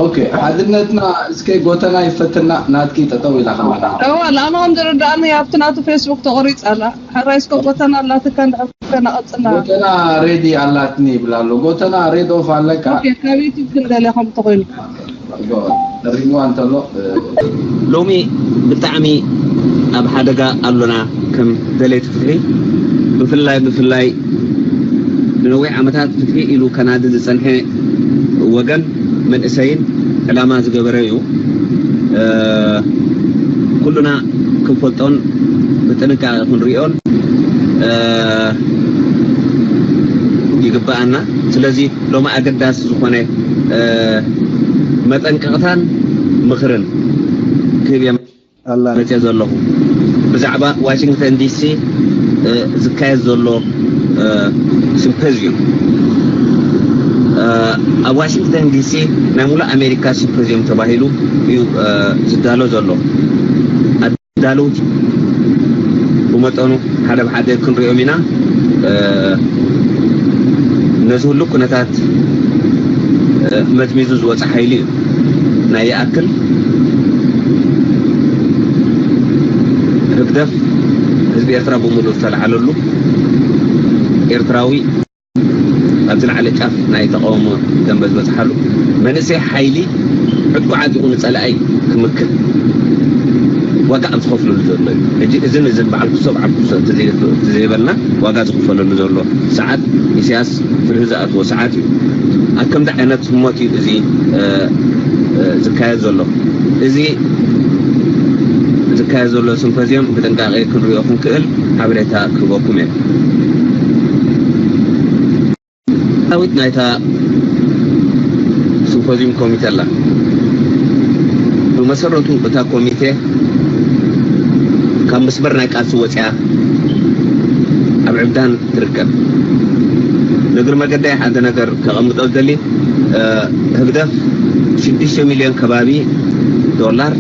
ኦኬ፣ ሓድነትና እስከ ጎተና ይፈትና። ናትኪ ጠጠው ኢላ ከማና። እዋ ንኣነ ከም ዝርዳእኒ ኣብቲ ናቱ ፌስቡክ ተቆሪጻ ኣላ። ሕራይ እስከ ጎተና ኣላትካ እንድሕር ከና ቀጽላ። ጎተና ሬዲ ኣላትኒ ይብላ ኣሎ። ጎተና ሬድ ኦፍ ኣለካ። ኦኬ፣ ካብ ዩቲዩብ ክንደልያ ከም ተኮይኑ። ተሪዋ እንተሎ ሎሚ ብጣዕሚ ኣብ ሓደጋ ኣሎና ከም ደለይቲ ፍትሒ። ብፍላይ ብፍላይ ንነዊሕ ዓመታት ፍትሒ ኢሉ ከናዲ ዝጸንሐ ወገን መንእሰይን ዕላማ ዝገበረ እዩ። ኩሉና ክንፈልጦን ብጥንቃቄ ክንሪኦን ይግባኣና። ስለዚ ሎሚ ኣገዳሲ ዝኾነ መጠንቀቕታን ምኽርን ክህብ እየ መፅየ ዘለኹ። ብዛዕባ ዋሽንግተን ዲሲ ዝካየድ ዘሎ ሲምፖዚዩም፣ ኣብ ዋሽንግተን ዲሲ ናይ ሙሉእ ኣሜሪካ ሲምፖዚዩም ተባሂሉ እዩ ዝዳሎ ዘሎ። ኣዳለውቲ ብመጠኑ ሓደ ብሓደ ክንሪኦም ኢና። ነዚ ሁሉ ኩነታት መዝሚዙ ዝወፀ ሓይሊ እዩ። ናይ ይኣክል ህግደፍ ህዝቢ ኤርትራ ብምሉእ ዝተለዓለሉ፣ ኤርትራዊ ኣብ ዝለዓለ ጫፍ ናይ ተቃውሞ ደንበ ዝበፅሓሉ፣ መንእሰይ ሓይሊ ዕጥቁ ዓጢቑ ንፀላኢ ክምክት ዋጋ ኣብ ዝኸፍለሉ ዘሎ እዩ። ሕጂ እዝን እዝን በዓል ክሶ በዓል ክሶ እንተዘይበልና ዋጋ ዝኽፈለሉ ዘሎ ሰዓት፣ ኢሳያስ ፍርሂ ዝኣትዎ ሰዓት እዩ። ኣብ ከምዚ ዓይነት ህሞት እዩ እዚ ዝካየድ ዘሎ። እዚ ዝካየድ ዘሎ ሲምፖዚየም ብጥንቃቄ ክንሪኦ ክንክእል ሓበሬታ ክህበኩም እየ። ዳዊት ናይታ ሲምፖዚየም ኮሚቴ ኣላ። ብመሰረቱ እታ ኮሚቴ ካብ መስመር ናይ ቃልሲ ወፂኣ ኣብ ዕብዳን ትርከብ። ንእግሪ መገዳይ ሓደ ነገር ከቐምጦ ዝደሊ፣ ህግደፍ ሽዱሽተ ሚልዮን ከባቢ ዶላር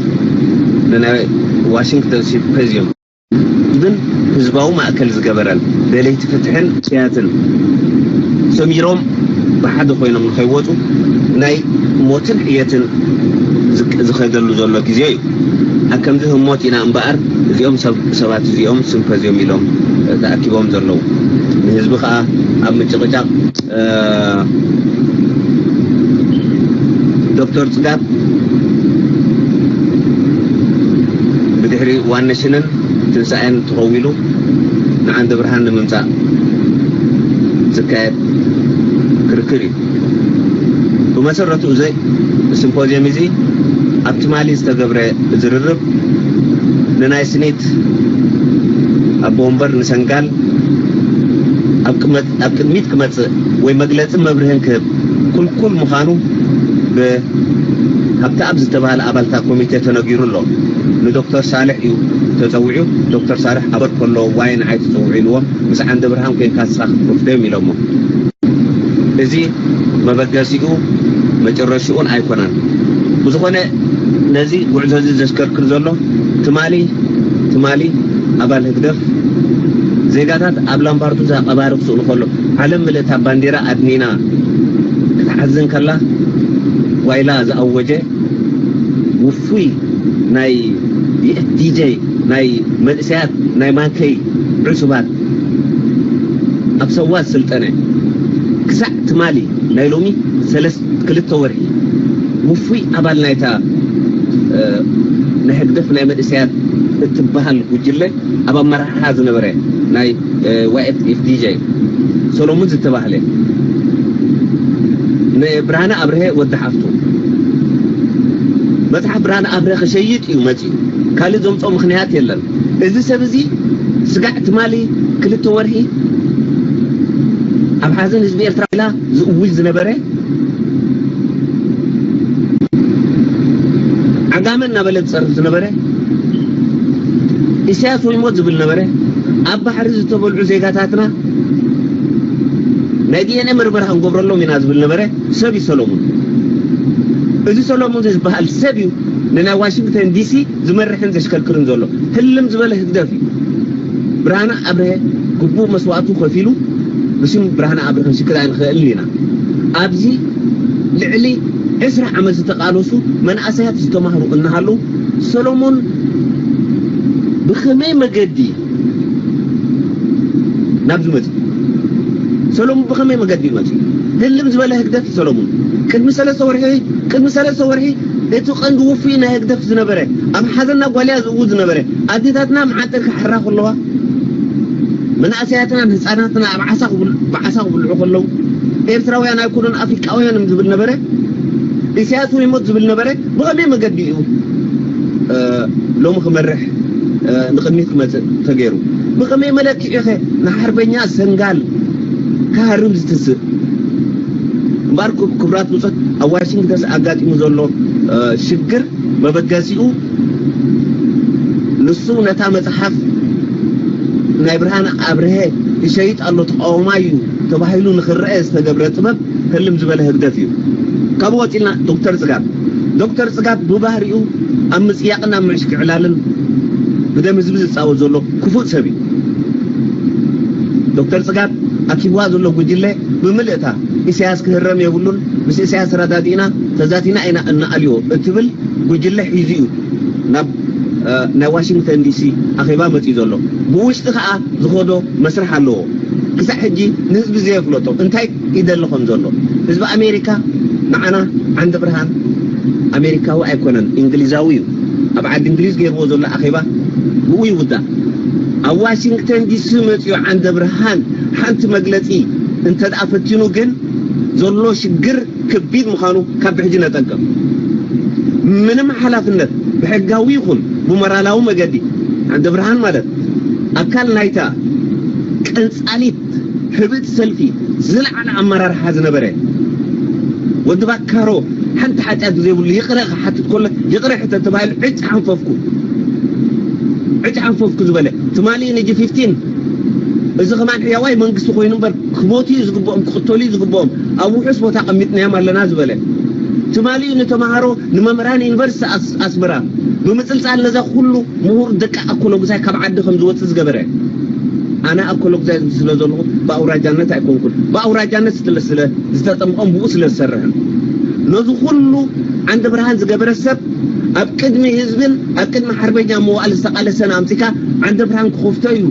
ንናይ ዋሽንግተን ሲምፖዚየም ግን ህዝባዊ ማእከል ዝገበረን ደለይቲ ፍትሕን ስያትን ሰሚሮም ብሓደ ኮይኖም ንኸይወፁ ናይ ሞትን ሕየትን ዝኸደሉ ዘሎ ግዜ እዩ። ኣብ ከምዚ ህሞት ኢና እምበኣር እዚኦም ሰባት እዚኦም ሲምፖዚየም ኢሎም ተኣኪቦም ዘለዉ። ንህዝቢ ከዓ ኣብ ምጭቕጫቕ ዶክተር ፅጋብ ብድሕሪ ዋነሽንን ትንሳኤን ተኸዊሉ ንዓንደ ብርሃን ንምምፃእ ዝካየድ ክርክር እዩ። ብመሰረቱ እዚ ሲምፖዚየም እዚ ኣብ ትማሊ ዝተገብረ ዝርርብ ንናይ ስኒት ኣቦ ወንበር ንሰንጋል ኣብ ቅድሚት ክመፅእ ወይ መግለፂ መብርህን ክህብ ኩልኩል ምዃኑ ብሃብተኣብ ዝተባህለ ኣባልታ ኮሚቴ ተነጊሩ ኣሎ። ንዶክተር ሳልሕ እዩ ተፀዊዑ። ዶክተር ሳልሕ ኣበር ከሎ ዋይ ንዓይ ትፀውዑ ኢልዎም ምስ ዓንደ ብርሃን ኮይንካ ንስኻ ክትከፍቶ እዮም ኢሎሞ። እዚ መበገሲኡ መጨረሽኡን ኣይኮነን። ብዝኾነ ነዚ ጉዕዞ እዚ ዘሽከርክር ዘሎ ትማሊ ትማሊ ኣባል ህግደፍ ዜጋታት ኣብ ላምባርቱዛ ቀባሪ ክስእሉ ከሎ ዓለም ምልእታ ባንዲራ ኣድኒና ክትሓዝን ከላ ዋይላ ዝኣወጀ ውፉይ ናይ ዲጀይ ናይ መንእሰያት ናይ ማንከይ ዕሱባት ኣብ ሰዋ ዝስልጠነ ክሳዕ ትማሊ ናይ ሎሚ ሰለስተ ክልተ ወርሒ ውፉይ ኣባል ናይታ ናይ ህግደፍ ናይ መንእሰያት እትበሃል ጉጅለ ኣብ ኣመራርሓ ዝነበረ ናይ ዋይኤፍኤፍዲጀ ሰሎሙን ዝተባህለ ንብርሃነ ኣብርሀ ወዲ ሓፍቱ መፅሓፍ ብርሃነ ኣብርሀ ክሸይጥ እዩ መፂኡ። ካልእ ዘምፅኦ ምኽንያት የለን። እዚ ሰብ እዚ ስጋዕ ትማሊ ክልተ ወርሒ ኣብ ሓዘን ህዝቢ ኤርትራ ኢላ ዝእውጅ ዝነበረ ዓጋመ እናበለ ዝፀርፍ ዝነበረ ኢሳያስ ወይ ሞት ዝብል ነበረ። ኣብ ባሕሪ ዝተበልዑ ዜጋታትና ናይ ዲኤንኤ ምርመራ ክንገብረሎም ኢና ዝብል ነበረ ሰብ እዩ ሰሎሙን። እዚ ሰሎሙን ዝበሃል ሰብ እዩ ንናይ ዋሽንግተን ዲሲ ዝመርሕን ዘሽከርክርን ዘሎ። ህልም ዝበለ ህግደፍ እዩ። ብርሃነ ኣብርሀ ግቡእ መስዋእቱ ከፊሉ ብሽም ብርሃነ ኣብርሀ ክንሽክር ኣይንኽእልን ኢና። ኣብዚ ልዕሊ ዕስራ ዓመት ዝተቓለሱ መናእሰያት ዝተማህሩ እናሃለዉ፣ ሰሎሞን ብኸመይ መገዲ ናብዚ መጺኡ? ሰሎሙን ብኸመይ መገዲ እዩ መጺኡ? ህልም ዝበለ ህግደፍ እዩ ሰሎሙን። ቅድሚ ሰለስተ ወርሒ፣ ቅድሚ ሰለስተ ወርሒ እቲ ቀንዲ ውፉይ ናይ ህግደፍ ዝነበረ፣ ኣብ ሓዘና ጓልያ ዝእውጅ ዝነበረ፣ ኣዴታትና መዓንጠር ክሕራ ከለዋ፣ መናእሰያትናን ህፃናትና ኣብ ዓሳ ክብል-፣ ብዓሳ ክብልዑ ከለዉ፣ ኤርትራውያን ኣይኮኑን ኣፍሪቃውያን እዮም ዝብል ነበረ። ኢሳያስ እውን ይሞት ዝብል ነበረ። ብኸመይ መገዲ እዩ፣ እ፣ ሎሚ ክመርሕ፣ እ፣ ንቕድሚት ክመጽእ ተገይሩ? ብኸመይ መለክዒ ኸ ንሓርበኛ ሰንጋል ክሃርም ዝትስእ? እምበኣር ክብ-፣ ክቡራት ብጾት፣ ኣብ ዋሽንግተን ኣጋጢሙ ዘሎ፣ እ፣ ሽግር መበገሲኡ ንሱ ነታ መጽሓፍ ናይ ብርሃነ ኣብርሀ ይሸይጥ ኣሎ፣ ተቃዋማይ እዩ ተባሂሉ ንኽረአ ዝተገብረ ጥበብ ህልም ዝበለ ህግደፍ እዩ። ካብኡ ቀጺልና ዶክተር ጽጋብ። ዶክተር ጽጋብ ብባህሪኡ ኣብ ምጽያቕን ኣብ ምዕሽኪ ዕላልን ብደም ህዝቢ ዝጻወት ዘሎ ክፉእ ሰብ እዩ። ዶክተር ጽጋብ ኣኪብዋ ዘሎ ጉጅለ ብምልእታ ኢሳያስ ክህረም የብሉን፣ ምስ ኢሳያስ ተረዳዲእና ተዛቲና ኢና እናኣልዮ እትብል ጉጅለ ሒዙ እዩ ናብ፣ እ፣ ናይ ዋሽንግተን ዲሲ ኣኼባ መጺኡ ዘሎ። ብውሽጢ ከኣ ዝኸዶ መስርሕ ኣለዎ። ክሳዕ ሕጂ ንህዝቢ ዘየፍለጦ እንታይ ይደሊ ከም ዘሎ። ህዝቢ ኣሜሪካ ንዓና ዓንደ ብርሃን ኣሜሪካዊ ኣይኮነን፣ እንግሊዛዊ እዩ። ኣብ ዓዲ እንግሊዝ ገይርዎ ዘሎ ኣኼባ ብኡ ይውዳእ። ኣብ ዋሽንግተን ዲሲ መጺኡ ዓንደ ብርሃን ሓንቲ መግለጺ እንተ ደኣ ፈቲኑ ግን ዘሎ ሽግር ከቢድ ምዃኑ ካብ ብሕጂ ነጠንቅቕ። ምንም ሓላፍነት ብሕጋዊ ይኹን ብሞራላዊ መገዲ ዓንደ ብርሃን ማለት ኣካል ናይታ ቀንጻሊት ህብእቲ ሰልፊ ዝለዓለ ኣመራርሓ ዝነበረ ወዲ ባካሮ ሓንቲ ሓጢኣት ብዘይብሉ ይቕረ ክሓትት ከሎ ይቕረ ሕተት ተባሂሉ ዕጭ ሓንፈፍኩ፣ ዕጭ ሓንፈፍኩ ዝበለ ትማሊ ንጂ ፊፍቲን እዚ ከማን ሕያዋይ መንግስቲ ኮይኑ እምበር ክሞቱ እዩ ዝግብኦም፣ ክቕተሉ እዩ ዝግብኦም፣ ኣብ ውሑስ ቦታ ቀሚጥናዮም ኣለና ዝበለ ትማሊ ንተምሃሮ ንመምህራን ዩኒቨርሲቲ ኣስ-፣ ኣስመራ ብምጽልጻል ነዛ ኩሉ ምሁር ደቂ ኣኮሎጉዛይ ካብ ዓዲ ከም ዝወጽእ ዝገበረ። ኣነ ኣኮሎጉዛይ ስለ ዘለኹ ብኣውራጃነት ኣይኮንኩን። ብኣውራጃነት ስለ፣ ስለ ዝተጠምቖም ብኡ ስለ ዝሰርሕን። ነዚ ኩሉ ዓንደ ብርሃን ዝገበረ ሰብ ኣብ ቅድሚ ህዝብን ኣብ ቅድሚ ሓርበኛ መዋእል ዝተቓለሰን ኣምጺካ ዓንደ ብርሃን ክኸፍቶ እዩ።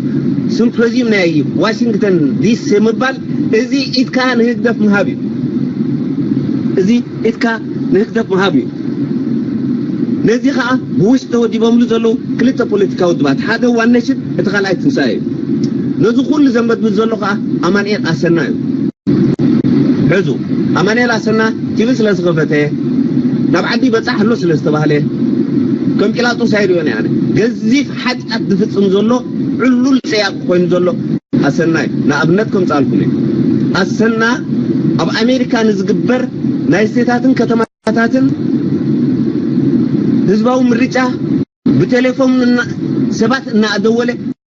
ሲምፖዚዩም ናይ ዋሽንግተን ዲሲ ምባል እዚ ኢድካ ንህግደፍ ምሃብ እዩ። እዚ ኢድካ ንህግደፍ ምሃብ እዩ። ነዚ ኸኣ ብውሽጢ ተወዲቦምሉ ዘለዉ ክልተ ፖለቲካዊ ውድባት፣ ሓደ ዋን ኔሽን፣ እቲ ካልኣይ ትንሳኤ እዩ። ነዚ ኩሉ ዘንበድብድ ዘሎ ኸኣ ኣማኑኤል ኣሰና እዩ። ሕዙ፣ ኣማኑኤል ኣሰና ቲቪ ስለ ዝኸፈተ፣ ናብ ዓዲ ይበጽሕ ኣሎ ስለ ዝተባህለ፣ ከም ጲላጦስ ኣይርእዮን እየ ኣነ። ገዚፍ ሓጢኣት ዝፍጽም ዘሎ፣ ዕሉል ጸያቂ ኮይኑ ዘሎ ኣሰና እዩ። ንኣብነት ከምጽኣልኩም እየ። ኣሰና ኣብ ኣሜሪካ ንዝግበር ናይ ስቴታትን ከተማታትን ህዝባዊ ምርጫ ብቴሌፎን እና-፣ ሰባት እናኣደወለ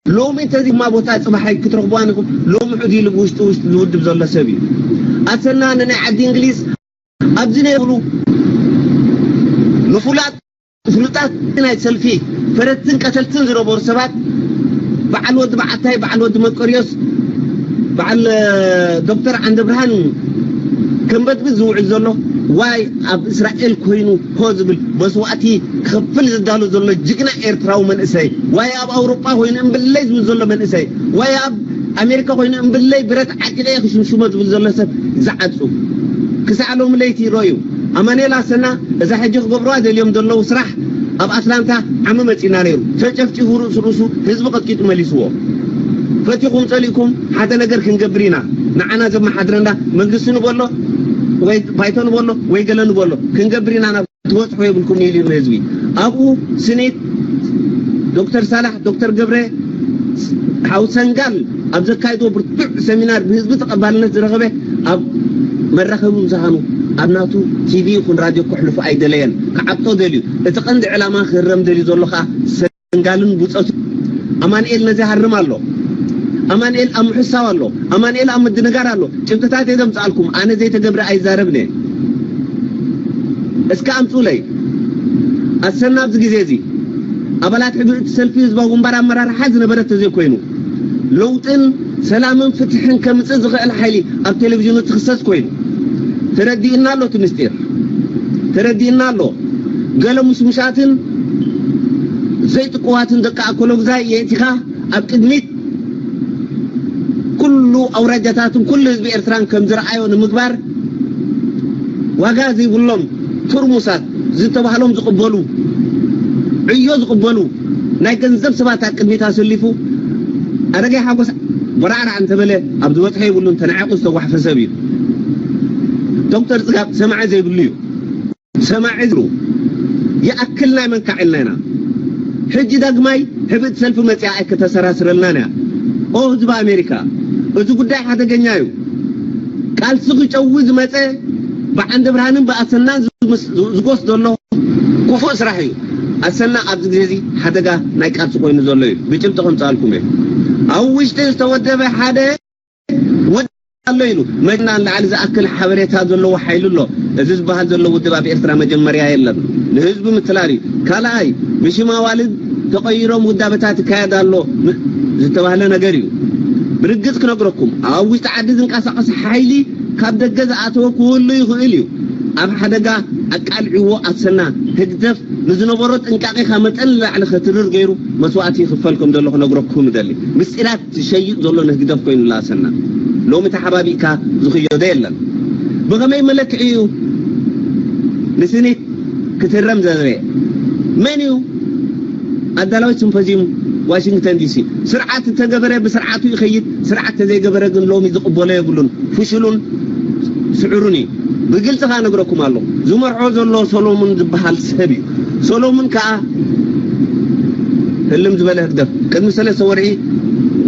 ሎሚ እንተዚማ ቦታ ጽባሕ ክትረኽብዋን ኢኹም። ሎሚ ሕዚ ኢሉ ብውሽጢ ውሽጢ ዝውድብ ዘሎ ሰብ እዩ። ኣሰና ንናይ ዓዲ እንግሊዝ ኣብዚ ነይብሉ ንፉላጥ ፍሉጣት ናይ ሰልፊ ፈረድትን ቀተልትን ዝነበሩ ሰባት በዓል ወዲ በዓታይ፣ በዓል ወዲ መቀርዮስ፣ በዓል፣ እ፣ ዶክተር ዓንደ ብርሃን ከንበድብድ ዝውዕል ዘሎ ዋይ ኣብ እስራኤል ኮይኑ ሆ ዝብል መስዋእቲ ክኸፍል ዝዳሎ ዘሎ ጅግና ኤርትራዊ መንእሰይ፣ ዋይ ኣብ ኣውሮጳ ኮይኑ እምብለይ ዝብል ዘሎ መንእሰይ፣ ዋይ ኣብ ኣሜሪካ ኮይኑ እምብለይ ብረት ዓጢቐ ክሽምሽሞ ዝብል ዘሎ ሰብ ዝዓጹ ክሳዕ ሎሚ ለይቲ ይረኣዩ። ኣማኑኤል ኣሰና እዛ ሕጂ ክገብሩዋ ደልዮም ዘለዉ ስራሕ ኣብ ኣትላንታ ዓሚ መጺና ነይሩ። ተጨፍጪፉ ርእሱ ርእሱ ህዝቢ ቀጥቂጡ መሊስዎ። ፈቲኹም ጸሊእኩም ሓደ ነገር ክንገብር ኢና። ንዓና ዘመሓድረና መንግስቲ ንበሎ ወይ ባይቶ ንበሎ ወይ ገለ ንበሎ ክንገብር ኢና ናብ ትበጽሑ የብልኩም ኢሉ ንህዝቢ። ኣብኡ ስኒት ዶክተር ሳላሕ፣ ዶክተር ገብረ፣ ሓው ሰንጋል ኣብ ዘካይዶ ብርቱዕ ሰሚናር ብህዝቢ ተቐባልነት ዝረኸበ ኣብ መራኸቢ ብዙሃኑ ኣብ ናቱ ቲቪ ይኹን ራድዮ ከሕልፎ ኣይደለየን። ክዓብጦ ደልዩ። እቲ ቀንዲ ዕላማ ክህረም ደልዩ ዘሎ ከኣ ሰንጋልን ብጾቱ። ኣማኑኤል ነዚ ይሃርም ኣሎ። ኣማኑኤል ኣብ ምሕሳው ኣሎ። ኣማኑኤል ኣብ ምድንጋር ኣሎ። ጭብጥታት እየ ዘምጽኣልኩም። ኣነ ዘይተገብረ ኣይዛረብን እየ። እስከ ኣምጹለይ። ኣሰና ኣብዚ ግዜ እዚ ኣባላት ሕብእቲ ሰልፊ ህዝባዊ ግንባር ኣመራርሓ ዝነበረ ተዘይኮይኑ፣ ለውጥን ሰላምን ፍትሕን ከምጽእ ዝኽእል ሓይሊ ኣብ ቴሌቪዥኑ ትኽሰስ ኮይኑ፣ ተረዲእና ኣሎ እቲ ምስጢር። ተረዲእና ኣሎ። ገለ ሙስሙሳትን ዘይጥቁዋትን ደቂ ኣኮሎግዛይ የእቲኻ ኣብ ቅድሚት ኩሉ ኣውራጃታትን ኩሉ ህዝቢ ኤርትራን ከም ዝረኣዮ ንምግባር ዋጋ ዘይብሎም ትርሙሳት ዝተባህሎም ዝቕበሉ ዕዮ ዝቕበሉ ናይ ገንዘብ ሰባት ኣብ ቅድሚት ኣሰሊፉ ኣረጋይ ሓጎስ በራዕራዕ እንተበለ ኣብ ዝበፅሐ የብሉን ተናዒቑ ዝተጓሕፈ ሰብ እዩ። ዶክተር ፅጋብ ሰማዒ ዘይብሉ እዩ። ሰማዒ ዝሩ ይኣክል ናይ መንካዕ ኢልና ኢና። ሕጂ ዳግማይ ሕብእቲ ሰልፊ መጺኣ ኣይከተሰራስረልናን እያ። ኦ ህዝቢ ኣሜሪካ፣ እዚ ጉዳይ ሓደገኛ እዩ። ቃልሲ ክጨዊ ዝመጸ ብዓንደ ብርሃንን ብኣሰናን ዝምስ- ዝጎስ ዘሎ ክፉእ ስራሕ እዩ። ኣሰና ኣብዚ ግዜ እዚ ሓደጋ ናይ ቃልሲ ኮይኑ ዘሎ እዩ። ብጭብጢ ከምጽኣልኩም እየ። ኣብ ውሽጢ ዝተወደበ ሓደ ውድ ኣሎ ኢሉ መኪና ንላዕሊ ዝኣክል ሓበሬታ ዘለዎ ሓይሊ ኣሎ። እዚ ዝበሃል ዘሎ ውድብ ኣብ ኤርትራ መጀመርያ የለን። ንህዝቢ ምትላል እዩ። ካልኣይ ብሽም ኣዋልድ ተቐይሮም ውዳበታት ይካየድ ኣሎ ም- ዝተባህለ ነገር እዩ። ብርግጽ ክነግረኩም ኣብ ውሽጢ ዓዲ ዝንቀሳቐስ ሓይሊ ካብ ደገ ዝኣተወ ክህሉ ይኽእል እዩ። ኣብ ሓደጋ ኣቃልዕዎ ኣሰና ህግደፍ ንዝነበሮ ጥንቃቄ ካብ መጠን ንላዕሊ ከትርር ገይሩ መስዋእቲ ይኽፈል ከም ዘሎ ክነግረኩም እደሊ። ምስጢራት ዝሸይጥ ዘሎ ንህግደፍ ኮይኑላ ኣሰና። ሎሚ ተሓባቢእካ ዝኽየዶ የለን። ብኸመይ መለክዒ እዩ ንስኒት ክትረም ዘዝበ? መን እዩ ኣዳላዊ ሲምፖዚዩም ዋሽንግተን ዲሲ? ስርዓት እንተገበረ ብስርዓቱ ይኸይድ፣ ስርዓት ተዘይገበረ ግን ሎሚ ዝቕበሎ የብሉን። ፍሽሉን ስዕሩን እዩ። ብግልፂ ከዓ ነግረኩም ኣሎ። ዝመርሖ ዘሎ ሶሎሙን ዝበሃል ሰብ እዩ። ሶሎሙን ከዓ ህልም ዝበለ ህግደፍ ቅድሚ ሰለስተ ወርሒ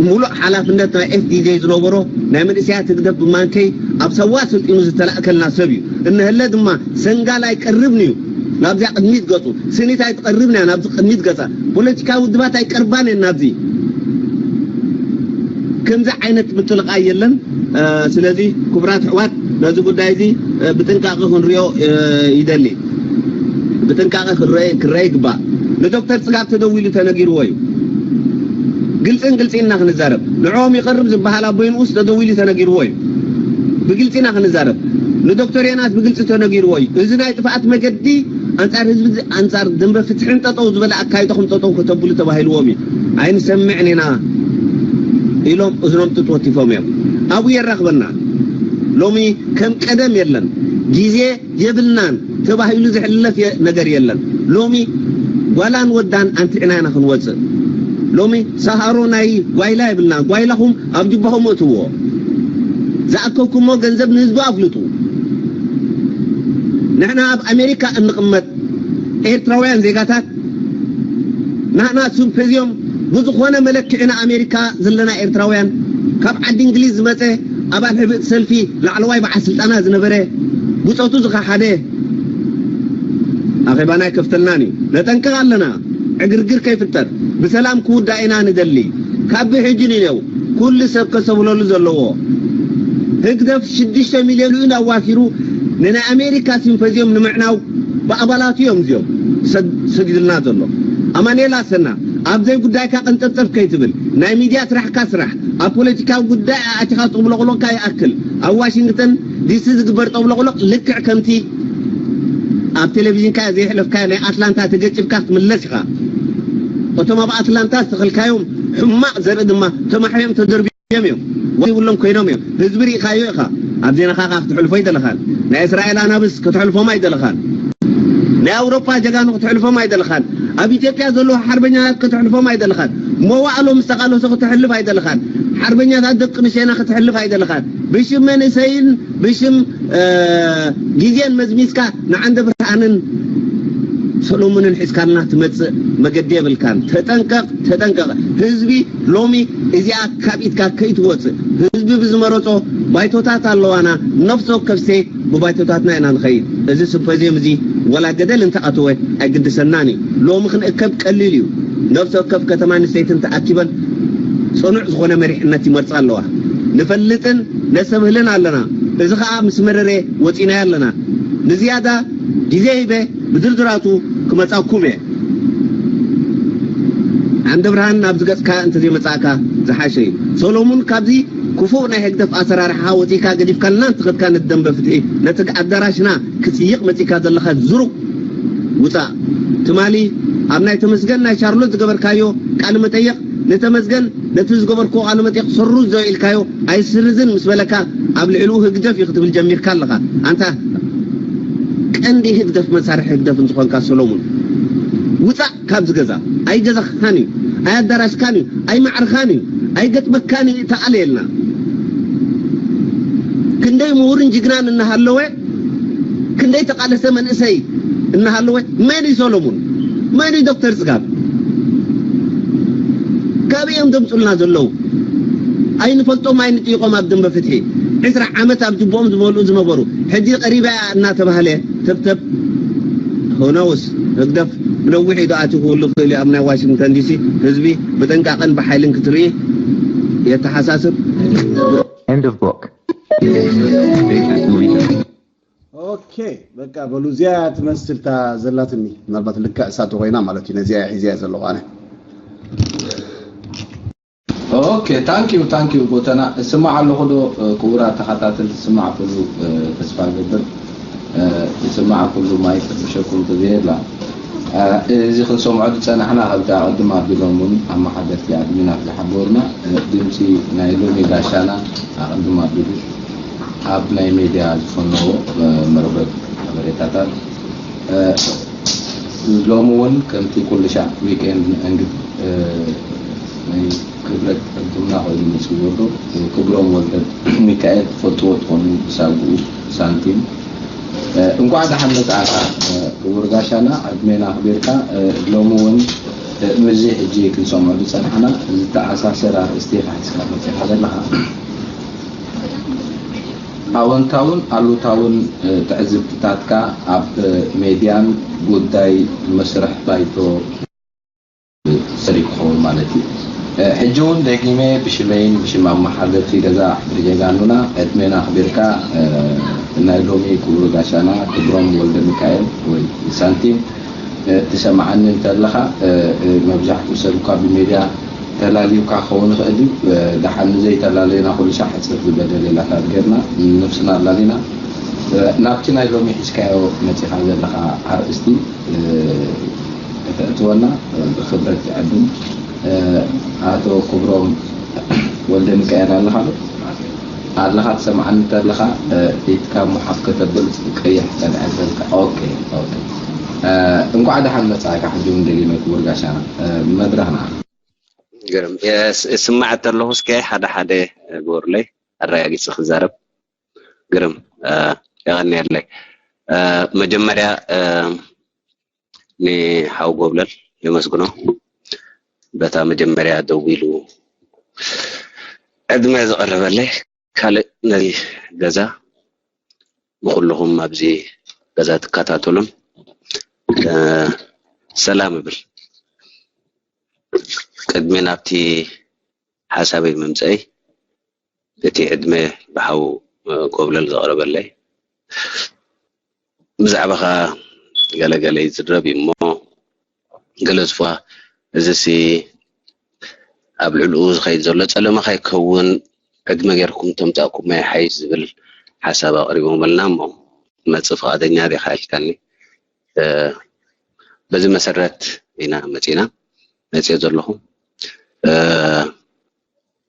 ሙሉእ ሓላፍነት ናይ ኤፍዲጀ ዝነበሮ ናይ መንእሰያት ህግደፍ ብማንከይ ኣብ ሳዋ ስልጢኑ ዝተላእከልና ሰብ እዩ። እነህለ ድማ ሰንጋል ኣይቀርብን እዩ ናብዚኣ ቅድሚት ገፁ። ስኒት ኣይትቐርብን እያ ናብዚ ቅድሚት ገፃ። ፖለቲካዊ ውድባት ኣይቀርባን እየን ናብዚ። ከምዚ ዓይነት ምጥልቓይ የለን። ስለዚ ክቡራት ኣሕዋት ነዚ ጉዳይ እዚ ብጥንቃቐ ክንሪኦ ይደሊ። ብጥንቃቐ ክረአ ይግባእ። ንዶክተር ፅጋብ ተደዊሉ ተነጊርዎ እዩ። ግልፅን ግልፂን ኢና ክንዛረብ። ንዕኦም ይቐርብ ዝበሃል ኣቦይ ንኡስ ተደዊሉ ተነጊርዎ እዩ። ብግልፂ ኢና ክንዛረብ። ንዶክተር ዮናስ ብግልፂ ተነጊርዎ እዩ። እዚ ናይ ጥፍኣት መገዲ ኣንፃር ህዝቢ፣ ኣንፃር ደንበ ፍትሕን ጠጠው ዝበለ ኣካይዳኹም ጠጠው ከተብሉ ተባሂልዎም እዩ። ኣይንሰምዕን ኢና ኢሎም እዝኖም ጡጥ ወቲፎም እዮም። ኣብኡ የራኽበና። ሎሚ ከም ቀደም የለን። ግዜ የብልናን ተባሂሉ ዝሕለፍ የ- ነገር የለን። ሎሚ ጓላን ወዳን ኣንቲዕና ኢና ክንወፅእ። ሎሚ ሰሃሮ ናይ ጓይላ የብልናን። ጓይላኹም ኣብ ጅባኹም እትዎ። ዝኣከብኩሞ ገንዘብ ንህዝቢ ኣፍልጡ። ንሕና ኣብ ኣሜሪካ እንቕመጥ ኤርትራውያን ዜጋታት ናህና ሲምፖዝዮም ብዝኾነ መለክዒ ንኣሜሪካ ዘለና ኤርትራውያን ካብ ዓዲ እንግሊዝ ዝመፀ ኣባል ሕብእቲ ሰልፊ ላዕለዋይ በዓል ስልጣና ዝነበረ ብፆቱ ዝኸሓደ ኣኼባና ኣይከፍተልናን እዩ። ነጠንቅቕ ኣለና። ዕግርግር ከይፍጠር ብሰላም ክውዳእ ኢና ንደሊ። ካብ ብሕጂ ንኔው ኩሉ ሰብ ከሰብለሉ ዘለዎ ህግደፍ ሽዱሽተ ሚልዮን ኢሉ ኣዋፊሩ ንናይ ኣሜሪካ ሲምፖዝዮም ንምዕናው ብኣባላቱ እዮም እዚኦም ሰጊድልና ዘሎ። ኣማኑኤል ኣሰና ኣብ ዘይ ጉዳይካ ቀንጠብጠብ ከይትብል ናይ ሚድያ ስራሕካ ስራሕ። ኣብ ፖለቲካዊ ጉዳይ ኣእቲኻ ጠብለቕሎቕካ ይኣክል። ኣብ ዋሽንግተን ዲሲ ዝግበር ጠብለቕሎቕ ልክዕ ከምቲ ኣብ ቴሌቪዥንካ ዘየሕለፍካዮ ናይ ኣትላንታ ተገጭብካ ክትምለስ ኢኻ። እቶም ኣብ ኣትላንታ ዝተኸልካዮም ሕማቕ ዘርኢ ድማ ተማሕዮም ተደርብዮም እዮም። ዋላ ይብሎም ኮይኖም እዮም። ህዝቢ ርኢኻዮ ኢኻ። ኣብ ዜናኻ ክትሕልፎ ኣይደለኻን። ናይ እስራኤል ኣናብስ ክትሕልፎም ኣይደለኻን። ናይ ኣውሮፓ ጀጋኑ ክትሕልፎም ኣይደለኻን። ኣብ ኢትዮጵያ ዘለዉ ሓርበኛታት ክትሕልፎም ኣይደለኻን። መዋእሎም ዝተቓለሱ ክትሕልፍ ኣይደለኻን። ሓርበኛታት ደቂ ንሸና ክትሕልፍ ኣይደለኻን። ብሽም መንእሰይን ብሽም ግዜን መዝሚዝካ ንዓንደ ብርሃንን ሰሎሙንን ሒዝካልና ትመጽእ መገዲ የብልካን። ተጠንቀቕ፣ ተጠንቀቕ። ህዝቢ ሎሚ እዚኣ ካብ ኢድካ ከይትወጽእ ህዝቢ ብዝመረጾ ባይቶታት ኣለዋና። ነፍሲ ወከፍ ስቴት ብባይቶታትና ኢና ንኸይድ። እዚ ሲምፖዝየም እዚ ወላ ገደል እንተኣተወ ኣይግድሰናን እዩ። ሎሚ ክንእከብ ቀሊል እዩ። ነፍሲ ወከፍ ከተማን ስቴትን ተኣኪበን ጽኑዕ ዝኾነ መሪሕነት ይመርጻ ኣለዋ። ንፈልጥን ነስተብህልን ኣለና። እዚ ኸኣ ምስ መረረ ወጺናዮ ኣለና። ንዝያዳ ግዜ ሂበ ብድርድራቱ ክመጻኩም እየ። ዓንደ ብርሃን ናብዚ ገጽካ እንተዘይመጻእካ ዝሓሸ እዩ። ሰሎሙን ካብዚ ክፉእ ናይ ህግደፍ ኣሰራርሓ ወጺእካ ገዲፍካልና እንትኸድካ ነቲ ደንበ ፍትሒ ነቲ ኣዳራሽና ክትስይቕ መጺእካ ዘለኻ ዝሩግ ውጻእ። ትማሊ ኣብ ናይ ተመስገን ናይ ሻርሎት ዝገበርካዮ ቃለ መጠይቕ ንተመስገን ነቲ ዝገበርክዎ ቃለ መጠይቕ ስርዞ ኢልካዮ ኣይስርዝን ምስ በለካ ኣብ ልዕሊኡ ህግደፍ እዩ ክትብል ጀሚርካ ኣለኻ። ኣንታ ቀንዲ ህግደፍ መሳርሒ ህግደፍ እንተኾንካ ሰሎሙን ውጻእ ካብዚ ገዛ። ኣይገዛኻን እዩ፣ ኣያዳራሽካን እዩ፣ ኣይማዕርኻን እዩ፣ ኣይገጥመካን እዩ። ተኣለየልና። ክንደይ ምሁርን ጅግናን እናሃለወ ክንደይ ተቃለሰ መንእሰይ እናሃለወ መን እዩ ሰሎሙን? መን እዩ ዶክተር ጽጋብ? ካብ እዮም ደምጹልና ዘለዉ? ኣይንፈልጦም ኣይንጥይቆም ኣብ ደንበ ፍትሒ ዕስራ ዓመት ኣብ ጅቦኦም ዝበልኡ ዝነበሩ ሕጂ ቀሪባ እያ እናተባህለ ተብተብ ሆኖውስ ህግደፍ ብነዊሕ ኢዶ ኣትዩ ክህሉ ክእል እዩ ኣብ ናይ ዋሽንግተን ዲሲ ህዝቢ ብጥንቃቐን ብሓይልን ክትርኢ የተሓሳስብ። End of book. ኦኬ በቃ በሉ እዚያ ትመስል እታ ዘላትኒ ምናልባት ልክዕ እሳተ ኮይና ማለት እዩ ነዚያ ሒዚያ ዘለኹ ኣነ Okay thank you thank you ጎተና። እስማዕ ኣለኹ ዶ ክቡራት ተኸታተልቲ? ስማዕ ኩሉ ተስፋ ገብር ይስማዕ ኩሉ ማይክ ብሸኩል ተዘየላ እዚ ክንሰምዖ ዝፀናሕና ከምቲ ኣቐድም ኣቢሎም እውን ኣመሓደርቲ ኣድሚናት ዝሓበሩና ድምፂ ናይ ሎሚ ጋሻና ኣቐድም ኣቢሉ ኣብ ናይ ሜድያ ዝፈነዎ መርበብ ሓበሬታታት ሎሚ እውን ከምቲ ኩሉ ሻዕ ዊክኤንድ ንእንግድ ናይ ክብረት ዕድምና ኮይኑ መፅእ ዘሎ ክብሮም ወልደ ሚካኤል ትፈልጥዎ ትኾኑ ብሳጉኡ ሳንቲም እንኳዕ ደሓን መፅኣካ ክቡር ጋሻና ዕድሜና ኣኽቢርካ ሎሚ እውን ምስዚ ሕጂ ክንሰምዖ ዝፀናሕና ዝተኣሳሰር ኣርእስቲ ኢኻ ሒዝካ መፂኻ ዘለኻ ኣወንታውን ኣሉታውን ትዕዝብትታትካ ኣብ ሜድያን ጉዳይ መስርሕ ባይቶ ሰሪሑ ክኸውን ማለት እዩ። ሕጂ እውን ደጊመ ብሽመይን ብሽም ኣመሓደርቲ ገዛ ብርጌድ ኣኑና ዕድሜና ኣኽቢርካ ናይ ሎሚ ክቡር ጋሻና ክብሮም ወልደሚካኤል ወይ ሳንቲም ትሰምዓኒ እንተለኻ መብዛሕትኡ ሰብ እኳ ብሜድያ ተላልዩካ ክኸውን ይኽእል እዩ። ደሓን ንዘይተላለዩና ኩሉ ሻዕ ሕፅር ዝበለ ሌላታት ጌርና ንነብስና ኣላሊና ናብቲ ናይ ሎሚ ሒዝካዮ መፂኻ ዘለኻ ኣርእስቲ ከተእትወና ብኽብረት ይዕድም። ኣቶ ክብሮም ወልደሚካኤል ኣለኻ ዶ? ኣለኻ ትሰምዓኒ እንተለኻ ኢድካ እሞ ሓፍ ከተብል ቀይሕ ጸንዐ በልካ። ኦኬ ኦኬ። እንኳዕ ደሓን መጻእካ ሕጂ እውን ደጊመ ክቡር ጋሻና መድረኽ ንዓኻ። ግርም እስማዕ ተለኹ እስከ ሓደ ሓደ ግበሩለይ ኣረጋጊጽ ክዛረብ። ግርም የቐንየለይ። መጀመርያ ንሓው ጎብለል የመስግኖ በታ መጀመርያ ደዊሉ ዕድመ ዘቐረበለይ። ካልእ ነዚ ገዛ ንኹልኹም ኣብዚ ገዛ ትከታተሉን ሰላም እብል። ቅድሚ ናብቲ ሓሳበይ ምምፀይ እቲ ዕድመ ብሓው ጎብለል ዘቕረበለይ ብዛዕባኻ ገለገለ ይዝረብ እዩ እሞ ገለ ዝፋ እዚሲ ኣብ ልዕልኡ ዝኸይድ ዘሎ ጸለመ ከይከውን ዕድመ ጌርኩም ተምጻእኩሞ ይሓይሽ ዝብል ሓሳብ ኣቕሪቦምልና እሞ መጽእ ፍቓደኛ ዲኻ ኢልካኒ። በዚ መሰረት ኢና መጺና መጽዮ ዘለኹ።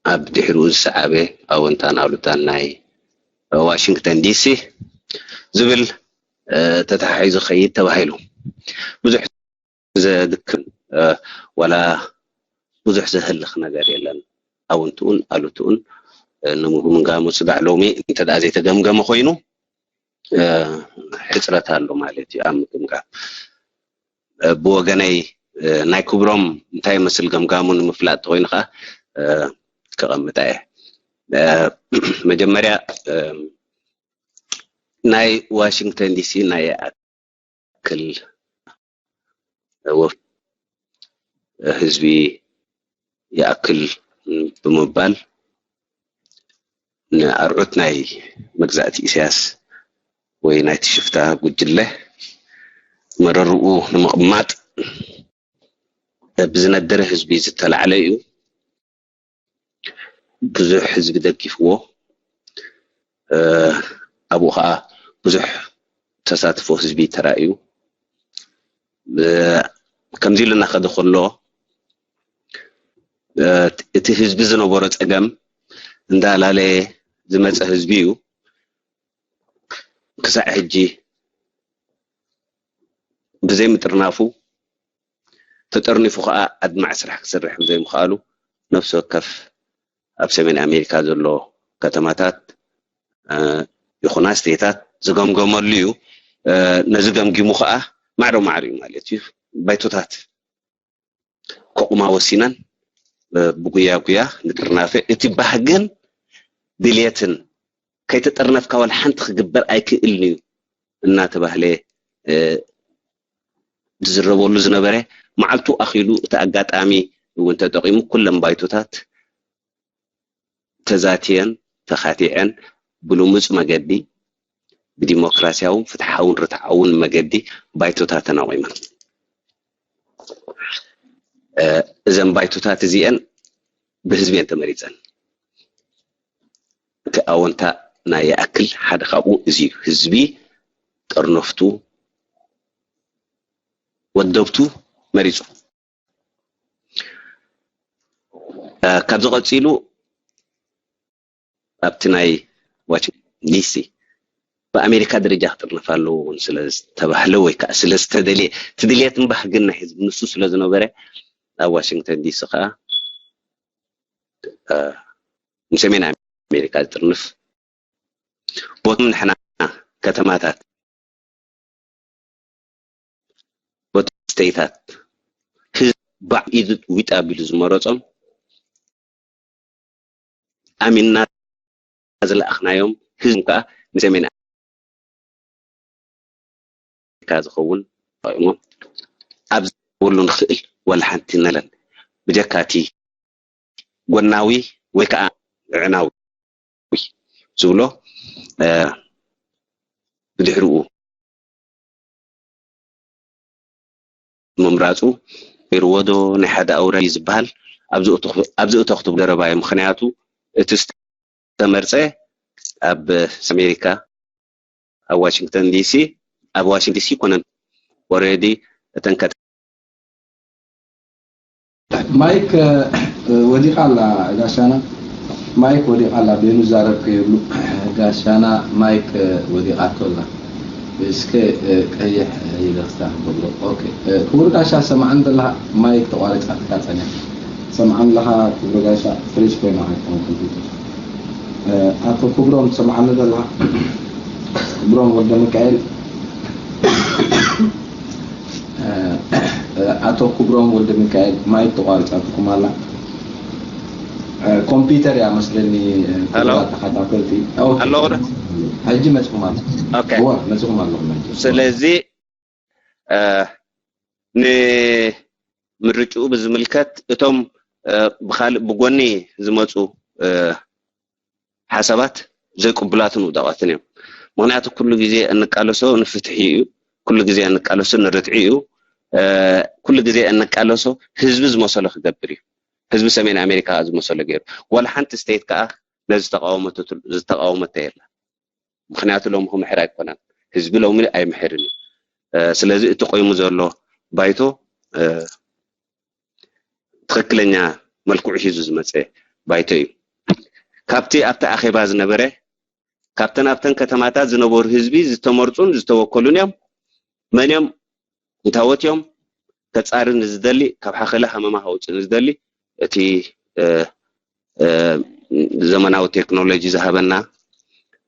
ኣብ ድሕሪኡ ዝሰዓበ ኣወንታን ኣሉታን ናይ ዋሽንግተን ዲሲ ዝብል ተተሓሒዙ ኸይድ ተባሂሉ ብዙሕ ዘድክም ዋላ ብዙሕ ዘህልኽ ነገር የለን። ኣውንትኡን ኣሉትኡን ንምግምጋሙ ስጋዕ ሎሚ እንተ ዘይተገምገመ ኮይኑ ሕፅረት ኣሎ ማለት እዩ ኣብ ምግምጋም። ብወገነይ ናይ ክብሮም እንታይ ይመስል ገምጋሙ ንምፍላጥ ተኮይኑ ከዓ ክቐምጣ እየ። መጀመርያ ናይ ዋሽንግተን ዲሲ ናይ ይኣክል ወፍ ህዝቢ ይኣክል ብምባል ንኣርዑት ናይ መግዛእቲ ኢሳያስ ወይ ናይቲ ሽፍታ ጉጅለ መረርኡ ንምቕማጥ ብዝነደረ ህዝቢ ዝተላዕለ እዩ። ብዙሕ ህዝቢ ደጊፍዎ፣ ኣብኡ ከዓ ብዙሕ ተሳትፎ ህዝቢ ተራእዩ። ከምዚ ኢሉ እናኸደ ከሎ እቲ ህዝቢ ዝነበሮ ፀገም እንዳላለየ ዝመፀ ህዝቢ እዩ። ክሳዕ ሕጂ ብዘይምጥርናፉ፣ ተጠርኒፉ ከዓ ኣድማዕ ስራሕ ክሰርሕ ብዘይምኽኣሉ፣ ነፍሲ ወከፍ ኣብ ሰሜን ኣሜሪካ ዘሎ ከተማታት ይኹና ስተይታት ዝገምገመሉ እዩ። ነዚ ገምጊሙ ከዓ ማዕረ ማዕረ እዩ ማለት እዩ። ባይቶታት ከቑማ ወሲነን ብጉያ ጉያ ንጥርናፈ፣ እቲ ባህግን ድልየትን ከይተጠርነፍካ ዋላ ሓንቲ ክግበር ኣይክእልን እዩ እናተባህለ ዝዝረበሉ ዝነበረ፣ መዓልቱ ኣኺሉ እቲ ኣጋጣሚ እውን ተጠቒሙ ኩለን ባይቶታት ተዛትየን ተኻቲዐን ብልሙፅ መገዲ ብዲሞክራሲያውን ፍትሓውን ርትዓውን መገዲ ባይቶታተን ኣቑመን። እዘን ባይቶታት እዚአን ብህዝቢ እየን ተመሪፀን። እቲ ኣወንታ ናይ ይኣክል ሓደ ካብኡ እዚ እዩ። ህዝቢ ጠርነፍቱ ወደብቱ መሪፁ። ካብዚ ቀፂሉ ኣብቲ ናይ ዋሽንግተን ዲሲ ብኣሜሪካ ደረጃ ክጥርነፍ ኣለዎ እውን ስለ ዝተባህለ ወይ ከዓ ስለ ዝተደልየ፣ እቲ ድልየትን ባህግን ናይ ህዝቢ ንሱ ስለ ዝነበረ፣ ኣብ ዋሽንግተን ዲሲ ከዓ ንሰሜን ኣሜሪካ ዝጥርንፍ ቦቶም ንሕና ከተማታት፣ ቦቶም ስተይታት ህዝቢ ባዕ ኢዱ ዊጥ ኣቢሉ ዝመረፆም ኣሚንና ዝለኣኽናዮም ህዝቢ ከዓ ንሰሜን ኣሜሪካ ዝኸውን ተጠቒሞም ኣብ ዝወሉ ንኽእል ዋላ ሓንቲ ነለን ብጀካ እቲ ጎናዊ ወይ ከዓ ዕዕናዊ ዝብሎ ብድሕሪኡ ምምራፁ ነይርዎ ዶ ናይ ሓደ ኣውራ እዩ ዝበሃል? ኣብዚ እቶ ክትብሉ ደረባ እዩ። ምክንያቱ እቲ ዝተመርፀ ኣብ ኣሜሪካ ኣብ ዋሽንግተን ዲሲ ኣብ ዋሽንግተን ዲሲ ይኮነን ኦሬዲ እተን ማይክ ወዲቓ ኣላ ጋሻና፣ ማይክ ወዲቓ ኣላ። ቤኑ ዛረብ ከይብሉ ጋሻና ማይክ ወዲቓቶ ኣላ። እስከ ቀይሕ ኢለ ክስተካክሎ። ኦኬ ክቡር ጋሻ ሰማዕን ዘለኻ ማይክ ተቋሪጻትካ ጸኒሓ። ሰማዕን ኣለኻ ክቡር ጋሻ ፍሪዝ ኮይና ኣይኮን ኮምፒውተር። ኣቶ ክብሮም ትሰምዓኒ ዘለኻ? ክብሮም ወልደ ሚካኤል ኣቶ ክብሮም ወልደ ሚካኤል ማይክ ተቋሪጻትኩም ኣላ። ኮምፒውተር እያ መስለኒ። ተኸታተልቲ ኣለኹ። ሕጂ መጽኹም ኣሎ። ኦኬ። እወ መጽኹም ኣለኹም ሕጂ። ስለዚ ንምርጭኡ ብዝምልከት እቶም ብካልእ ብጎኒ ዝመፁ ሓሳባት ዘይቅቡላትን ውዳቃትን እዮም። ምክንያቱ ኩሉ ግዜ እንቃለሶ ንፍትሒ እዩ። ኩሉ ግዜ እንቃለሶ ንርትዒ እዩ። ኩሉ ግዜ እንቃለሶ ህዝቢ ዝመሰሎ ክገብር እዩ። ህዝቢ ሰሜን ኣሜሪካ ዝመሰሎ ገይሩ ዋላ ሓንቲ ስተይት ከዓ ነዚ ዝተቃወመቶ የላ። ምክንያቱ ሎሚ ክምሕር ኣይኮነን። ህዝቢ ሎሚ ኣይምሕርን እዩ። ስለዚ እቲ ቆይሙ ዘሎ ባይቶ ትክክለኛ መልክዑ ሒዙ ዝመፀ ባይቶ እዩ። ካብቲ ኣብቲ ኣኼባ ዝነበረ ካብተን ኣብተን ከተማታት ዝነበሩ ህዝቢ ዝተመርፁን ዝተወከሉን እዮም። መን እዮም እንታወት እዮም ከፃሪ ንዝደሊ ካብ ሓኸለ ሃመማ ከውፅእ ንዝደሊ እቲ ዘመናዊ ቴክኖሎጂ ዝሃበና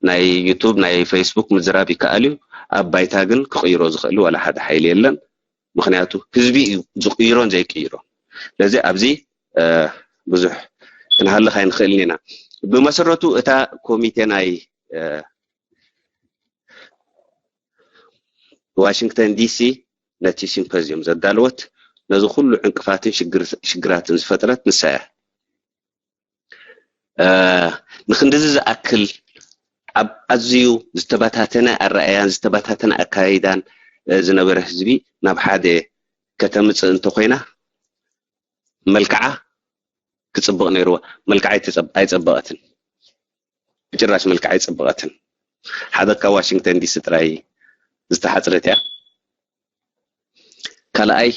ናይ ዩቱብ ናይ ፌስቡክ ምዝራብ ይከኣል እዩ። ኣብ ባይታ ግን ክቕይሮ ዝኽእል ዋላ ሓደ ሓይሊ የለን። ምክንያቱ ህዝቢ እዩ ዝቕይሮን ዘይቅይሮን። ስለዚ ኣብዚ ብዙሕ ክንሃልኽ ኣይንኽእልን ኢና። ብመሰረቱ እታ ኮሚቴ ናይ ዋሽንግተን ዲሲ ነቲ ሲምፖዚየም ዘዳለወት ነዚ ኩሉ ዕንቅፋትን ሽግራትን ዝፈጥረት ንሳ እያ። ንክንድዚ ዝኣክል ኣብ ኣዝዩ ዝተበታተነ ኣረኣእያን ዝተበታተነ ኣካይዳን ዝነበረ ህዝቢ ናብ ሓደ ከተምፅእ እንተኮይና መልክዓ ክጽብቕ ነይርዎ። መልክዓ ኣይተጸብ-፣ ኣይጸበቐትን። ብጭራሽ መልክዓ ኣይጸበቐትን። ሓደ ካብ ዋሽንግተን ዲሲ ጥራይ ዝተሓጽረት እያ። ካልኣይ፣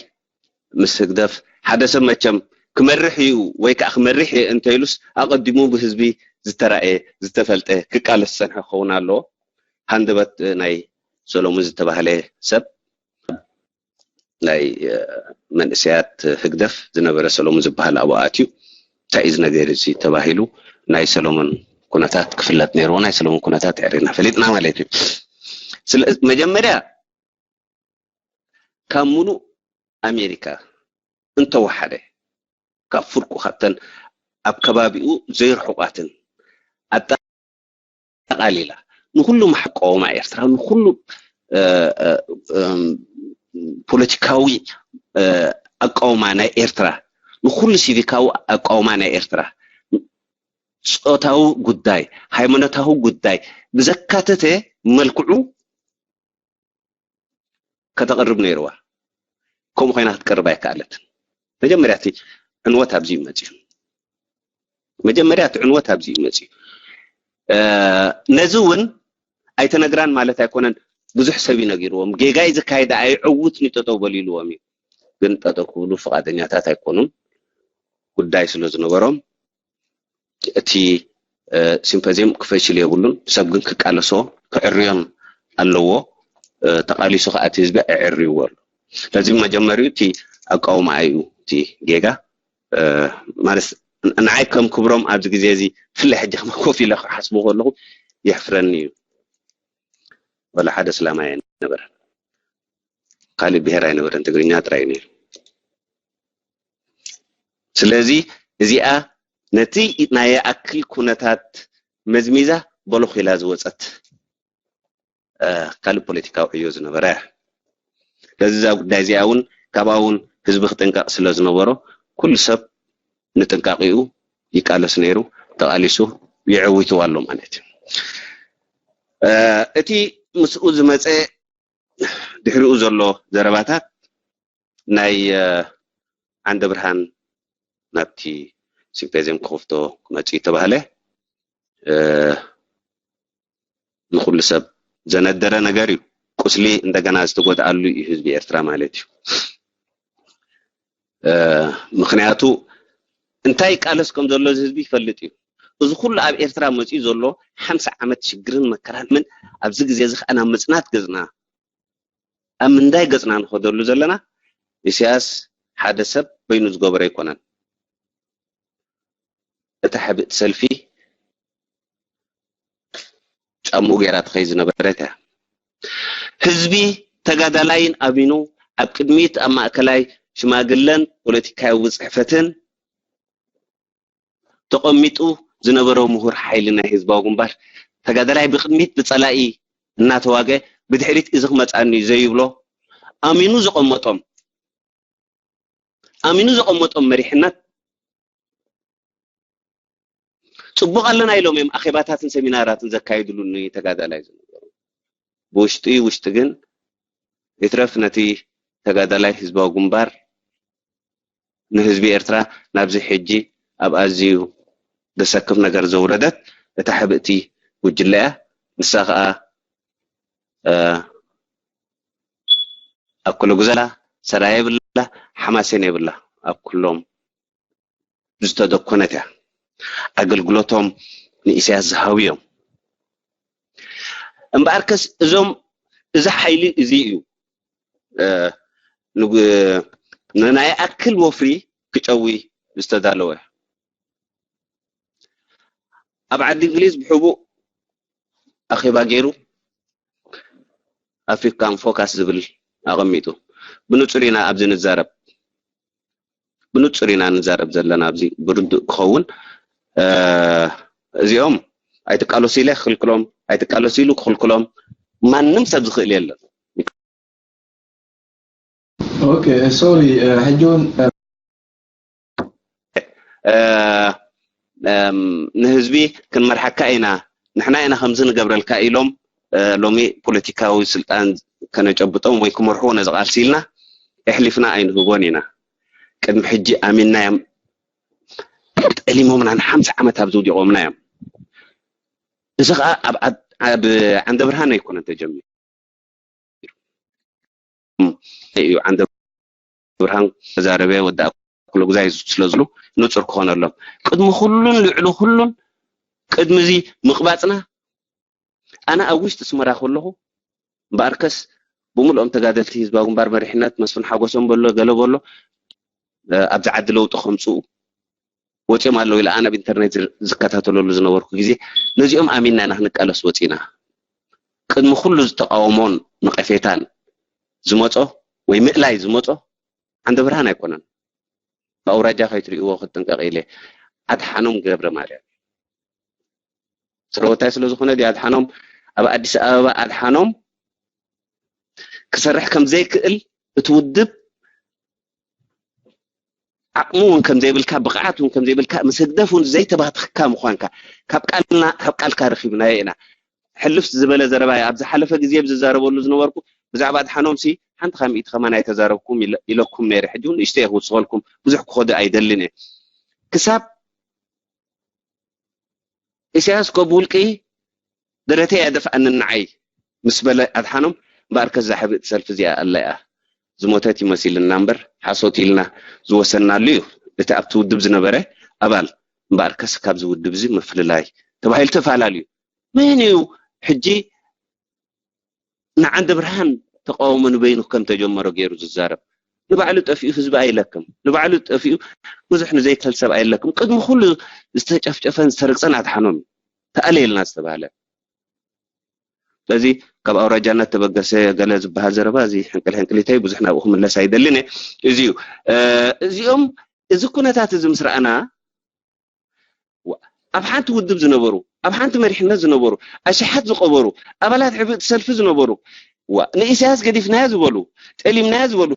ምስ ህግደፍ ሓደ ሰብ መቸም ክመርሕ እዩ ወይ ከዓ ክመርሕ እየ እንተኢሉስ ኣቐዲሙ ብህዝቢ ዝተራእየ፣ ዝተፈልጠ፣ ክቃለስ ዝጸንሐ ክኸውን ኣለዎ። ሃንደበት ናይ ሰሎሙን ዝተባህለ ሰብ ናይ፣ እ፣ መንእሰያት ህግደፍ ዝነበረ ሰሎሙን ዝበሃል ኣብኡ ኣትዩ። እንታይ እዩ እዚ ነገር እዚ ተባሂሉ ናይ ሰሎሙን ኩነታት ክፍለጥ ነይርዎ። ናይ ሰሎሙን ኩነታት ኣዕሪና ፈሊጥና ማለት እዩ። ስለ መጀመርያ ካብ ሙሉእ ኣሜሪካ እንተወሓደ ካብ ፍርቁ ካብተን ኣብ ከባቢኡ ዘይርሑቓትን ኣጠቓሊላ ንኹሉ ማሕበራዊ ኣቃውማ ኤርትራ፣ ንኹሉ፣ እ፣ እ፣ እም፣ ፖለቲካዊ፣ እ፣ ኣቃውማ ናይ ኤርትራ፣ ንኹሉ ሲቪካዊ ኣቃውማ ናይ ኤርትራ፣ ጾታዊ ጉዳይ፣ ሃይማኖታዊ ጉዳይ ብዘካተተ መልክዑ ከተቕርብ ነይርዋ። ከምኡ ኮይና ክትቀርብ ኣይከኣለትን። መጀመርያ እቲ ዕንወት ኣብዚ እዩ መፅዩ። መጀመርያ እቲ ዕንወት ኣብዚ እዩ መፅዩ። እ፣ ነዚ እውን ኣይተነግራን ማለት ኣይኮነን። ብዙሕ ሰብ እዩ ነጊርዎም። ጌጋ እዩ ዝካየድ፣ ኣይዕውትን እዩ፣ ጠጠው በሉ ኢልዎም እዩ። ግን ጠጠው ክብሉ ፍቓደኛታት ኣይኮኑን። ጉዳይ ስለ ዝነበሮም እቲ፣ እ፣ ሲምፖዚየም ክፈሽል የብሉን። ሰብ ግን ክቃለሶ ክዕርዮን ኣለዎ። እ፣ ተቓሊሱ ከዓ እቲ ህዝቢ ኣዕርይዎ ኣሎ። ስለዚ መጀመሪኡ እቲ ኣቃውማ እዩ እቲ ጌጋ። እ፣ ማለት ንዓይ ከም ክብሮም ኣብዚ ግዜ እዚ ብፍላይ ሕጂ ከማ ኮፍ ኢለ ክሓስቦ ከለኹ የሕፍረኒ እዩ። ወላ ሓደ እስላማይ ኣይነበረን። ካልእ ብሄር ኣይነበረን። ትግርኛ ጥራይ እዩ ነይሩ። ስለዚ እዚኣ ነቲ ናይ ይኣክል ኩነታት መዝሚዛ በሎኽ ኢላ ዝወጸት፣ እ፣ ካልእ ፖለቲካዊ ዕዮ ዝነበራ እያ። ስለዚ እዛ ጉዳይ እዚኣ እውን ካብኣ እውን ህዝቢ ክጥንቀቕ ስለ ዝነበሮ ኩሉ ሰብ ንጥንቃቄኡ ይቃለስ ነይሩ፣ ተቓሊሱ የዕዊትዋ ኣሎ ማለት እዩ። እ፣ እቲ ምስኡ ዝመጸ ድሕሪኡ ዘሎ ዘረባታት ናይ፣ እ፣ ዓንደ ብርሃን ናብቲ ሲምፖዚየም ክኸፍቶ ክመጽእ እዩ ተባህለ። እ፣ ንኹሉ ሰብ ዘነደረ ነገር እዩ። ቁስሊ እንደገና ዝተጎድኣሉ እዩ ህዝቢ ኤርትራ ማለት እዩ። እ፣ ምኽንያቱ እንታይ ይቃለስ ከም ዘሎ እዚ ህዝቢ ይፈልጥ እዩ። እዚ ኩሉ ኣብ ኤርትራ መጺኡ ዘሎ ሓምሳ ዓመት ሽግርን መከራን ምን ኣብዚ ግዜ እዚ ከኣ ናብ ምጽናት ገጽና ኣብ ምንዳይ ገጽና ንኸደሉ ዘለና ኢሳያስ ሓደ ሰብ በይኑ ዝገበሮ ኣይኮነን። እታ ሕብእቲ ሰልፊ ጫምኡ ገይራ ትኸይድ ዝነበረት እያ። ህዝቢ ተጋዳላይን ኣሚኑ ኣብ ቅድሚት ኣብ ማእከላይ ሽማግለን ፖለቲካዊ ጽሕፈትን ተቐሚጡ ዝነበረ ምሁር ሓይሊ ናይ ህዝባዊ ግንባር ተጋዳላይ ብቕድሚት ብጸላኢ እናተዋገ ብድሕሪት እዚ ክመጻኒ እዩ ዘይብሎ ኣሚኑ ዘቐመጦም ኣሚኑ ዘቐመጦም መሪሕነት ጽቡቕ ኣለና ኢሎም እዮም ኣኼባታትን ሰሚናራትን ዘካይድሉ ንተጋዳላይ ዝነበሩ። ብውሽጢ ውሽጢ ግን ይትረፍ ነቲ ተጋዳላይ ህዝባዊ ግንባር ንህዝቢ ኤርትራ ናብዚ ሕጂ ኣብ ኣዝዩ ዘሰክፍ ነገር ዘውረደት እታ ሕብእቲ ጉጅለ እያ። ንሳ ኸኣ፣ እ፣ ኣኩለ ጉዛላ ሰራየ የብላ፣ ሓማሴን የብላ። ኣብ ኩሎም ዝተደኮነት እያ። ኣገልግሎቶም ንኢሳያስ ዝሃቡ እዮም። እምበኣርከስ እዞም፣ እዚ ሓይሊ እዚ እዩ፣ እ፣ ንግ-፣ ንናይ ኣክል ወፍሪ ክጨዊ ዝተዳለወ። ኣብ ዓዲ እንግሊዝ ብሕቡእ ኣኼባ ገይሩ ኣፍሪካን ፎካስ ዝብል ኣቐሚጡ። ብንጹር ኢና ኣብዚ ንዛረብ። ብንጹር ኢና ንዛረብ ዘለና ኣብዚ ብርዱእ ክኸውን። እ፣ እዚኦም ኣይትቃለሱ ኢለ ክኽልክሎም፣ ኣይትቃለሱ ኢሉ ክኽልክሎም ማንም ሰብ ዝኽእል የለን። ኦኬ፣ ሶሪ፣ እ፣ ሕጂ እውን፣ እ፣ እ፣ እም፣ ንህዝቢ ክንመርሓካ ኢና፣ ንሕና ኢና ከምዚ ንገብረልካ ኢሎም፣ እ፣ ሎሚ ፖለቲካዊ ስልጣን ከነጨብጦም ወይ ክመርሕዎ ነዚ ቃልሲ ኢልና ኣሕሊፍና ኣይንህቦን ኢና። ቅድሚ ሕጂ ኣሚንናዮም ጠሊሞምና ንሓምሳ ዓመት ኣብ ዝውዲቖምና እዮም። እዚ ከዓ ኣብ ዓንደ ብርሃን ኣይኮነን ተጀሚሩ እዩ። ዓንደ ብርሃን ተዛረበ ወዲ ኣክለጉዛይ ስለ ዝሉ ንፁር ክኾነሎም ቅድሚ ኩሉን ልዕሊ ኩሉን ቅድሚ እዚ ምቕባፅና ኣነ ኣብ ውሽጢ ስመራ ከለኹ እምበኣርከስ ብምልኦም ተጋደልቲ ህዝባዊ ግንባር መሪሕነት መስፍን ሓጎሶም በሎ ገለ በሎ ኣብዚ ዓዲ ለውጢ ከምፅኡ ወፂኦም ኣለዉ ኢለ ኣነ ኣብ ኢንተርኔት ዝከታተለሉ ዝነበርኩ ግዜ ነዚኦም ኣሚንና ኢና ክንቃለስ ወፂና። ቅድሚ ኩሉ ዝተቃወሞን ነቐፌታን ዝመፆ ወይ ምእላይ ዝመፆ ዓንደ ብርሃን ኣይኮነን። ብኣውራጃ ከይትርእይዎ ክጥንቀቕ ኢለ። ኣድሓኖም ገብረ ማርያም ስረወታይ ስለ ዝኾነ ድዩ ኣድሓኖም ኣብ ኣዲስ ኣበባ ኣድሓኖም ክሰርሕ ከም ዘይክእል እቲ ውድብ ዓቕሚ እውን ከም ዘይብልካ ብቕዓት እውን ከም ዘይብልካ ምስ ህግደፍ እውን ዘይተባትኽካ ምዃንካ ካብ ቃልና ካብ ቃልካ ረኺብናዮ ኢና። ሕልፍ ዝበለ ዘረባ ኣብ ዝሓለፈ ግዜ ዝዛረበሉ ዝነበርኩ ብዛዕባ ኣድሓኖም ሲ ሓንቲ ካብ ሚእቲ ከማን ኣይተዛረብኩም ኢለኩም ነይረ። ሕጂ እውን ንእሽተይ ክውስኸልኩም ብዙሕ ክኸዱ ኣይደልን እየ። ክሳብ ኢሳያስ ኮ ብውልቂ ደረተይ ኣደፍኣንን ንዓይ ምስ በለ ኣድሓኖም እምበኣርከስ እዛ ሕብእቲ ሰልፊ እዚኣ ኣላ እያ ዝሞተት ይመሲልና እምበር ሓሶት ኢልና ዝወሰንናሉ እዩ። እቲ ኣብቲ ውድብ ዝነበረ ኣባል እምበኣርከስ ካብዚ ውድብ እዚ ምፍልላይ ተባሂሉ ተፈላለዩ። መን እዩ ሕጂ ንዓንደ ብርሃን ተቃውሞ ንበይኑ ከም ተጀመሮ ገይሩ ዝዛረብ? ንባዕሉ ጠፊኡ ህዝቢ ኣይለክም፣ ንባዕሉ ጠፊኡ ብዙሕ ንዘይከል ሰብ ኣይለክም። ቅድሚ ኩሉ ዝተጨፍጨፈን ዝተረግፀን ኣድሓኖም እዩ ተኣለየልና ዝተባህለ። ስለዚ ካብ ኣውራጃነት ተበገሰ ገለ ዝበሃል ዘረባ እዚ ሕንቅል ሕንቅሊተይ ብዙሕ ናብኡ ክምለስ ኣይደልን እየ። እዚ እዩ እዚኦም እዚ ኩነታት እዚ ምስ ረኣና ኣብ ሓንቲ ውድብ ዝነበሩ ኣብ ሓንቲ መሪሕነት ዝነበሩ ኣሽሓት ዝቀበሩ ኣባላት ሕብእቲ ሰልፊ ዝነበሩ ንኢሳያስ ገዲፍናዮ ዝበሉ ጠሊምናዮ ዝበሉ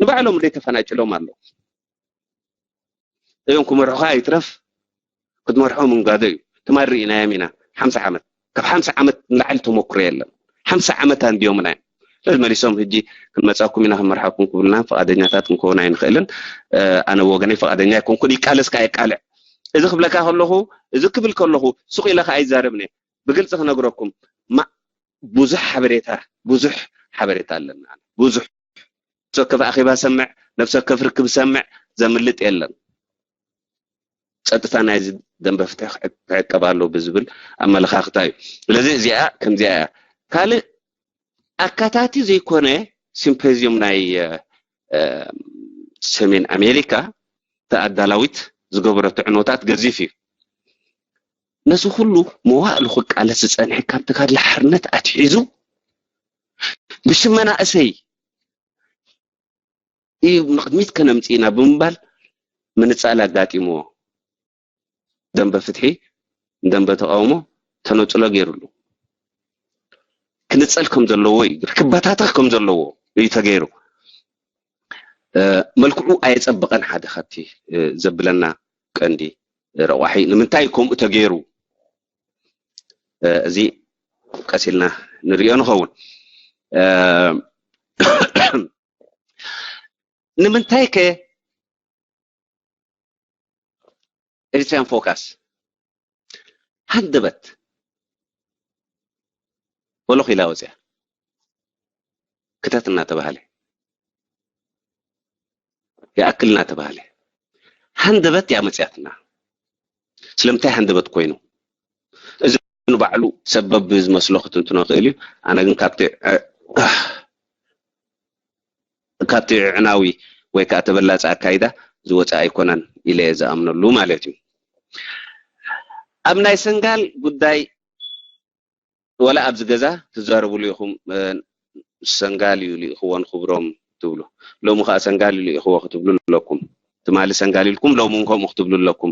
ንባዕሎም ደይ ተፈናጭሎም ኣሎ። እዮም ክመርሑኻ ይትረፍ ክትመርሖም እንጋዶ እዩ። ትማል ርኢናዮም ኢና ሓምሳ ዓመት ካብ ሓምሳ ዓመት ንላዕሊ ተመክሮ የለን። ሓምሳ ዓመት ኣንድዮምና እዮም። ስለዚ መሊሶም ሕጂ ክንመፃኩም ኢና ክንመርሓኩም ክብሉና ፍቓደኛታት ክንከውን ኣይንኽእልን። ኣነ ብወገነይ ፍቓደኛ ኣይኮንኩን። ይቃለስ ከዓ የቃልዕ። እዚ ክብለካ ከለኹ እዚ ክብል ከለኹ ሱቕ ኢለ ከዓ ኣይዛረብን እየ። ብግልፂ ክነግረኩም ብዙሕ ሓበሬታ ብዙሕ ሓበሬታ ኣለና። ብዙሕ ነብሰ ወከፍ ኣኼባ ሰምዕ፣ ነብሰ ወከፍ ርክብ ሰምዕ፣ ዘምልጥ የለን። ፀጥታ ናይዚ ደንበ ፍትሒ ክዕቀብ ኣሎ ብዝብል ኣመለኻኽታ እዩ። ስለዚ እዚኣ ከምዚኣ እያ። ካልእ ኣካታቲ ዘይኮነ ሲምፖዚየም ናይ ሰሜን ኣሜሪካ ተኣዳላዊት ዝገበረቶ ዕኖታት ገዚፍ እዩ። ነዚ ኩሉ መዋእሉ ክቃለስ ዝፀንሐ ካብ ተጋድሎ ሓርነት ኣትሒዙ ብሽም መናእሰይ እዩ ንቕድሚት ከነምፅእ ኢና ብምባል ምንፃል ኣጋጢምዎ። ደንበ ፍትሒ ንደንበ ተቃውሞ ተነፅሎ ገይሩሉ ክንፀል ከም ዘለዎ እዩ ክበታተኽ ከም ዘለዎ እዩ ተገይሩ። መልክዑ ኣየፀበቐን ሓደ ካብቲ ዘብለና ቀንዲ ረቋሒ ንምንታይ ከምኡ ተገይሩ እዚ ቀሲልና ንሪኦ ንኸውን። ንምንታይ ከ ኤሪትሪያን ፎካስ ሃንደበት ወለኹ ኢላ ወፅያ ክተት እናተባሃለ ይኣክል እናተባሃለ ሃንደበት እያ መፅያትና። ስለምንታይ ሃንደበት ኮይኑ እዚ ንባዕሉ ሰበብ ዝመስሎ ክትንትኖ ክእል እዩ። ኣነ ግን ካብቲ ካብቲ ዕዕናዊ ወይ ከዓ ተበላፂ ኣካይዳ ዝወፀ ኣይኮነን ኢለ እየ ዝኣምነሉ ማለት እዩ። ኣብ ናይ ሰንጋል ጉዳይ ወላ ኣብዚ ገዛ ትዛረብሉ ኢኹም። ሰንጋል እዩ ልኢኽዎ ንክብሮም ትብሉ ሎሚ ከዓ ሰንጋል እዩ ልኢኽዎ ክትብሉ ኣለኩም። ትማሊ ሰንጋል ኢልኩም ሎሚ እውን ከምኡ ክትብሉ ኣለኩም።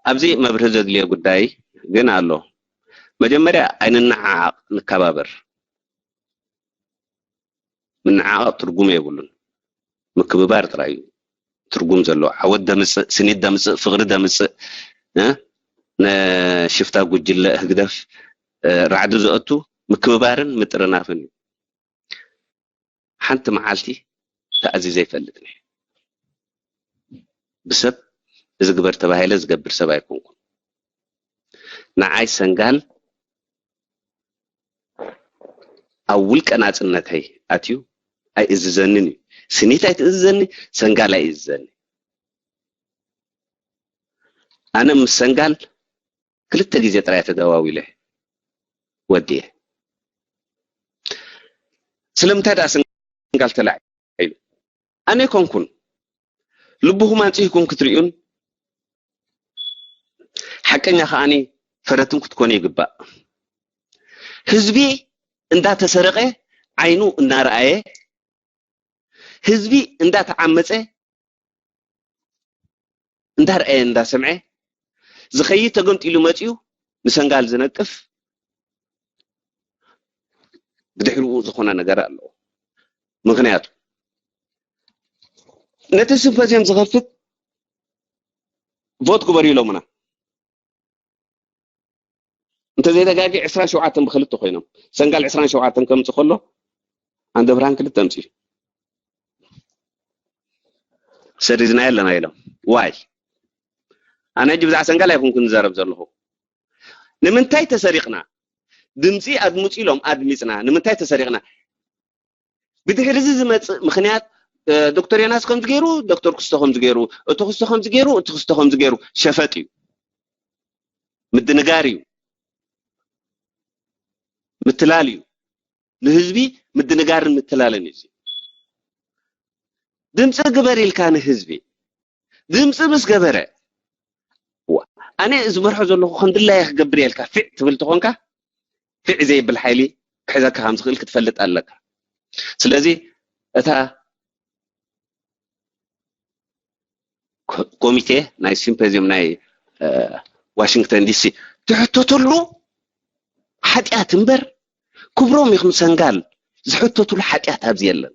ኣብዚ መብርሂ ዘድልዮ ጉዳይ ግን ኣሎ። መጀመርያ ኣይንነዓዓቕ፣ ንከባበር። ምንዓቕ ትርጉም የብሉን። ምክብባር ጥራይ እዩ ትርጉም ዘለዎ። ዓወት ደምፅእ፣ ስኒት ደምፅእ፣ ፍቕሪ ደምፅእ፣ እ? ንሽፍታ ጉጅለ ህግደፍ እ፣ ራዕዲ ዘእቱ ምክብባርን ምጥርናፍን እዩ። ሓንቲ መዓልቲ ተኣዚዘ ይፈልጥን እየ። ብሰብ እዚ ግበር ተባሂለ ዝገብር ሰብ ኣይኮንኩን። ንዓይ ሰንጋል ኣብ ውልቀ ናጽነተይ ኣትዩ ኣይእዝዘንን እዩ። ስኒት ኣይትእዝዘኒ፣ ሰንጋል ኣይእዝዘኒ። ኣነ ምስ ሰንጋል ክልተ ግዜ ጥራይ ተደዋዊለ ወዲየ። ስለምንታይ ደኣ ሰንጋል ተላዒሉ? ኣነ ኣይኮንኩን። ልብኹም ኣንጺህኩም ክትርእዩን ሓቀኛ ከኣኒ ፈረትም ክትኮኑ ይግባእ። ህዝቢ እንዳተሰረቐ ዓይኑ እናረኣየ፣ ህዝቢ እንዳተዓመፀ እንዳረኣየ እንዳሰምዐ ዝኸይድ ተገምጢሉ መፂኡ ንሰንጋል ዝነቅፍ ብድሕሪኡ ዝኾነ ነገር ኣለዎ። ምኽንያቱ ነቲ ሲምፖዚየም ዝኸፍት ቮት ግበሩ ኢሎምና። እንተዘይተጋጊ ዕስራን ሸውዓተን ብክልተ ኮይኖም ሰንጋል ዕስራን ሸውዓተን ከምፅእ ከሎ ኣንደ ብርሃን ክልተ ኣምፅኡ ሰሪዝና ኣለና ኢሎም። ዋይ ኣነ ሕጂ ብዛዕባ ሰንጋል ኣይኮንኩን ዝዛረብ ዘለኹ። ንምንታይ ተሰሪቕና? ድምፂ ኣድምፁ ኢሎም ኣድሚፅና። ንምንታይ ተሰሪቕና? ብድሕሪ እዚ ዝመፅእ ምኽንያት እ፣ ዶክተር ዮናስ ከምዚ ገይሩ፣ ዶክተር ክስቶ ከምዚ ገይሩ፣ እቲ ክስቶ ከምዚ ገይሩ፣ እቲ ክስቶ ከምዚ ገይሩ ሸፈጥ እዩ። ምድንጋር እዩ። ምትላል እዩ። ንህዝቢ ምድንጋርን ምትላልን እዩ። ድምፂ ግበር ኢልካ ንህዝቢ ድምፂ ምስ ገበረ ዋ፣ ኣነ ዝመርሖ ዘለኹ ከም ድላየ ክገብር እየ ኢልካ ፊዕ ትብል ተኾንካ ፊዕ ዘይብል ሓይሊ ክሕዘካ ከም ዝኽእል ክትፈልጥ ኣለካ። ስለዚ እታ ኮ- ኮሚቴ ናይ ሲምፖዚየም ናይ እ፣ ዋሽንግተን ዲሲ ትሕተተሉ ሓጢኣት እምበር ክብሮም ይኹን ሰንጋል ዝሕተቱሉ ሓጢኣት ኣብዚ የለን።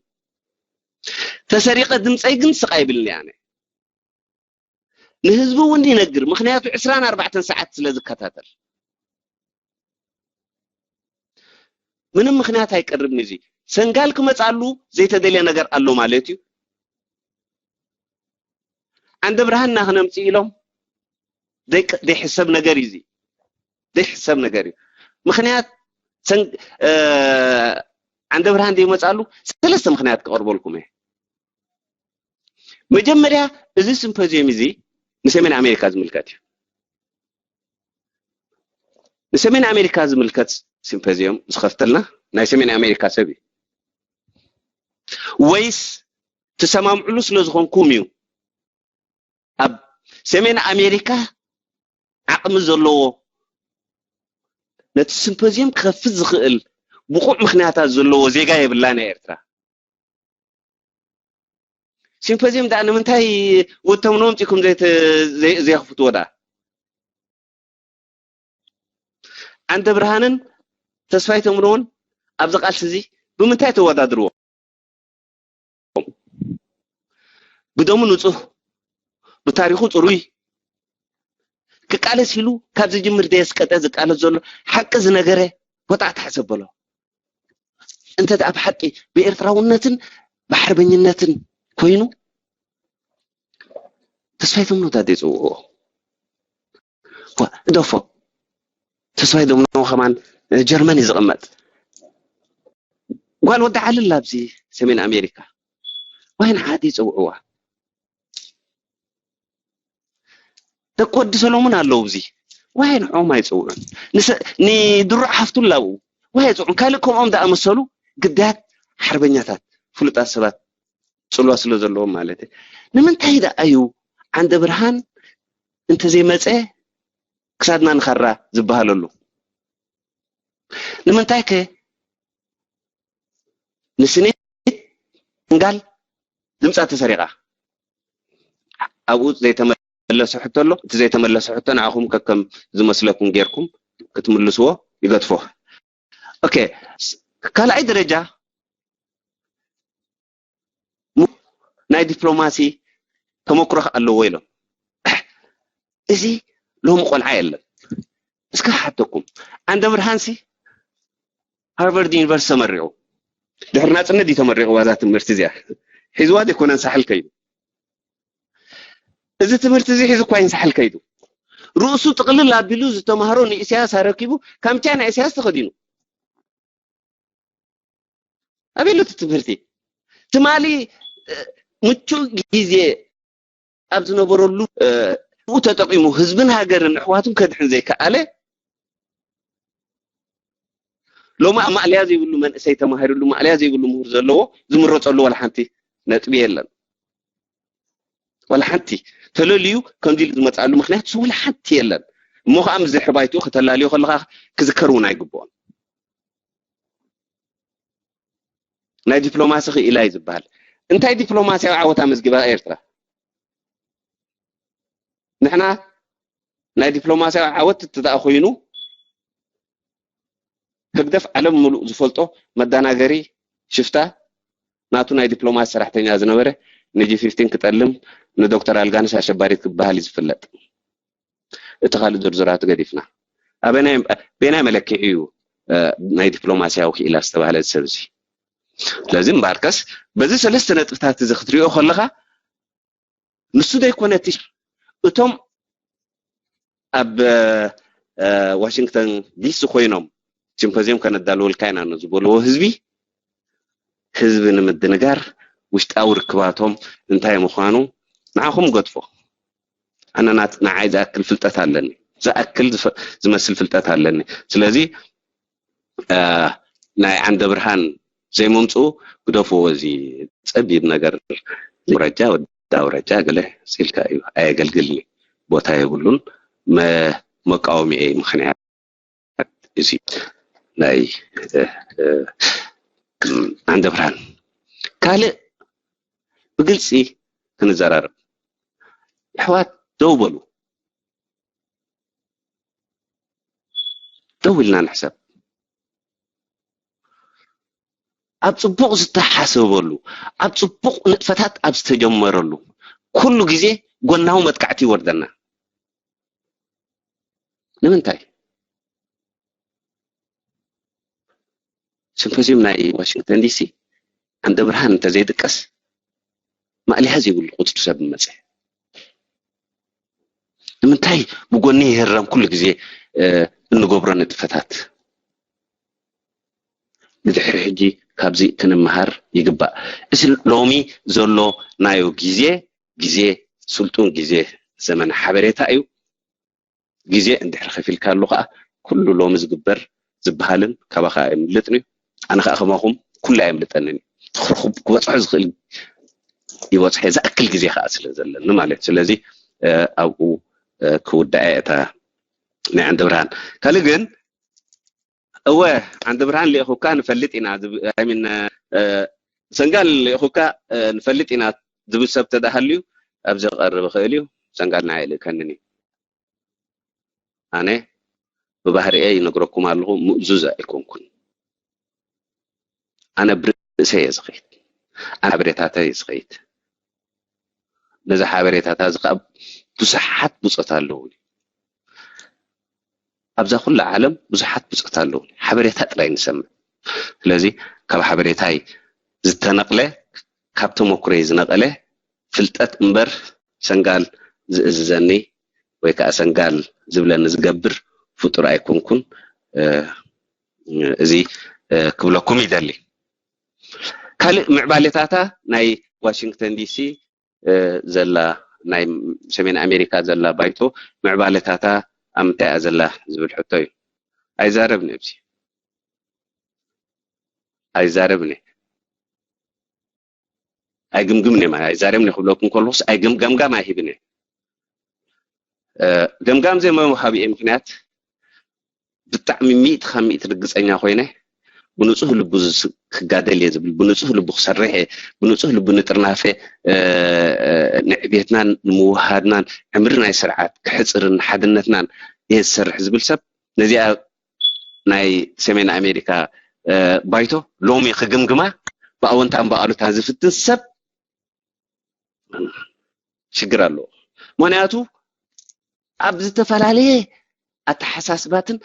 ተሰሪቐ ድምፀይ ግን ስቕ ኣይብልኒ ኣነ። ንህዝቢ እውን ይነግር፣ ምኽንያቱ ዕስራን ኣርባዕተን ሰዓት ስለ ዝከታተል። ምንም ምኽንያት ኣይቀርብን እዚ። ሰንጋል ክመፅኣሉ ዘይተደልየ ነገር ኣሎ ማለት እዩ። ዓንደ ብርሃንና ክነምፅእ ኢሎም ዘይቅ- ዘይሕሰብ ነገር እዩ እዚ። ዘይሕሰብ ነገር እዩ። ምኽንያት ሰን- እ፣ ዓንደ ብርሃን ዘይመፅኣሉ ሰለስተ ምኽንያት ክቐርበልኩም እየ። መጀመርያ እዚ ሲምፖዚየም እዚ ንሰሜን ኣሜሪካ ዝምልከት እዩ። ንሰሜን ኣሜሪካ ዝምልከት ሲምፖዚየም ዝኸፍተልና ናይ ሰሜን ኣሜሪካ ሰብ እዩ ወይስ ትሰማምዕሉ ስለ ዝኾንኩም እዩ? ኣብ ሰሜን ኣሜሪካ ዓቕሚ ዘለዎ ነቲ ሲምፖዚየም ክኸፍት ዝኽእል ብቑዕ ምኽንያታት ዘለዎ ዜጋ የብላን እያ ኤርትራ። ሲምፖዚየም ደኣ ንምንታይ ወተምኖ ኣምጺኩም ዘይተ- ዘይ- ዘይኽፍትዎ ደኣ? ዓንደ ብርሃንን ተስፋይ ተምኖን ኣብዚ ቃልሲ እዚ ብምንታይ ተወዳድርዎ? ብደሙ ንጹህ፣ ብታሪኹ ጽሩይ ክቃለስ ኢሉ ካብ ዝጅምር ደየስቀጠ ዝቃለስ ዘሎ ሓቂ ዝነገረ ወጣዕታ ሕሰብ በሎ። እንተ ደኣ ብሓቂ ብኤርትራውነትን ብሓርበኝነትን ኮይኑ ተስፋይ ተምኖ ዳደ ይጽውዕዎ። ዋ፣ እደፎ ተስፋይ ደምኖ ከማን ጀርመን እዩ ዝቕመጥ። ጓል ወዲ ዓሊ ኣላ ኣብዚ ሰሜን ኣሜሪካ። ዋይ ንዓዲ ይጽውዕዋ። ደቂ ወዲ ሰሎሙን ኣለዉ ኣብዚ። ዋይ ንዕኦም ኣይጽውዑን። ንሰ- ንድሩዕ ሃፍቱ ኣላው ዋይ ኣይጽውዑን። ካልእ ከምኦም ዝኣመሰሉ ግዳያት ሓርበኛታት ፍሉጣት ሰባት ጽልዋ ስለ ዘለዎም ማለት እዩ። ንምንታይ ደኣ እዩ ዓንደ ብርሃን እንተዘይመጸ ክሳድና ንኻራ ዝበሃለሉ? ንምንታይ ከ ንስኒት ንጋል ድምጻ ተሰሪቓ? ኣብኡ ዘይተመለሰ ሕቶ ኣሎ። እቲ ዘይተመለሰ ሕቶ ንዓኹም ከከም ዝመስለኩም ጌርኩም ክትምልስዎ ይገድፎ። ኦኬ፣ ካልኣይ ደረጃ ናይ ዲፕሎማሲ ተመክሮ ኣለዎ ኢሎም። እዚ ሎሚ ቆልዓ የለን። እስከ ሓተኩም፣ ዓንደ ብርሃንሲ ሃርቨርድ ዩኒቨርሲቲ ተመሪቑ፣ ድሕሪ ናፅነት እዩ ተመሪቑ። ዋዛ ትምህርቲ እዚኣ ሒዝዋ ዘይኮነን ሳሕል ከይዱ እዚ ትምህርቲ እዚ ሒዙ እኳ ይንሳሕል ከይዱ፣ ርእሱ ጥቕልል ኣቢሉ ዝተማህሮ ንኢሳያስ ኣረኪቡ፣ ካምቻ ናይ ኢሳያስ ተኸዲኑ። ኣበይ ኣሎ እቲ ትምህርቲ? ትማሊ፣ እ፣ ምቹእ ግዜ ኣብ ዝነበረሉ፣ እ፣ ብኡ ተጠቒሙ ህዝብን ሃገርን ኣሕዋቱን ከድሕን ዘይከኣለ፣ ሎሚ ኣብ ማእለያ ዘይብሉ መንእሰይ ተማሂሩሉ፣ ማእለያ ዘይብሉ ምሁር ዘለዎ ዝምረፀሉ ዋላ ሓንቲ ነጥቢ የለን። ዋላ ሓንቲ ተለልዩ ከምዚ ኢሉ ዝመፅኣሉ ምኽንያት ዋላ ሓንቲ የለን። እሞ ከዓ ምስ ድሕሪ ባይትኡ ከተላልዮ ከለኻ ክዝከር እውን ኣይግብኦን። ናይ ዲፕሎማሲ ክኢላ እዩ ዝበሃል። እንታይ ዲፕሎማሲያዊ ዓወት ኣመዝጊባ ኤርትራ? ንሕና ናይ ዲፕሎማሲያዊ ዓወት እቲ ደኣ ኮይኑ፣ ህግደፍ ዓለም ምሉእ ዝፈልጦ መዳናገሪ ሽፍታ፣ ናቱ ናይ ዲፕሎማሲ ሰራሕተኛ ዝነበረ፣ ንጂ ፊፍቲን ክጠልም፣ ንዶክተር ኣልጋንስ ኣሸባሪት ክበሃል እዩ ዝፍለጥ። እቲ ካልእ ዝርዝራቱ ገዲፍና፣ ኣበናይ፣ በናይ መለክዒ እዩ፣ እ፣ ናይ ዲፕሎማሲያዊ ክኢላ ዝተባህለ እዚ ሰብ እዚ? ስለዚ እምበኣርከስ፣ በዚ ሰለስተ ነጥብታት እዚ ክትሪኦ ከለኻ፣ ንሱ ዘይኮነ እቲ፣ እቶም ኣብ፣ እ፣ ዋሽንግተን ዲሲ ኮይኖም ሲምፖዚየም ከነዳልወልካ ኢና ንዝበልዎ ህዝቢ፣ ህዝቢ ንምድንጋር፣ ውሽጣዊ ርክባቶም እንታይ ምዃኑ ንዓኹም ገድፎ። ኣነ ናት-፣ ንዓይ ዝኣክል ፍልጠት ኣለኒ፣ ዝኣክል ዝፈ-፣ ዝመስል ፍልጠት ኣለኒ። ስለዚ፣ እ፣ ናይ ዓንደ ብርሃን ዘይመምፅኡ ግደፍዎ። እዚ ፀቢብ ነገር፣ ውረጃ፣ ወዲ ኣውረጃ ገለ ሲልካ እዩ፣ ኣየገልግልን እዩ፣ ቦታ የብሉን። መ-፣ መቃወሚኤ ምኽንያት እዚ ናይ፣ እ፣ እ፣ ዓንደ ብርሃን። ካልእ ብግልፂ ክንዘራረብ፣ ኣሕዋት ደው በሉ፣ ደው ኢልና ንሕሰብ። ኣብ ጽቡቕ ዝተሓሰበሉ፣ ኣብ ጽቡቕ ንጥፈታት ኣብ ዝተጀመረሉ፣ ኩሉ ግዜ ጎናዊ መጥቃዕቲ ይወርደና። ንምንታይ? ሲምፖዚየም ናይ ዋሽንግተን ዲሲ ዓንደ ብርሃን እንተዘይድቀስ፣ ማእለያ ዘይብሉ ቁጽሪ ሰብ ምመጸ። ንምንታይ ብጎኒ ይህረም ኩሉ ግዜ፣ እ፣ እንገብሮ ንጥፈታት? ንድሕሪ ሕጂ ካብዚ ክንመሃር ይግባእ። እዚ ሎሚ ዘሎ ናዮ ግዜ፣ ግዜ ስልጡን ግዜ፣ ዘመን ሓበሬታ እዩ። ግዜ እንድሕር ከፊልካሉ ከኣ ኩሉ ሎሚ ዝግበር ዝበሃልን ካባኻ ኣይምልጥን እዩ። ኣነ ከኣ ከማኹም ኩሉ ኣየምልጠንን እዩ። ክበጽሖ ዝኽእል ይበጽሖ፣ ዝኣክል ግዜ ከኣ ስለ ዘለኒ ማለት እዩ። ስለዚ፣ እ፣ ኣብኡ፣ እ፣ ክውዳእ እየ እታ ናይ ዓንደ ብርሃን። ካልእ ግን፣ እወ፣ ዓንደ ብርሃን ልኢኹካ ንፈልጥ ኢና ዝብ-፣ I mean፣ እ፣ ሰንጋል ልኢኹካ፣ እ፣ ንፈልጥ ኢና ዝብል ሰብ ተዳሃልዩ ኣብዚ ክቐርብ ይኽእል እዩ። ሰንጋል ንዓይ ልእከንን እዩ። ኣነ ብባህሪኤ ይነግረኩም ኣለኹ፣ ምእዙዝ ኣይኮንኩን። ኣነ ብርእሰይ እየ ዝኸይድ። ኣነ ሓበሬታተይ እየ ዝኸይድ። ነዚ ሓበሬታታ እዚ ከኣ ብዙሓት ብጾት ኣለዉኒ። ኣብዛ ኩላ ዓለም ብዙሓት ብጾት ኣለዉኒ። ሓበሬታ ጥራይ ንሰምዕ። ስለዚ ካብ ሓበሬታይ ዝተነቕለ፣ ካብ ተመኩረይ ዝነቐለ ፍልጠት እምበር ሰንጋል ዝእዝዘኒ ወይ ከኣ ሰንጋል ዝብለኒ ዝገብር ፍጡር ኣይኮንኩን። እ፣ እዚ፣ እ፣ ክብለኩም ይደሊ። ካልእ ምዕባሌታታ ናይ ዋሽንግተን ዲሲ፣ እ፣ ዘላ፣ ናይ ሰሜን ኣሜሪካ ዘላ ባይቶ ምዕባሌታታ ኣብ ምንታይ እያ ዘላ ዝብል ሕቶ እዩ። ኣይዛረብን ኣብዚ። ኣይዛረብን እየ። ኣይግምግምን እየ ማለት ኣይዛረብን እየ ክብለኩም ከለኹስ ኣይግም-፣ ገምጋም ኣይህብን እየ። እ፣ ገምጋም ዘይምሃብኤ ምኽንያት ብጣዕሚ ሚእቲ ካብ ሚእቲ ርግጸኛ ኮይነ ብንጹህ ልቡ ዝስ-፣ ክጋደል እየ ዝብል፣ ብንጹህ ልቡ ክሰርሕ እየ፣ ብንጹህ ልቡ ንጥርናፈ፣ እ፣ እ፣ ንዕቤትናን ንምውሃድናን ዕምሪ ናይ ስርዓት ክሕጽርን ሓድነትናን እየ ዝሰርሕ ዝብል ሰብ ነዚኣ ናይ ሰሜን ኣሜሪካ፣ እ፣ ባይቶ ሎሚ ክግምግማ ብኣወንታን ብኣሉታን ዝፍትን ሰብ ሽግር ኣለዎ። ምኽንያቱ ኣብ ዝተፈላለየ ኣተሓሳስባትን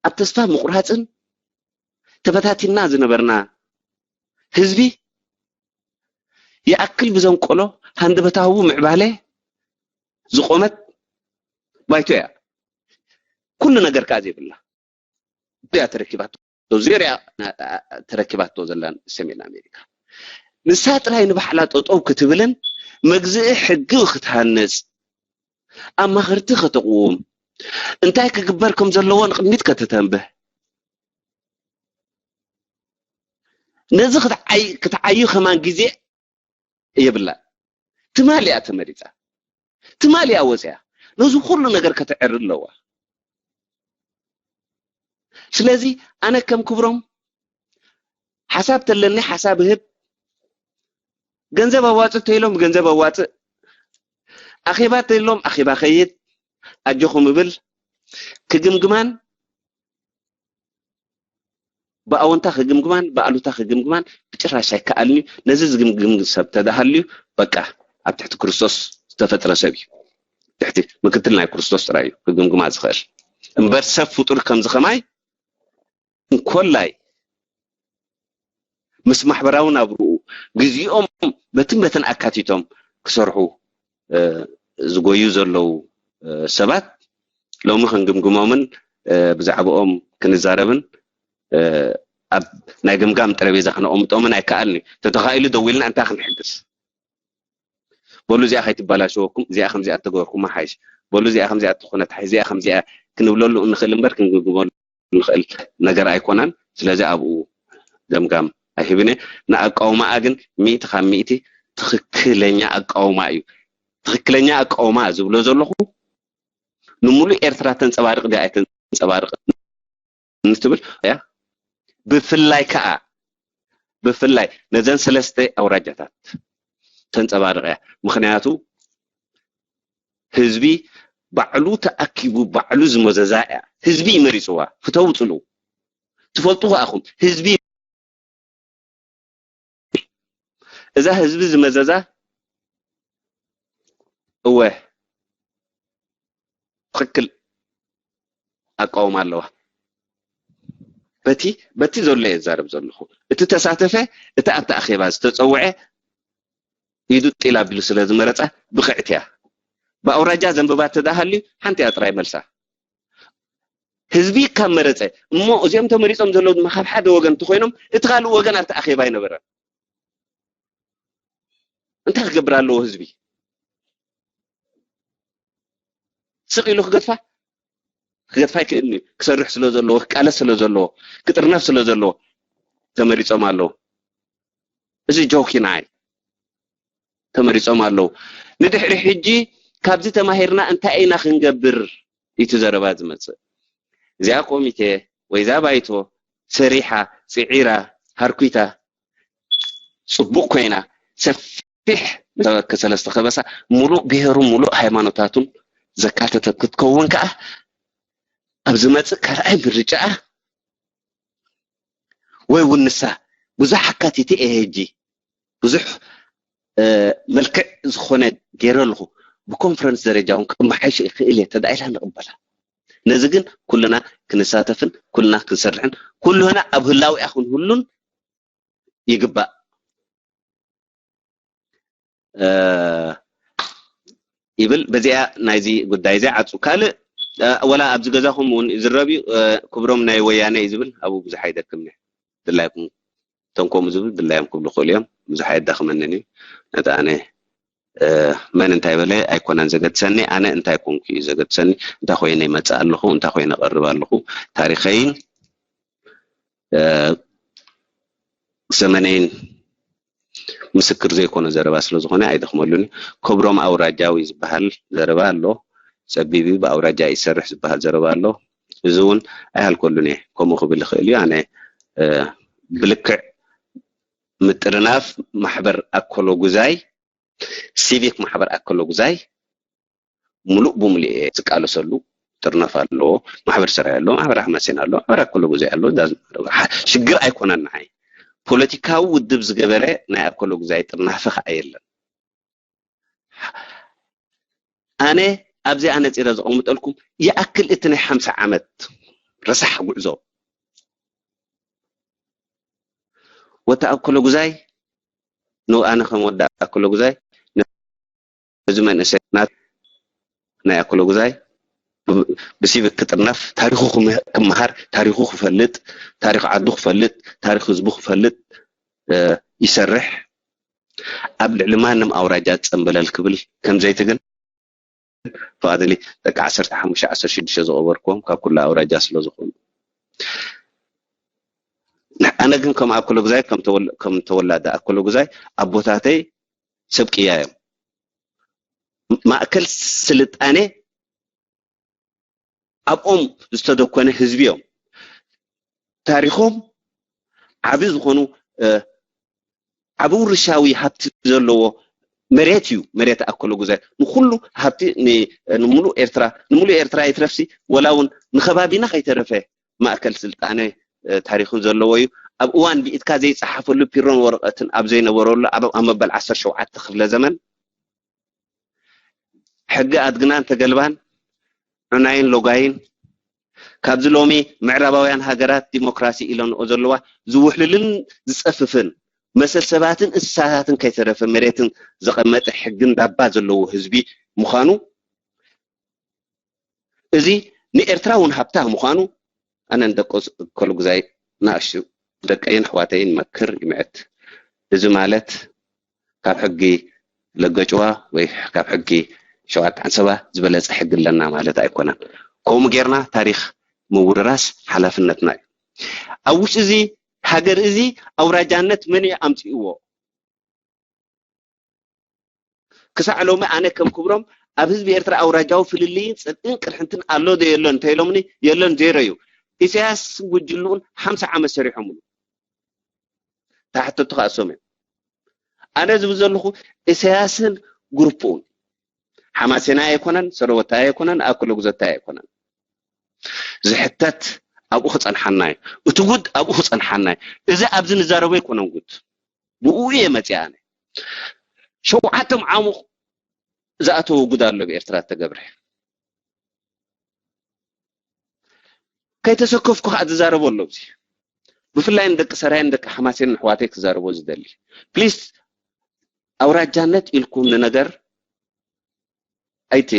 ኣብ ተስፋ ምቑራጽን ተበታቲንና ዝነበርና ህዝቢ ይኣክል ብዘንቆሎ ሃንደበታዊ ምዕባለ ዝቆመት ባይቶ እያ። ኩሉ ነገር ከዓ ዘይብላ እያ ተረኪባቶ፣ ዜሮ እያ ተረኪባቶ ዘላ ሰሜን ኣሜሪካ። ንሳ ጥራይ ንባዕላ ጠጠው ክትብልን መግዝኢ ሕጊ ክትሃንጽ፣ ኣማኸርቲ ከተቕውም፣ እንታይ ክግበር ከም ዘለዎ ንቕድሚት ከተተንብህ፣ ነዚ ክትዓይ- ክትዓዩ ከማን ግዜ የብላ። ትማሊ እያ ተመሪፃ፣ ትማሊ እያ ወፅያ። ነዚ ኩሉ ነገር ከተዕሪ ኣለዋ። ስለዚ ኣነ ከም ክብሮም ሓሳብ ተለኒ ሓሳብ እህብ፣ ገንዘብ ኣዋፅእ ተይሎም ገንዘብ ኣዋፅእ፣ ኣኼባ ተይሎም ኣኼባ ኸይድ፣ ኣጆኹም እብል። ክግምግማን ብኣወንታ ክግምግማን ብኣሉታ ክግምግማን ብጭራሽ ኣይከኣልን እዩ። ነዚ ዝግምግም ሰብ ተዳሃልዩ በቃ ኣብ ትሕቲ ክርስቶስ ዝተፈጥረ ሰብ እዩ። ትሕቲ ምክትል ናይ ክርስቶስ ጥራይ እዩ ክግምግማ ዝኽእል እምበር ሰብ ፍጡር ከምዚ ከማይ እንኮላይ ምስ ማሕበራዊ ናብርኡ ግዜኦም በትን በትን ኣካቲቶም ክሰርሑ ዝጎዩ ዘለዉ ሰባት ሎሚ ክንግምግሞምን ብዛዕባኦም ክንዛረብን ኣብ ናይ ገምጋም ጠረቤዛ ክነቐምጦምን ኣይከኣልን እዩ። ተተኻኢሉ ደዊልና እንታይ ክንሕግዝ? በሉ እዚኣ ከይትበላሸወኩም፣ እዚኣ ከምዚኣ ተገበርኩማ ሓይሽ፣ በሉ እዚኣ ከምዚኣ ተኾነት ሓይሽ፣ እዚኣ ከምዚኣ ክንብለሉ እንኽእል እምበር ክንግምግመሉ ንኽእል ነገር ኣይኮነን። ስለዚ ኣብኡ ገምጋም ኣይህብን እየ። ንኣቃውማኣ ግን ሚእቲ ካብ ሚእቲ ትኽክለኛ ኣቃውማ እዩ። ትኽክለኛ ኣቃውማ ዝብሎ ዘለኹ ንምሉእ ኤርትራ ተንጸባርቕ ድያ ኣይተንጸባርቕ እንትብል እያ። ብፍላይ ከኣ ብፍላይ ነዘን ሰለስተ ኣውራጃታት ተንጸባርቕ እያ። ምኽንያቱ ህዝቢ ባዕሉ ተኣኪቡ ባዕሉ ዝመዘዛ እያ። ህዝቢ እዩ መሪጽዋ። ፍተው ጽልኡ። ትፈልጡ ከኣኹም ህዝቢ እዛ ህዝቢ ዝመዘዛ እወ ትኽክል ኣቃውማ ኣለዋ። በቲ በቲ ዘሎ እየ ዝዛረብ ዘለኹ። እቲ ተሳተፈ እቲ ኣብቲ ኣኼባ ዝተጸውዐ ኢዱ ጢል ኣቢሉ ስለ ዝመረጻ ብቕዕቲ እያ። ብኣውራጃ ዘንብባ ተዳሃልዩ ሓንቲ እያ ጥራይ መልሳ። ህዝቢ ካብ መረጸ እሞ እዚኦም ተመሪጾም ዘለዉ ድማ ካብ ሓደ ወገን እንተኾይኖም እቲ ካልእ ወገን ኣብቲ ኣኼባ ኣይነበረን። እንታይ ክገብር ኣለዎ ህዝቢ? ስቕ ኢሉ ክገድፋ ክገድፋ ኣይክእልን እዩ። ክሰርሕ ስለ ዘለዎ ክቃለስ ስለ ዘለዎ ክጥርነፍ ስለ ዘለዎ ተመሪጾም ኣለዉ። እዚ ጆኪ ንዓይ ተመሪጾም ኣለዉ። ንድሕሪ ሕጂ ካብዚ ተማሂርና እንታይ ኢና ክንገብር? እቲ ዘረባ ዝመጽእ እዚኣ ኮሚቴ ወይ እዛ ባይቶ ሰሪሓ ጽዒራ ሃርኩታ ጽቡቕ ኮይና ሰፊሕ ከሰለስተ ከበሳ ሙሉእ ብሔሩ ሙሉእ ሃይማኖታቱን ዘካተተ ክትከውን ከዓ ኣብ ዝመጽእ ካልኣይ ምርጫኣ ወይ እውን ንሳ ብዙሕ ኣካቲተ እየ ሕጂ ብዙሕ መልክዕ ዝኾነ ገይረ ኣለኹ ብኮንፈረንስ ደረጃ እውን ክመሓይሽ ይኽእል እየ ተዳኢላ ንቕበላ። ነዚ ግን ኩልና ክንሳተፍን ኩልና ክንሰርሕን ኩልና ኣብ ህላዊኣ ክንህሉን ይግባእ ይብል። በዚኣ ናይዚ ጉዳይ እዚ ዓፁ ካልእ ወላ ኣብዚ ገዛኹም እውን ዝረብ እዩ። ክብሮም ናይ ወያነ እዩ ዝብል ኣብኡ ብዙሕ ኣይደክምን። ድላይኩም እቶም ከምኡ ዝብል ድላዮም ክብሉ ክእሉ እዮም። ብዙሕ ኣየዳኽመንን እዩ። ነቲ ኣነ መን እንታይ በለ ኣይኮነን ዘገድሰኒ፣ ኣነ እንታይ ኮንኩ እዩ ዘገድሰኒ። እንታይ ኮይነ ይመፅእ ኣለኹ፣ እንታይ ኮይነ እቐርብ ኣለኹ፣ ታሪኸይን ዘመነይን ምስክር ዘይኮነ ዘረባ ስለ ዝኾነ ኣይደኽመሉን እዩ። ክብሮም ኣውራጃዊ ዝበሃል ዘረባ ኣሎ፣ ፀቢብ እዩ፣ ብኣውራጃ ይሰርሕ ዝበሃል ዘረባ ኣሎ። እዚ እውን ኣይሃልከሉን እየ። ከምኡ ክብል ይኽእል እዩ። ኣነ ብልክዕ ምጥርናፍ ማሕበር ኣኮሎ ጉዛይ ሲቪክ ማሕበር ኣከለ ጉዛይ ሙሉእ ብሙሉእ እየ ዝቃለሰሉ። ጥርነፍ ኣለዎ፣ ማሕበር ሰራይ ኣለዎ፣ ማሕበር ኣሕመሴን ኣለዎ፣ ማሕበር ኣከለ ጉዛይ ኣለዎ። ሽግር ኣይኮነን ንዓይ። ፖለቲካዊ ውድብ ዝገበረ ናይ ኣከለ ጉዛይ ጥርናፈ ከዓ የለን። ኣነ ኣብዚ ኣነፂረ ዘቐምጠልኩም ይኣክል እቲ ናይ ሓምሳ ዓመት ረሳሕ ጉዕዞ ወታ ኣከለ ጉዛይ ን ኣነ ከም ወዲ ኣከለ ጉዛይ ነዚ መንእሰይ ናት ናይ ኣኮለጉዛይ ብሲቪክ ክጥርነፍ፣ ታሪኹ ክምሃር፣ ታሪኹ ክፈልጥ፣ ታሪኽ ዓዱ ክፈልጥ፣ ታሪኽ ህዝቡ ክፈልጥ ይሰርሕ። ኣብ ልዕሊ ማንም ኣውራጃ ጸንበለል ክብል ከምዘይትግል፣ ፍቓድሊ ደቂ ዓሰርተ ሓሙሽተ ዓሰርተ ሽዱሽተ ዝቐበርክዎም ካብ ኩሉ ኣውራጃ ስለ ዝኾኑ፣ ኣነ ግን ከም ኣኮለጉዛይ፣ ከም ተወላዲ ኣኮለጉዛይ ኣቦታተይ ሰብ ቅያ እዮም። ማእከል ስልጣኔ ኣብኦም ዝተደኮነ ህዝቢ እዮም። ታሪኾም ዓቢ ዝኾኑ ዓቢ ውርሻዊ ሃብቲ ዘለዎ መሬት እዩ። መሬት ኣኮለጉዛይ ንኩሉ ሃብቲ ንምሉእ ኤርትራ፣ ንምሉእ ኤርትራ ይትረፍሲ፣ ወላ እውን ንከባቢና ከይተረፈ ማእከል ስልጣነ ታሪኽን ዘለዎ እዩ። ኣብ እዋን ብኢድካ ዘይጸሓፈሉ ፒሮን ወረቐትን ኣብ ዘይነበረሉ ኣብ መበል ዓሰርተ ሸውዓተ ክፍለ ዘመን ሕጊ ኣድግናን ተገልባን፣ ዑናይን ሎጋይን፣ ካብዚ ሎሚ ምዕራባውያን ሃገራት ዲሞክራሲ ኢለንኦ ዘለዋ ዝውሕልልን ዝጸፍፍን፣ መሰል ሰባትን እንስሳታትን ከይተረፈ መሬትን ዘቐመጠ ሕግን ዳባ ዘለዎ ህዝቢ ምዃኑ፣ እዚ ንኤርትራ እውን ሃብታ ምዃኑ፣ ኣነን ደቂ ኣኮለጉዛይ ንኣሽቱ ደቀይን ኣሕዋተይን ይመክር ይምዕድ። እዚ ማለት ካብ ሕጊ ለገጭዋ ወይ ካብ ሕጊ ሸውዓተ ዓንሰባ ዝበለጸ ሕጊ ኣለና ማለት ኣይኮነን። ከምኡ ጌርና ታሪኽ ምውርራስ ሓላፍነትና እዩ። ኣብ ውሽጢ እዚ ሃገር እዚ ኣውራጃነት መን እዩ ኣምጺእዎ? ክሳዕ ሎሚ ኣነ ከም ክብሮም ኣብ ህዝቢ ኤርትራ ኣውራጃዊ ፍልልይን ጽልእን ቅርሕንትን ኣሎ ዶ የሎን እንተኢሎምኒ፣ የሎን፣ ዜሮ እዩ። ኢሳያስ ጉጅልኡን ሓምሳ ዓመት ሰሪሖምሉ። ተሓተቱ ከኣ እሶም እዮም። ኣነ ዝብል ዘለኹ ኢሳያስን ግሩፕኡን ሓማሴናይ ኣይኮነን፣ ሰረወታይ ኣይኮነን፣ ኣኮለጉዘታይ ኣይኮነን። ዝሕተት ኣብኡ ክጸንሓና እዩ። እቲ ጉድ ኣብኡ ክጸንሓና እዩ። እዚ ኣብዚ ንዛረቦ ኣይኮነን ጉድ። ብኡ እየ መጺኣ ኣነ። ሸውዓተ መዓሙቕ ዝኣተወ ጉድ ኣሎ ኣብ ኤርትራ እተገብረ። ከይተሰከፍኩ ከኣ ዝዛረቦ ኣሎ ኣብዚ። ብፍላይ ንደቂ ሰራየን ደቂ ሓማሴንን ኣሕዋተይ ክዛረቦ ዝደሊ። ፕሊስ ኣውራጃነት ኢልኩም ንነገር ኣይቲ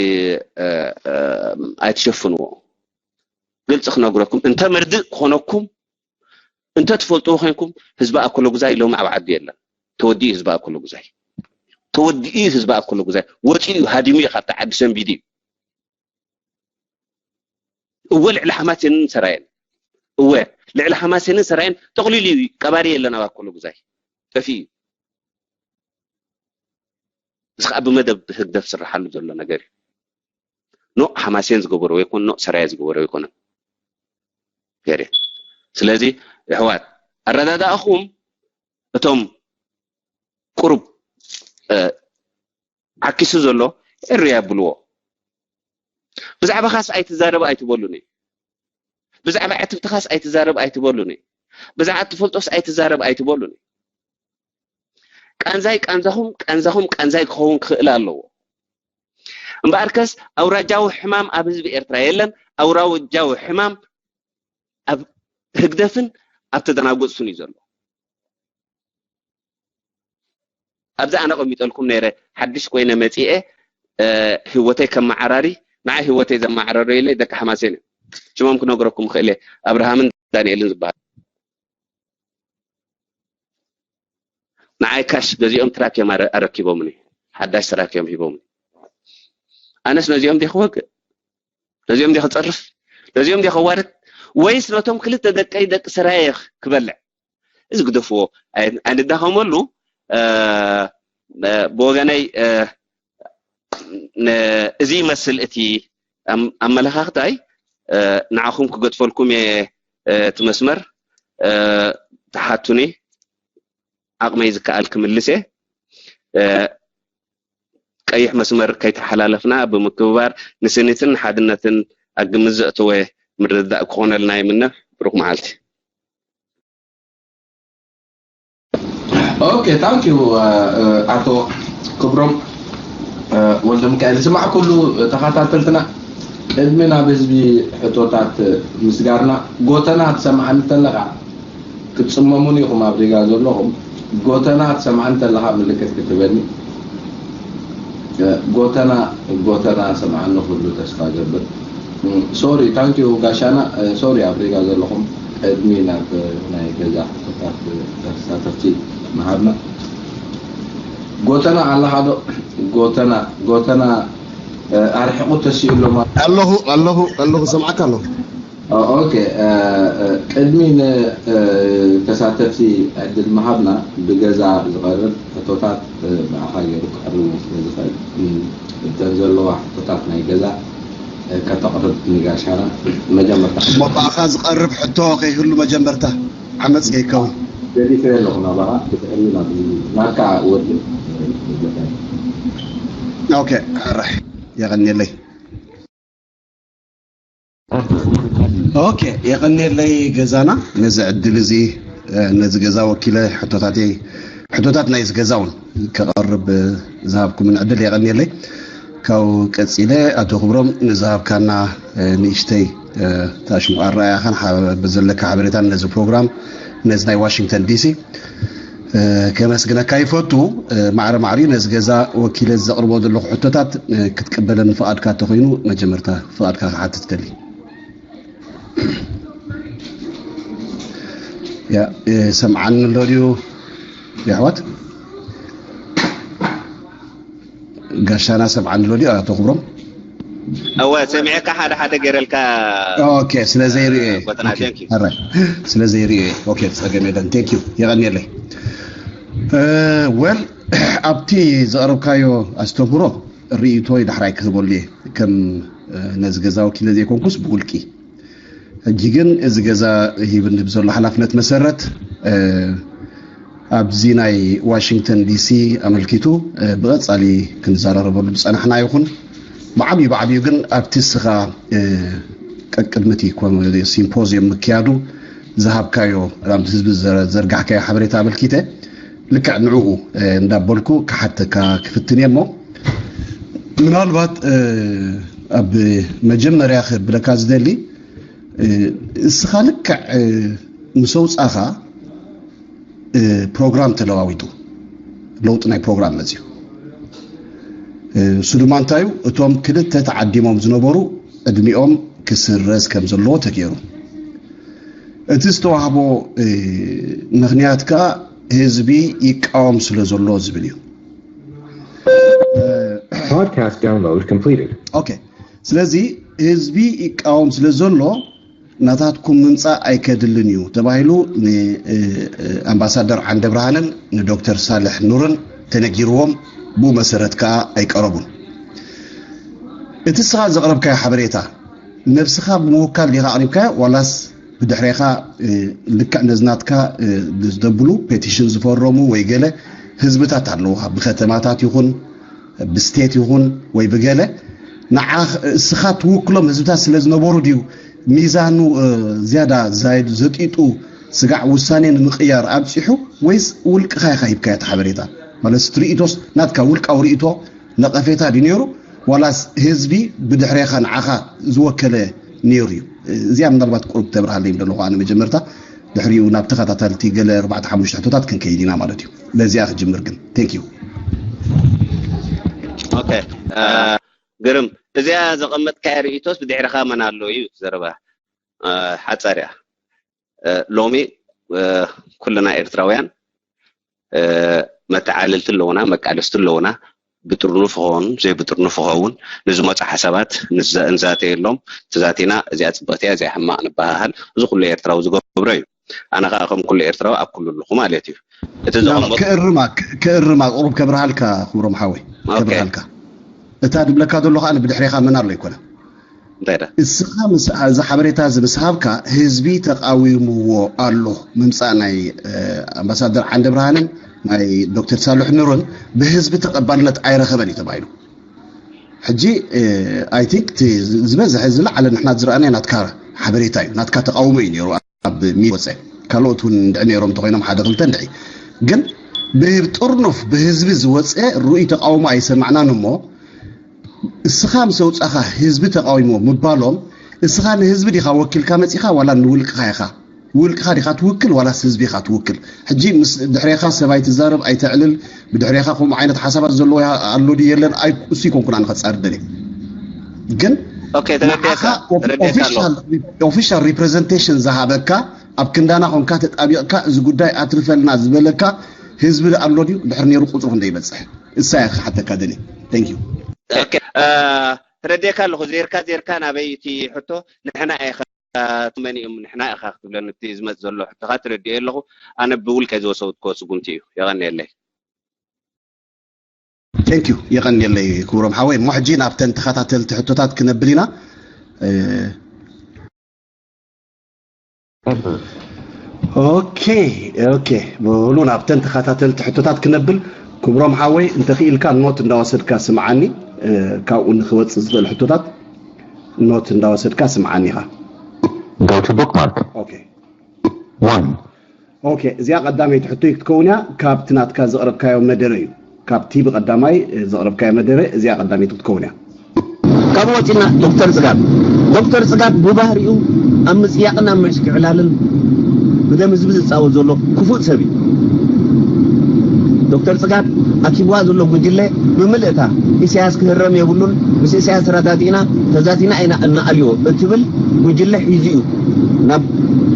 ኣይትሸፍንዎ። ግልጺ ክነግረኩም እንተ ምርድእ ክኾነኩም እንተ ትፈልጥዎ ኮንኩም ህዝቢ ኣኮለጉዛይ ሎሚ ኣብ ዓዲ የለን። ተወዲኡ ህዝቢ ኣኮለጉዛይ። ተወዲኡ ህዝቢ ኣኮለጉዛይ። ወጺኡ እዩ፣ ሃዲሙ እዩ፣ ካብቲ ዓዲ ሰንቢዱ እዩ። እወ ልዕሊ ሓማሴንን ሰራየን። እወ ልዕሊ ሓማሴንን ሰራየን ጠቕሊሉ እዩ። ቀባሪ የለን ኣብ ኣኮለጉዛይ። ጠፊኡ እዩ። እዚ ከዓ ብመደብ ህግደፍ ዝስርሓሉ ዘሎ ነገር እዩ። ኖ ሓማሴን ዝገበሮ ይኮን ኖ ሰራየ ዝገበሮ ይኮነ ገሬ። ስለዚ ኣሕዋት ኣረዳዳእኹም እቶም ቁሩብ ዓኪሱ ዘሎ እርያ ብልዎ። ብዛዕባኻስ ኣይትዛረብ ኣይትበሉኒ። ብዛዕባ ዕትብትኻስ ኣይትዛረብ ኣይትበሉኒ። ብዛዕባ ትፈልጦስ ኣይትዛረብ ኣይትበሉኒ። ቃንዛይ ቃንዛኹም ቃንዛኹም ቃንዛይ ክኸውን ክኽእል ኣለዎ። እምበኣርከስ ኣውራጃዊ ሕማም ኣብ ህዝቢ ኤርትራ የለን። ኣውራጃዊ ሕማም ኣብ ህግደፍን ኣብ ተደናጎጽቱን እዩ ዘሎ። ኣብዚ ኣነ ቀሚጠልኩም ነይረ ሓድሽ ኮይነ መጺኤ ህይወተይ ከመዓራሪ ንዓይ ህይወተይ ዘመዓረረይለይ ደቂ ሓማሴን እዮም። ሽሞም ክነግረኩም ክእል እየ፣ ኣብርሃምን ዳንኤልን ዝበሃል። ንዓይ ካሽ ገዚኦም ትራክ እዮም ኣረኪቦምኒ፣ ሓዳሽ ትራክ እዮም ሂቦምኒ። ኣነስ ነዚኦም ዲ ክወግእ፣ ነዚኦም ዲ ክፀርፍ፣ ነዚኦም ዲ ከዋርድ፣ ወይስ ነቶም ክልተ ደቀይ ደቂ ሰራየ ክበልዕ? እዚ ግደፍዎ፣ ኣይንዳኸመሉ። ብወገነይ እዚ ይመስል እቲ ኣመለኻኽታይ። ንዓኹም ክገድፈልኩም እየ እቲ መስመር። ትሓቱኒ፣ ዓቕመይ ዝከኣል ክምልስ እየ። ቀይሕ መስመር ከይተሓላለፍና ብምክብባር ንስኒትን ሓድነትን ኣብ ግምት ዘእተወ ምርድዳእ ክኾነልና ይምነ። ብሩኽ መዓልቲ። Okay, thank you ኣቶ ክብሮም ወልደ ሚካኤል። ዝሰማዕኩሉ ተኸታተልትና፣ ቅድሚ ናብ ህዝቢ ሕቶታት ምስጋርና፣ ጎተና ትሰምዓኒ እንተለኻ፣ ክትጽመሙኒ ኢኹም ኣብ ሪጋ ዘለኹም፣ ጎተና ትሰምዓኒ እንተለኻ ምልክት ክትህበኒ። ጎተና ጎተና ሰምዓኒ ኩሉ ተስፋ ገብር። ሶሪ ታንኪዩ ጋሻና። ሶሪ ኣብ ሪጋ ዘለኹም ቅድሚ ናብ ናይ ገዛ ሕቶታት ተሳተፍቲ ምሃብና። ጎተና ኣለኻ ዶ? ጎተና ጎተና ኣርሒቑ ተሲኡ ኣሎ ማለት ኣለኹ ኣለኹ ኣለኹ ሰምዓካ ኣለኹ። ኦኬ። ቅድሚ ንተሳተፍቲ ዕድል ምሃብና ብገዛ ዝቐርብ ሕቶታት ብኣኻ ገይሩ ክቐርብ ስለ ዝኽእል እተን ዘለዋ ሕቶታት ናይ ገዛ ከተቕርብ ንጋሻና መጀመርታ እሞ ብኣኻ ዝቐርብ ሕቶ ከይህሉ መጀመርታ ዓመፅ ከይከውን ገዲፈ ኣለኹ ናባኻ ብትዕሪ ናብ ናትካ ወዲ ኦኬ ሕራሕ የቐንየለይ ኦኬ የቐንየለይ ገዛና ነዚ ዕድል እዚ ነዚ ገዛ ወኪለ ሕቶታተይ ሕቶታት ናይዚ ገዛ እውን ከቐርብ ዝሃብኩምን ዕድል የቐንየለይ። ካብ ቀፂለ ኣቶ ክብሮም ንዝሃብካና ንእሽተይ ታሽሙ ኣረኣያኻን ዘለካ ሓበሬታን ነዚ ፕሮግራም ነዚ ናይ ዋሽንግተን ዲሲ ከመስግነካ ይፈቱ። ማዕረ ማዕሪ ነዚ ገዛ ወኪለ ዘቕርቦ ዘለኹ ሕቶታት ክትቅበለኒ ፍቓድካ እንተኾይኑ መጀመርታ ፍቓድካ ክሓትት ከሊ ያ ሰምዓኒ ኣሎ ድዩ የሕዋት? ጋሻና ሰምዓኒ ኣሎ ድዩ ኣቶ ክብሮም? እወ ሰሚዐካ ሓደ ሓደ ገይረልካ ኦኬ ስለ ዘይርእየ ጎተና thank you ኣራይ ስለ ዘይርእየ ኦኬ ጸገም የለን thank you የቐንየለይ well ኣብቲ ዘቕረብካዮ ኣስተምህሮ ርእይቶይ ዳሕራይ ክህበሉ እየ ከም ነዚ ገዛ ወኪለ ዘይኮንኩስ ብውልቂ ሕጂ ግን እዚ ገዛ ሂብኒ ብዘሎ ሓላፍነት መሰረት ኣብዚ ናይ ዋሽንግተን ዲሲ ኣመልኪቱ ብቐፃሊ ክንዘራረበሉ ዝፀናሕና ይኹን ብዓብዩ ብዓብዩ ግን ኣብቲ እስኻ ቀቅድሚ እቲ ሲምፖዝየም ምክያዱ ዝሃብካዮ ላምቲ ህዝቢ ዘርጋሕካዮ ሓበሬታ ኣመልኪተ ልክዕ ንዕኡ እንዳበልኩ ክሓተካ ክፍትን እየ እሞ ምናልባት ኣብ መጀመርያ ክብለካ ዝደሊ እስኻ ልክዕ ምስ ኣውፃኻ ፕሮግራም ተለዋዊጡ ለውጢ ናይ ፕሮግራም መፅዩ እሱ ድማ እንታዩ እቶም ክልተ ተዓዲሞም ዝነበሩ ዕድሚኦም ክስረዝ ከም ዘለዎ ተገይሩ እቲ ዝተዋህቦ ምክንያት ከዓ ህዝቢ ይቃወም ስለ ዘሎ ዝብል እዩ Podcast download completed. ኦኬ ስለዚ ህዝቢ ይቃወም ስለ ዘሎ ናታትኩም ምምፃእ ኣይከድልን እዩ ተባሂሉ ንኣምባሳደር ዓንደ ብርሃንን ንዶክተር ሳልሕ ኑርን ተነጊርዎም ብኡ መሰረት ከዓ ኣይቀረቡን እቲ ስኻ ዘቕረብካዮ ሓበሬታ ነብስኻ ብምውካል ዲኻ ኣቕሪብካዮ ዋላስ ብድሕሬኻ ልክዕ ነዝናትካ ዝደብሉ ፔቲሽን ዝፈረሙ ወይ ገለ ህዝብታት ኣለውኻ ብከተማታት ይኹን ብስቴት ይኹን ወይ ብገለ ንዓ እስኻ ትውክሎም ህዝብታት ስለ ዝነበሩ ድዩ ሚዛኑ ዝያዳ ዛይድ ዘጢጡ ስጋዕ ውሳኔ ንምቕያር ኣብፂሑ ወይስ ውልቅኻ ኢኻ ሂብካዮ እቲ ሓበሬታ ማለት ትርኢቶስ ናትካ ውልቃዊ ርኢቶ ነቐፌታ ድዩ ነይሩ ዋላስ ህዝቢ ብድሕሬኻ ንዓኻ ዝወከለ ነይሩ እዩ እዚኣ ምናልባት ቁሩብ ተብርሃለይ ደለኹ ኣነ መጀመርታ ድሕሪኡ ናብ ተኸታተልቲ ገለ ኣርባዕተ ሓሙሽተ ሕቶታት ክንከይድ ኢና ማለት እዩ በዚኣ ክጅምር ግን thank you okay ግርም እዚኣ ዘቐመጥካያ ርእቶስ ብድሕርኻ መን ኣሎ እዩ ዘረባ ሓፀር እያ ሎሚ ኩልና ኤርትራውያን መተዓልልቲ ኣለውና መቃለስቲ ኣለውና ብጥርኑፍ ኸውን ዘይብጥርኑፍ ኸውን ንዝመፁ ሓሳባት ንዛተየሎም ተዛቲና እዚኣ ፅብቕቲ እያ እዚኣ ሕማቕ ንበሃሃል እዚ ኩሉ ኤርትራዊ ዝገብሮ እዩ ኣነ ከዓ ከም ኩሉ ኤርትራዊ ኣብ ኩሉ ኣለኹ ማለት እዩ እቲ ዘቐመጡ ክእርማ ክእርማ ቁሩብ ከብርሃልካ ክብሮም ሓወይ ከብርሃልካ እታ ድብለካ ዘሎ ከዓ ብድሕሬኻ መን ኣሎ ኣይኮነ እንታይ ዳ እስኻ ምስ እዚ ሓበሬታ እዚ ምስ ሃብካ ህዝቢ ተቃዊምዎ ኣሎ ምምፃእ ናይ ኣምባሳደር ዓንደ ብርሃንን ናይ ዶክተር ሳልሕ ኑርን ብህዝቢ ተቀባልነት ኣይረኸበን እዩ ተባሂሉ ሕጂ ኣይ ቲንክ ዝበዝሐ ዝለዓለ ንሕና ዝረኣናዮ ናትካ ሓበሬታ እዩ ናትካ ተቃውሞ እዩ ነይሩ ኣብ ሚድ ወፀ ካልኦት እውን እንድዒ ነይሮም እንተኮይኖም ሓደ ክልተ እንድዒ ግን ብጥርኑፍ ብህዝቢ ዝወፀ ርኡይ ተቃውሞ ኣይሰማዕናን እሞ እስኻ ምስ ኣውፃኻ ህዝቢ ተቃዊሞ ምባሎም እስኻ ንህዝቢ ዲኻ ወኪልካ መፂኻ ዋላ ንውልቅኻ ኢኻ ውልቅኻ ዲኻ ትውክል ዋላስ ህዝቢ ኢኻ ትውክል? ሕጂ ምስ ድሕሬኻ ሰብ ኣይትዛረብ ኣይተዕልል። ብድሕሬኻ ከምኡ ዓይነት ሓሳባት ዘለዎ ኣሎ ድዩ የለን? ኣይ እሱ ይኮንኩን ኣነ ከጻርድ ደልየ። ግን ኦኬ፣ ተረዲኤካ፣ ንዓኻ ተረዲኤካ ኣለኹ። ኦፊሻል ሪፕሬዘንቴሽን ዝሃበካ፣ ኣብ ክንዳና ኮንካ ተጣቢቕካ እዚ ጉዳይ ኣትርፈልና ዝበለካ ህዝቢ ኣሎ ድዩ? ድሕር ነይሩ ቁፅሩ ክንደይ ይበፅሕ? እሳ እያ ክሓተካ ደልየ። Thank you። ኦኬ፣ እ፣ ተረዲኤካ ኣለኹ። ዜርካ ዜርካ ናበይ እቲ ሕቶ ንሕና ኢኻ ትመን እዮም ንሕና ኢኻ ክትብለኒ እቲ ዝመጽእ ዘሎ ሕቶኻ ተረዲኦ ኣለኹ። ኣነ ብውልቀ ዝወሰድኩዎ ስጉምቲ እዩ። የቐንየለይ። Thank you። የቐንየለይ ክብሮም ሓወይ። እሞ ሕጂ ናብተን ተኸታተልቲ ሕቶታት ክነብል ኢና። እ፣ ኦኬ፣ ኦኬ። በሉ ናብተን ተኸታተልቲ ሕቶታት ክነብል። ክብሮም ሓወይ እንተኽኢልካ ኖት እንዳወሰድካ ስምዓኒ። እ፣ ካብኡ ንክወጽእ ዝኽእል ሕቶታት ኖት እንዳወሰድካ ስምዓኒ ኢኻ። Go to bookmark. ኦኬ። One. ኦኬ፣ እዚኣ ቀዳመይቲ ሕቶይ ክትከውን እያ። ካብቲ ናትካ ዘቕረብካዮ መደረ እዩ። ካብቲ ብቐዳማይ ዘቕረብካዮ መደረ እዚኣ ቀዳመይቲ ክትከውን እያ። ካብ ወፂና ዶክተር ፅጋብ ዶክተር ፅጋብ ብባህሪኡ ኣብ ምፅያቕን ኣብ ምዕሽክዕላልን ብደም ህዝቢ ዝፃወት ዘሎ ክፉእ ሰብ እዩ። ዶክተር ፅጋብ ኣኪብዋ ዘሎ ጉጅለ ብምልእታ ኢሳያስ ክህረም የብሉን፣ ምስ ኢሳያስ ተረዳዲእና ተዛቲና ኢና እናኣልዮ እትብል ጉጅለ ሒዙ እዩ ናብ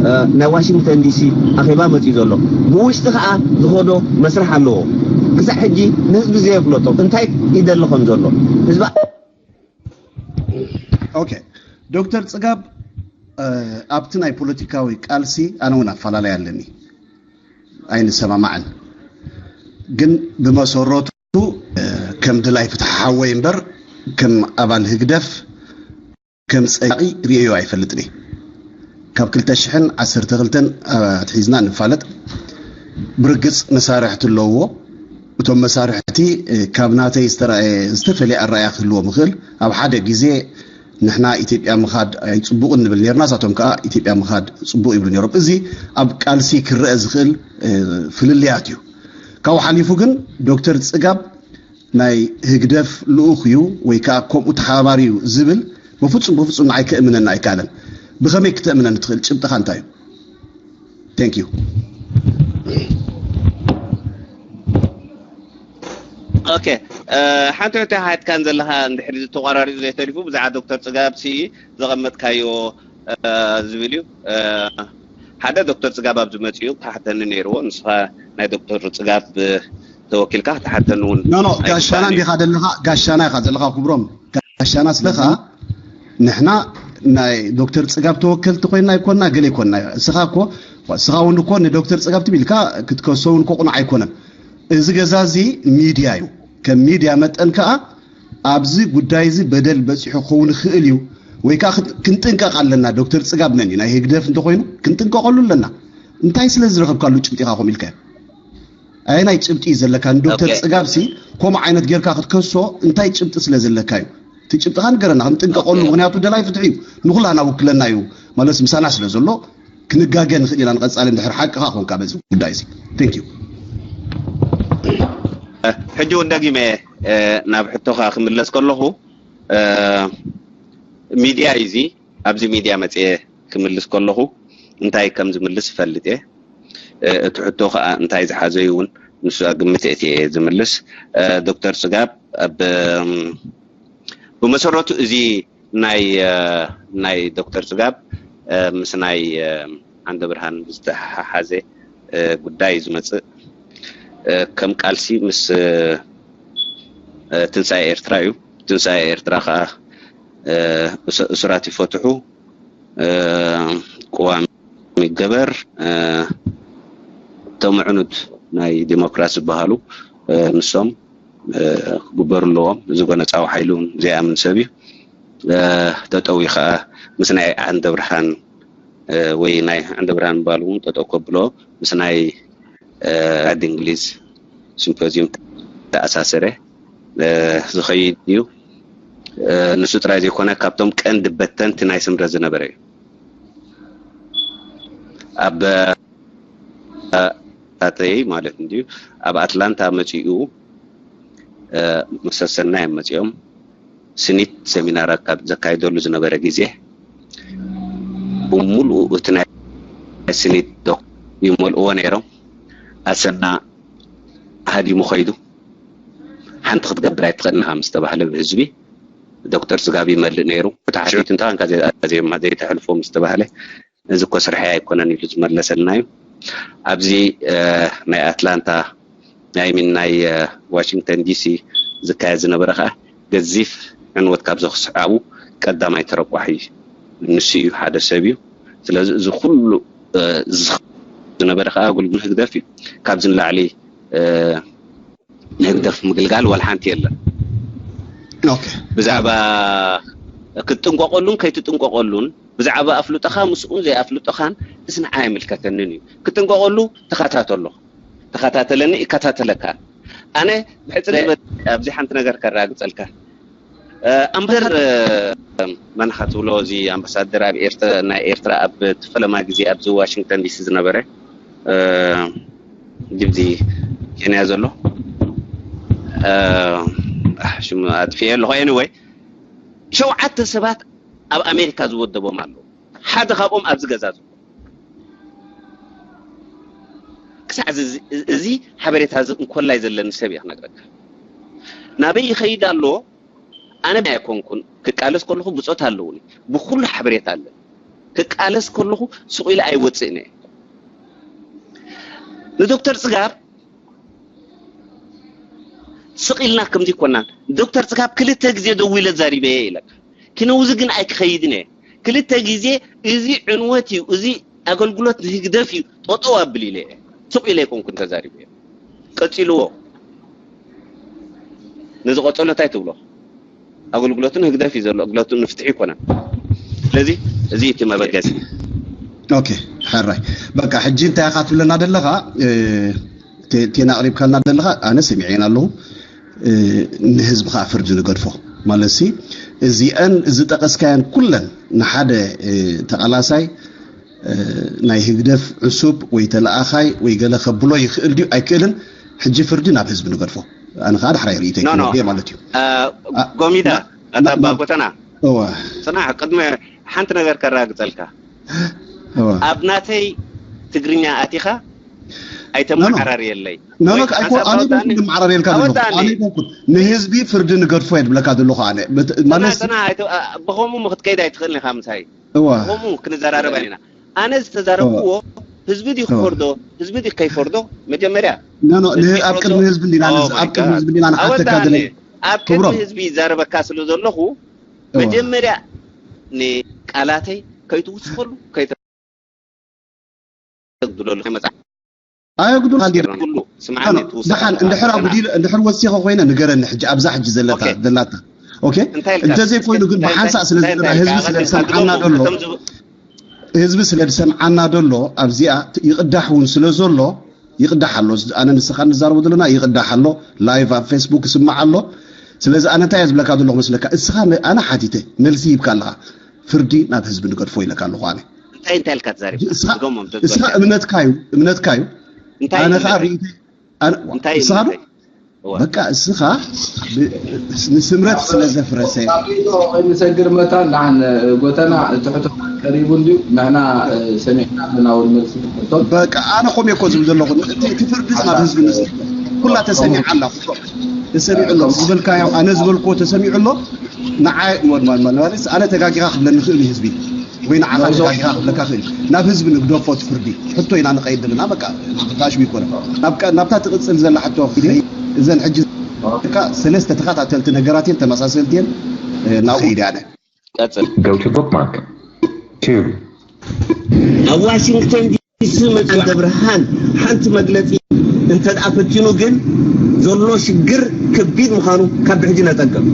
እ፣ ናይ ዋሽንግተን ዲሲ ኣኼባ መፂኡ ዘሎ። ብውሽጢ ከዓ ዝኸዶ መስርሕ ኣለዎ። ክሳዕ ሕጂ ንህዝቢ ዘየፍለጦ እንታይ ይደሊ ከም ዘሎ ህዝቢ ኦኬ፣ ዶክተር ፅጋብ፣ እ፣ ኣብቲ ናይ ፖለቲካዊ ቃልሲ ኣነ እውን ኣፈላለይ ኣለኒ፣ ኣይንሰማማዕን። ግን ብመሰረቱ፣ እ፣ ከም ድላይ ፍትሒ ሓወይ እምበር ከም ኣባል ህግደፍ ከም ፀያቂ ርእዮ ኣይፈልጥን እየ። ካብ ክልተ ሽሕን ዓሰርተ ክልተን ኣትሒዝና ንፋለጥ። ብርግፅ መሳርሕቲ ኣለውዎ። እቶም መሳርሕቲ፣ እ፣ ካብ ናተይ ዝተረኣየ ዝተፈለየ ኣረኣእያ ክህልዎም ይኽእል። ኣብ ሓደ ግዜ ንሕና ኢትዮጵያ ምኻድ ኣይፅቡቕን ንብል ነርና፣ እሳቶም ከዓ ኢትዮጵያ ምኻድ ፅቡቕ ይብሉ ነይሮም። እዚ ኣብ ቃልሲ ክረአ ዝኽእል፣ እ፣ ፍልልያት እዩ። ካብኡ ሓሊፉ ግን ዶክተር ፅጋብ ናይ ህግደፍ ልኡኽ እዩ ወይ ከዓ ከምኡ ተሓባባሪ እዩ ዝብል በፍፁም በፍፁም ንዓይ ከእምነኒ ኣይከኣለን። ብኸመይ ክተእምነኒ ትኽእል? ጭብጥኻ እንታይ እዩ? Thank you። ኦኬ፣ እ፣ ሓንቲ ሕቶ ሓትካን ዘለኻ እንድሕር ተቋራሪጡ ዘይተሪፉ ብዛዕባ ዶክተር ፅጋብ ሲ ዘቐመጥካዮ፣ እ፣ ዝብል እዩ። እ፣ ሓደ ዶክተር ፅጋብ ኣብዚ መፂኡ ክሓተኒ ነይርዎ። ንስኻ ናይ ዶክተር ፅጋብ ተወኪልካ ክትሓተኒ እውን ኖ ኖ፣ ጋሻና እንዲኻ ዘለኻ፣ ጋሻና ኢኻ ዘለኻ ክብሮም። ጋሻና ስለኻ ንሕና ናይ ዶክተር ፅጋብ ተወከልቲ ኮይና ኣይኮና፣ ገለ ይኮና። እስኻ እኮ፣ እስኻ እውን እኮ ንዶክተር ፅጋብ ትቢልካ ክትከሶ እውን እኮ ቁኑዕ ኣይኮነን። እዚ ገዛ እዚ ሚድያ እዩ። ከም ሚድያ መጠን ከዓ ኣብዚ ጉዳይ እዚ በደል በፂሑ ክኸውን ይኽእል እዩ ወይ ከዓ ክን-፣ ክንጥንቀቕ ኣለና። ዶክተር ፅጋብ መን እዩ? ናይ ህግደፍ እንተኮይኑ ክንጥንቀቐሉ ኣለና። እንታይ ስለ ዝረኸብካሉ ጭብጢ ኢኻ ከምኡ ኢልካዮ? ኣየናይ ጭብጢ እዩ ዘለካ? ንዶክተር ኦኬ። ፅጋብ ሲ ከምኡ ዓይነት ጌርካ ክትከሶ እንታይ ጭብጢ ስለ ዘለካ እዩ? እቲ ጭብጥኻ ንገረና፣ ክንጥንቀቐሉ። ኦኬ። ምክንያቱ ደላይ ፍትሒ እዩ፣ ንኩላና ውክለና እዩ ማለት ምሳና ስለ ዘሎ ክንጋገ ንኽእል ኢና ንቐፃሊ እንድሕር ሓቅኻ ኮንካ በዚ ጉዳይ እዚ። Thank you። ሕጂ እውን ደጊመ፣ እ፣ ናብ ሕቶኻ ክምለስ ከለኹ፣ እ፣ ሚድያ እዩ እዚ። ኣብዚ ሚድያ መፅየ ክምልስ ከለኹ እንታይ ከም ዝምልስ እፈልጥ እየ። እ፣ እቲ ሕቶ ከዓ እንታይ ዝሓዘ እዩ እውን ንሱ ግምት እየ ዝምልስ። እ፣ ዶክተር ፅጋብ ኣብ፣ እም፣ ብመሰረቱ እዚ ናይ፣ እ፣ ናይ ዶክተር ፅጋብ፣ እ፣ ምስ ናይ፣ እ፣ ዓንደ ብርሃን ዝተሓሓዘ፣ እ፣ ጉዳይ እዩ ዝመፅእ። እ፣ ከም ቃልሲ ምስ፣ እ፣ እ፣ ትንሳኤ ኤርትራ እዩ። ትንሳኤ ኤርትራ ከዓ፣ እ፣ እሱ-፣ እሱራት ይፈትሑ፣ እ፣ ቅዋም ይገበር፣ እ፣ እቶም ኣዕኑድ ናይ ዲሞክራሲ ዝበሃሉ፣ እ፣ ንሶም፣ እ፣ ክግበሩ ኣለዎም። እዚ ጎነጻዊ ሓይሊ እውን ዘይኣምን ሰብ እዩ። እ፣ ጠጠው እዩ ከዓ ምስ ናይ ዓንደ ብርሃን፣ እ፣ ወይ ናይ ዓንደ ብርሃን ምባል እውን ጠጠው ከብሎ ምስ ናይ፣ እ፣ ዓዲ እንግሊዝ ሲምፖዚየም ተኣሳሰረ፣ እ፣ ዝኸይድ እዩ። እ፣ ንሱ ጥራይ ዘይኮነ ካብቶም ቀንዲ በተንቲ ናይ ስምረት ዝነበረ እዩ። ኣብ፣ እ፣ ታተይ ማለት እንድዩ ኣብ ኣትላንታ መጺኡ፣ እ፣ መሰሰናይ እዮም መጺኦም። ስኒት ሰሚናር ኣካ-፣ ዘካይደሉ ዝነበረ ግዜ ብምሉኡ እቲ ናይ ስኒት ዶ ይመልእዎ ነይሮም። ኣሰና ሃዲሙ ኸይዱ። ሓንቲ ክትገብር ኣይትኽእልን ኢኻ ምስ ተባህለ ብህዝቢ፣ ዶክተር ጽጋብ ይመልእ ነይሩ። እቲ ሓሽዊት እንተ ኸንካ ዘይ-፣ ዘይ-፣ ዘይተሕልፎ ምስ ተባህለ፣ እዚ እኮ ስርሐይ ኣይኮነን ኢሉ ዝመለሰልና እዩ። ኣብዚ፣ እ፣ ናይ ኣትላንታ፣ ናይ ሚን፣ ናይ፣ እ፣ ዋሽንግተን ዲሲ ዝካየድ ዝነበረ ኸዓ፣ ገዚፍ ዕንወት ካብ ዘኽስዓቡ ቀዳማይ ተረቋሒ ንሱ እዩ፣ ሓደ ሰብ እዩ። ስለዚ እዚ ኩሉ፣ እ፣ ዝኽ-፣ ዝነበረ ኸዓ ኣገልግሎት ህግደፍ እዩ። ካብዚ ንላዕሊ፣ እ፣ ንህግደፍ ምግልጋል ዋላ ሓንቲ የለን። ኦኬ። ብዛዕባ ክትጥንቀቐሉን ከይትጥንቀቐሉን፣ ብዛዕባ ኣፍልጦኻ ምስኡን ዘይኣፍልጦኻን፣ እዚ ንዓይ ኣይምልከተንን እዩ። ክትጥንቀቐሉ ተኸታተሎ። ተኸታተለኒ፣ ይከታተለካ። ኣነ ብሕጽር ዝበለ ኣብዚ ሓንቲ ነገር ከረጋግጸልካ። እ፣ ኣምበር፣ እ፣ መን ኢኻ ትብሎ፣ እዚ ኣምባሳደር ኣብ ኤርትራ፣ ናይ ኤርትራ ኣብ እቲ ፈለማ ግዜ ኣብዚ ዋሽንግተን ዲሲ ዝነበረ፣ እ፣ ግብዚ ኬንያ ዘሎ፣ እ፣ ኣሕ፣ ሽሙ ኣጥፊኤ ኣለኹ። ኤኒወይ፣ ሸውዓተ ሰባት ኣብ ኣሜሪካ ዝወደቦም ኣለዉ። ሓደ ካብኦም ኣብዚ ገዛ ዘሎ። ክሳዕ እዚ፣ እዚ ሓበሬታ እዚ እንኮላይ ዘለኒ ሰብ እየ ክነግረካ። ናበይ ይኸይድ ኣሎ? ኣነ ኣይኮንኩን። ክቃለስ ከለኹ ብጾት ኣለውኒ። ብኹሉ ሓበሬታ ኣለኒ። ክቃለስ ከለኹ ስቕ ኢለ ኣይወጽእን እየ። ንዶክተር ጽጋብ ስቕ ኢልና ከምዚ ኮናን፣ ዶክተር ጽጋብ ክልተ ግዜ ደዊለ ዛሪበየ ኢለካ። ኪነውዚ ግን ኣይክኸይድን እየ። ክልተ ግዜ እዚ ዕንወት እዩ፣ እዚ ኣገልግሎት ንህግደፍ እዩ፣ ጠጠው ኣብል ኢለ እየ። ስቕ ኢለ ኣይኮንኩን ተዛሪበ። ቀጺልዎ። ነዚ ቀጸሎ እንታይ ትብሎ? ኣገልግሎቱ ንህግደፍ እዩ ዘሎ፣ ኣገልግሎቱ ንፍትሒ ኣይኮነን። ስለዚ እዚ እቲ መበገሲ። ኦኬ፣ ሕራይ። በቃ፣ ሕጂ እንታይ ኢኻ ትብለና ዘለኻ? እ፣ ቴ-፣ ቴና ኣቕሪብካልና ዘለኻ፣ ኣነ ሰሚዐን ኣለኹ። እ፣ ንህዝቢ ኸዓ ፍርዲ ንገድፎ። ማለት ሲ፣ እዚአን ዝጠቐስካየን ኩለን ንሓደ፣ እ፣ ተቓላሳይ፣ እ፣ ናይ ህግደፍ ዕሱብ ወይ ተለኣኻይ ወይ ገለ ከብሎ ይኽእል ድዩ ኣይክእልን፣ ሕጂ ፍርዲ ናብ ህዝቢ ንገድፎ። ኣነ ኸዓ ዳሕራይ ርእይቶይ ኖ፣ ኖ። ክህብ እየ ማለት እዩ። እ፣ ኣ-፣ ጎሚዳ፣ ና-፣ ኣታ ና-፣ ኣባ ጎተና፣ እወ፣ ጽናሕ፣ ቅድሚ ሓንቲ ነገር ከረጋግጸልካ። እወ። ኣብ ናተይ ትግርኛ ኣቲኻ ኣይተመዓራርየለይ። ኖ፣ ኖ፣ ወይ ኣይኮ-፣ ሓንሳብ ኣነ ኣይኮንኩን ኣወዳእኒ። ዝመዓራርየልካ ዘለኹ። ኣወዳእኒ። ኣነ ኣይኮንኩን። ንህዝቢ ፍርዲ ንገድፎ እየ ዝብለካ ዘለኹ ኣነ። በት-፣ ጽናሕ፣ ማለት ጽናሕ፣ ኣይተ-፣ ኣ-፣ ብኸምኡ ክትከይድ ኣይትኽእልን ኢኻ ምሳይ። እወ። ብኸምኡ ክንዘራረብ ኢና። ኣነ ዝተዛረብኩዎ ህዝቢ ድዩ ክፈርዶ፣ ህዝቢ ድዩ ከይፈርዶ? መጀመርያ ኖ፣ ኖ፣ ህዝቢ ንህ-፣ ኣብ ይፍረዶ። ቅድሚ ህዝቢ እንዲና፣ ኦ ንዝ-፣ ማይ ኣብ ቅድሚ ጋድ። ህዝቢ እንዲና ንሓተካ ኣወዳእኒ። ዘለና። ኣብ ቅድሚ ክብሮም። ህዝቢ ይዛረበካ ስለ ዘለኹ እወ። መጀመርያ ንቃላተይ ከይትውስኸሉ፣ ከይተጉድለሉ ከይመጽእ። ኣየጉድል ካልዲር። ኩሉ ስምዓኒ፣ ኖ፣ ኖ፣ ትውስኽ ደሓን ኣለኻ። እንድሕር ደሓን። ኣጉዲል፣ እንድሕር ወሲኸ ኮይነ ንገረኒ ሕጂ ኣብዛ ሕጂ ዘለታ፣ ኦኬ። ዘላታ። ኦኬ? እንታይ ኢልካ? እንተዘይኮይኑ ግን እንታይ፣ ብሓንሳእ ስለ እንታይ፣ ዝረዳ እንታይ ህዝቢ ኢልካ? ስለ ዝሰምዓና ኣድሎኹ፣ ደሎ፣ እቶም ዝብ-፣ ህዝቢ ስለ ዝሰምዓና ደሎ ኣብዚኣ ት-፣ ይቕዳሕ እውን ስለ ዘሎ፣ ይቕዳሕ ኣሎ። ዝ-፣ ኣነ ንስኻ ንዛረቦ ዘለና ይቕዳሕ ኣሎ። ላይቭ ኣብ ፌስቡክ ይስማዕ ኣሎ። ስለዚ ኣነ እንታይ እየ ዝብለካ ዘለኹ መስለካ? እስኻ ነ-፣ ኣነ ሓቲተ፣ መልሲ ሂብካ ኣለኻ። ፍርዲ ናብ ህዝቢ ንገድፎ ኢለካ ኣለኹ ኣነ። እንታይ፣ እንታይ ኢልካ ተዛሪብካ? እስኻ፣ ድገሞም፣ እስኻ ደገምካ። እምነትካ እዩ፣ እምነትካ እዩ። እንታይ ኣነ እዩ ኸዓ እምነትካ? ርእይተይ፣ ኣነ፣ እንታይ እዩ እስኻ ዶ? እምነትካ? እወ። በቃ እስኻ ብ-፣ ንስምረት ስለ ዘፍረሰ። ካብ ርእይቶ ከይንሰግር መታን ንዓን ጎተና እቲ ሕቶ ቀሪቡ እንድዩ፣ ንሕና ሰሚዕና ኣለና እውን መልሲ ሕቶ። በቃ ኣነ ከምኡ እኮ ዝብል ዘለኹ፣ እቲ፣ እቲ ፍርድስ ናብ ህዝቢ ንስ-፣ ኩላ ተሰሚዓ ኣላ። ተሰሚዑ ኣሎ ዝበልካዮ፣ ኣነ ዝበልኩዎ ተሰሚዑ ኣሎ። ንዓይ ሞ-፣ ሞ-፣ ሞ-፣ ማለት ኣነ ተጋጊኻ ክብለኒ ይኽእል እዩ ህዝቢ፣ ወይ ንዓኻ ተጋጊኻ ክብለካ ይኽእል እዩ። ናብ ህዝቢ ንግደፎ እቲ ፍርዲ። ሕቶ ኢና ንኸይድ ዘለና፣ በቃ፣ ብታሽሙ ይኮነ። ናብ ቀ-፣ ናብታ ትቕጽል ዘላ ሕቶ ኪደ፣ እዘን ሕጂ፣ በቃ፣ ሰለስተ ተኸታተልቲ ነገራት እየን፣ ተመሳሰልቲ እየን፣ እ፣ ናብኡ ኪደ ኣነ። ቀጽል። Go to bookmark. Two. ኣብ ዋሽንግተን ዲሲ መጽ-፣ ዓንደብርሃን ሓንቲ መግለጺ እንተ ደኣ ፈቲኑ ግን ዘሎ ሽግር ከቢድ ምዃኑ ካብ ብሕጂ ነጸግም።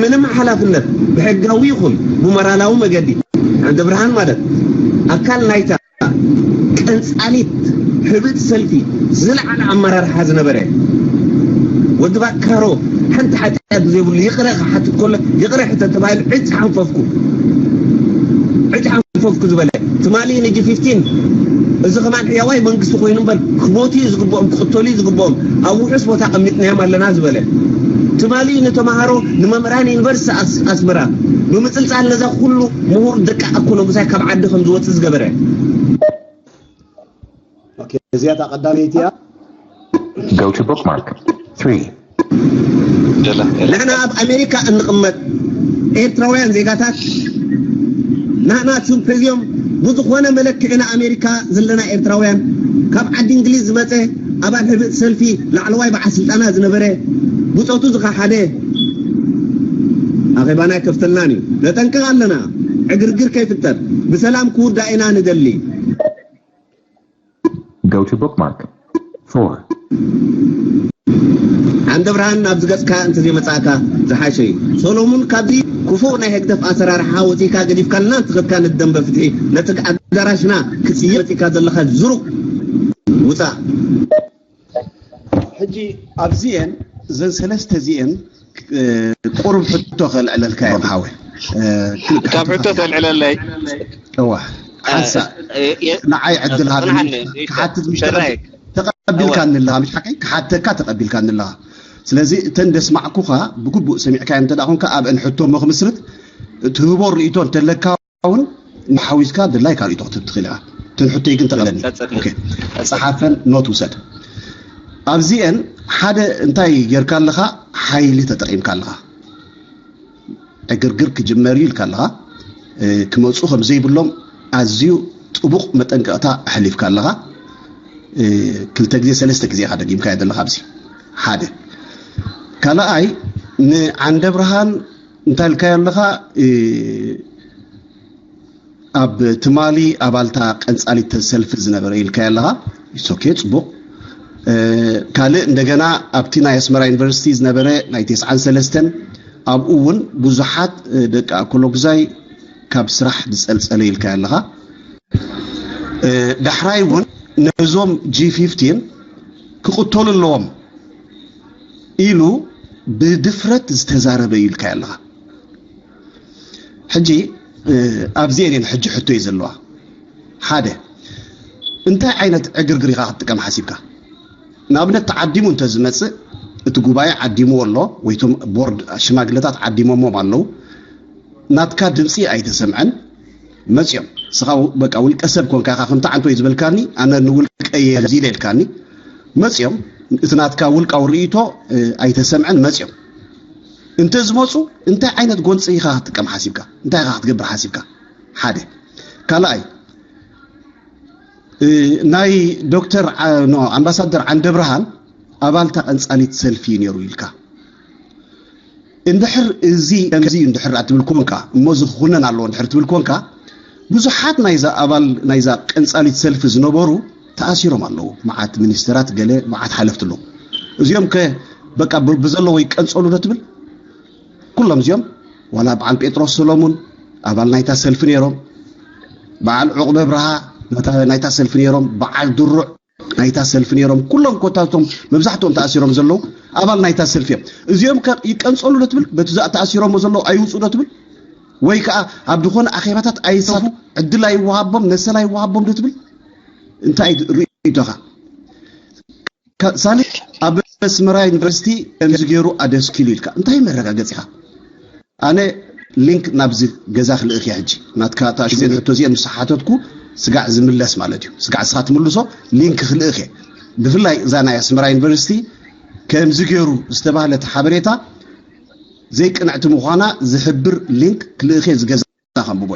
ምንም ሓላፍነት ብሕጋዊ ይኹን ብሞራላዊ መገዲ ዓንደብርሃን ማለት ኣካል ናይታ ቀንጻሊት ሕብእቲ ሰልፊ ዝለዓለ ኣመራርሓ ዝነበረ ወዲ ባካሮ ሓንቲ ሓጢኣት ብዘይብሉ ይቕረ ክሓትት ከሎ ይቕረ ሕተት ተባሂሉ ዕጭ ሓንፈፍኩ ዕጭ ሓንፈፍኩ ዝበለ ትማሊ ንጂ ፊፍቲን እዚ ከማን ሕያዋይ መንግስቲ ኮይኑ እምበር ክሞቱ እዩ ዝግብኦም ክቕተሉ እዩ ዝግብኦም ኣብ ውሑስ ቦታ ቀሚጥናዮም ኣለና ዝበለ ትማሊ ንተምሃሮ ንመምህራን ዩኒቨርሲቲ ኣስ-፣ ኣስመራ ብምፅልፃል ነዛ ኩሉ ምሁር ደቂ ኣኮ ነጉሳይ ካብ ዓዲ ከም ዝወፅእ ዝገበረ ኦኬ፣ እዚኣ እታ ቀዳመይቲ እያ። Go to bookmark. Three. ንሕና ኣብ ኣሜሪካ እንቕመጥ ኤርትራውያን ዜጋታት ናና ሲምፖዚዮም ብዝኾነ መለክዒ ንኣሜሪካ ዘለና ኤርትራውያን ካብ ዓዲ እንግሊዝ ዝመፀ ኣባል ህብእ ሰልፊ ላዕለዋይ በዓል ስልጣና ዝነበረ ብፆቱ ዝኸሓደ ኣኼባና ኣይከፍተልናን እዩ። ነጠንቅቕ ኣለና። ዕግርግር ከይፍጠር ብሰላም ክውዳእ ኢና ንደሊ። Go to bookmark. Four. ዓንደ ብርሃን ናብዚ ገጽካ እንተዘይመጻእካ ዝሓሸ እዩ። ሰሎሙን ካብዚ ክፉእ ናይ ህግደፍ ኣሰራርሓ ወጺእካ ገዲፍካልና እንትኸድካ ንደንበ ፍትሒ ነቲ ኣዳራሽና ክጽይር መጺእካ ዘለኻ ዝሩግ ውጻእ። ሕጂ ኣብዚኤን እዘን ሰለስተ እዚኤን ቁሩብ ሕቶ ከልዕለልካ እዮም ሓወይ። ካብ ሕቶ ተልዕለለይ እዋ ሓንሳ ንዓይ ዕድል ሃብኒ ክሓትት ምሽ ተቐቢልካኒ ኣለኻ፣ ምሽ ሓቀይ ክሓተካ ተቐቢልካኒ ኣለኻ። ስለዚ እተን ደስማዕኩኻ ብግቡእ ሰሚዕካዮ እንተ ደኣ ኮንካ ኣብአን ሕቶ እሞ ክምስርት ትህቦ ርእይቶ እንተለካ እውን ንሓዊስካ ድላይካ ርእይቶ ክትህብ ትኽእል ኢኻ። እተን ሕቶይ ግን ተቐበልኒ። ኦኬ፣ ጸሓፈን ኖት ውሰድ። ኣብዚአን ሓደ እንታይ ጌርካ ኣለኻ? ሓይሊ ተጠቒምካ ኣለኻ። ዕግርግር ክጅመር እዩ ኢልካ ኣለኻ። ክመፁ ከም ዘይብሎም ኣዝዩ ጥቡቕ መጠንቀቕታ ኣሕሊፍካ ኣለኻ። ክልተ ግዜ ሰለስተ ግዜ ኢኻ ደጊምካዮ ዘለኻ ኣብዚ ሓደ። ካልኣይ ንዓንደ ብርሃን እንታይ ኢልካዮ ኣለኻ? ኣብ ትማሊ ኣባልታ ቀንጻሊት ሰልፊ ዝነበረ ኢልካዮ ኣለኻ። ኢትስ ኦኬ፣ ጽቡቕ። ካልእ እንደገና ኣብቲ ናይ ኣስመራ ዩኒቨርሲቲ ዝነበረ ናይ ተስዓን ሰለስተን ኣብኡ እውን ብዙሓት ደቂ ኣኮሎጉዛይ ካብ ስራሕ ዝጸልጸለ ኢልካዮ ኣለኻ። ዳሕራይ እውን ነዞም ጂ ፊፍቲን ክቕተሉ ኣለዎም ኢሉ ብድፍረት ዝተዛረበ እዩ ኢልካዮ ኣለኻ። ሕጂ ኣብዚኤን እየን ሕጂ ሕቶ እዩ ዘለዋ። ሓደ እንታይ ዓይነት ዕግርግር ኢኻ ክትጥቀም ሓሲብካ? ንኣብነት ተዓዲሙ እንተዝመፅእ እቲ ጉባኤ ዓዲምዎ ኣሎ ወይ እቶም ቦርድ ሽማግለታት ዓዲሞሞም ኣለዉ። ናትካ ድምፂ ኣይተሰምዐን። መፅዮም ስኻ በቃ ውልቀ ሰብ ኮንካ ኢኻ ከምቲ ዓንቶይ ዝበልካኒ ኣነ ንውልቀ እየ እዚ ኢለ ኢልካኒ። መፅዮም እቲ ናትካ ውልቃዊ ርእይቶ ኣይተሰምዐን። መፅዮም እንተ ዝመፁ እንታይ ዓይነት ጎንፂ ኢኻ ክትጥቀም ሓሲብካ? እንታይ ኢኻ ክትገብር ሓሲብካ? ሓደ ካልኣይ ናይ ዶክተር ኣምባሳደር ዓንደ ብርሃን ኣባልታ ቀንፃሊት ሰልፊ እዩ ነይሩ ኢልካ እንድሕር እዚ ከምዚ እዩ እንድሕር ትብል ኮንካ እሞ እዚ ክኹነን ኣለዎ እንድሕር ትብል ኮንካ ብዙሓት ናይዛ ኣባል ናይዛ ቀንፃሊት ሰልፊ ዝነበሩ ተኣሲሮም ኣለዉ። መዓት ሚኒስተራት ገለ መዓት ሓለፍቲ ኣለዉ። እዚኦም ከ በቃ ብዘለዎ ይቀንፀሉ ዶ ትብል? ኩሎም እዚኦም ዋላ በዓል ጴጥሮስ ሰሎሙን ኣባል ናይታ ሰልፊ ነይሮም። በዓል ዑቕበ ብርሃ ናይታ ሰልፊ ነይሮም። በዓል ድሩዕ ናይታ ሰልፊ ነይሮም። ኩሎም ኮታቶም መብዛሕትኦም ተኣሲሮም ዘለዉ ኣባል ናይታ ሰልፊ እዮም። እዚኦም ከ ይቀንፀሉ ዶ ትብል? በቲ ተኣሲሮሞ ዘለዉ ኣይውፁ ዶ ትብል? ወይ ከዓ ኣብ ዝኾነ ኣኼባታት ኣይሳተፉ ዕድል ኣይወሃቦም መሰል ኣይወሃቦም ዶ ትብል? እንታይ ርእይቶኻ? ሳልሕ ኣብ ኣስመራ ዩኒቨርሲቲ ከምዚ ገይሩ ኣደስኪሉ ኢልካ እንታይ መረጋገፂኻ? ኣነ ሊንክ ናብዚ ገዛ ክልእኽ እየ ሕጂ ናትካ እታ ሽዜን ሕቶ እዚአ ምስ ሓተትኩ ስጋዕ ዝምለስ ማለት እዩ። ስጋዕ እስኻ ትምልሶ ሊንክ ክልእኽ እየ። ብፍላይ እዛ ናይ ኣስመራ ዩኒቨርሲቲ ከምዚ ገይሩ ዝተባህለት ሓበሬታ ዘይቅንዕቲ ምዃና ዝሕብር ሊንክ ክልእኽ እየ። ዝገዛ ከንብቦ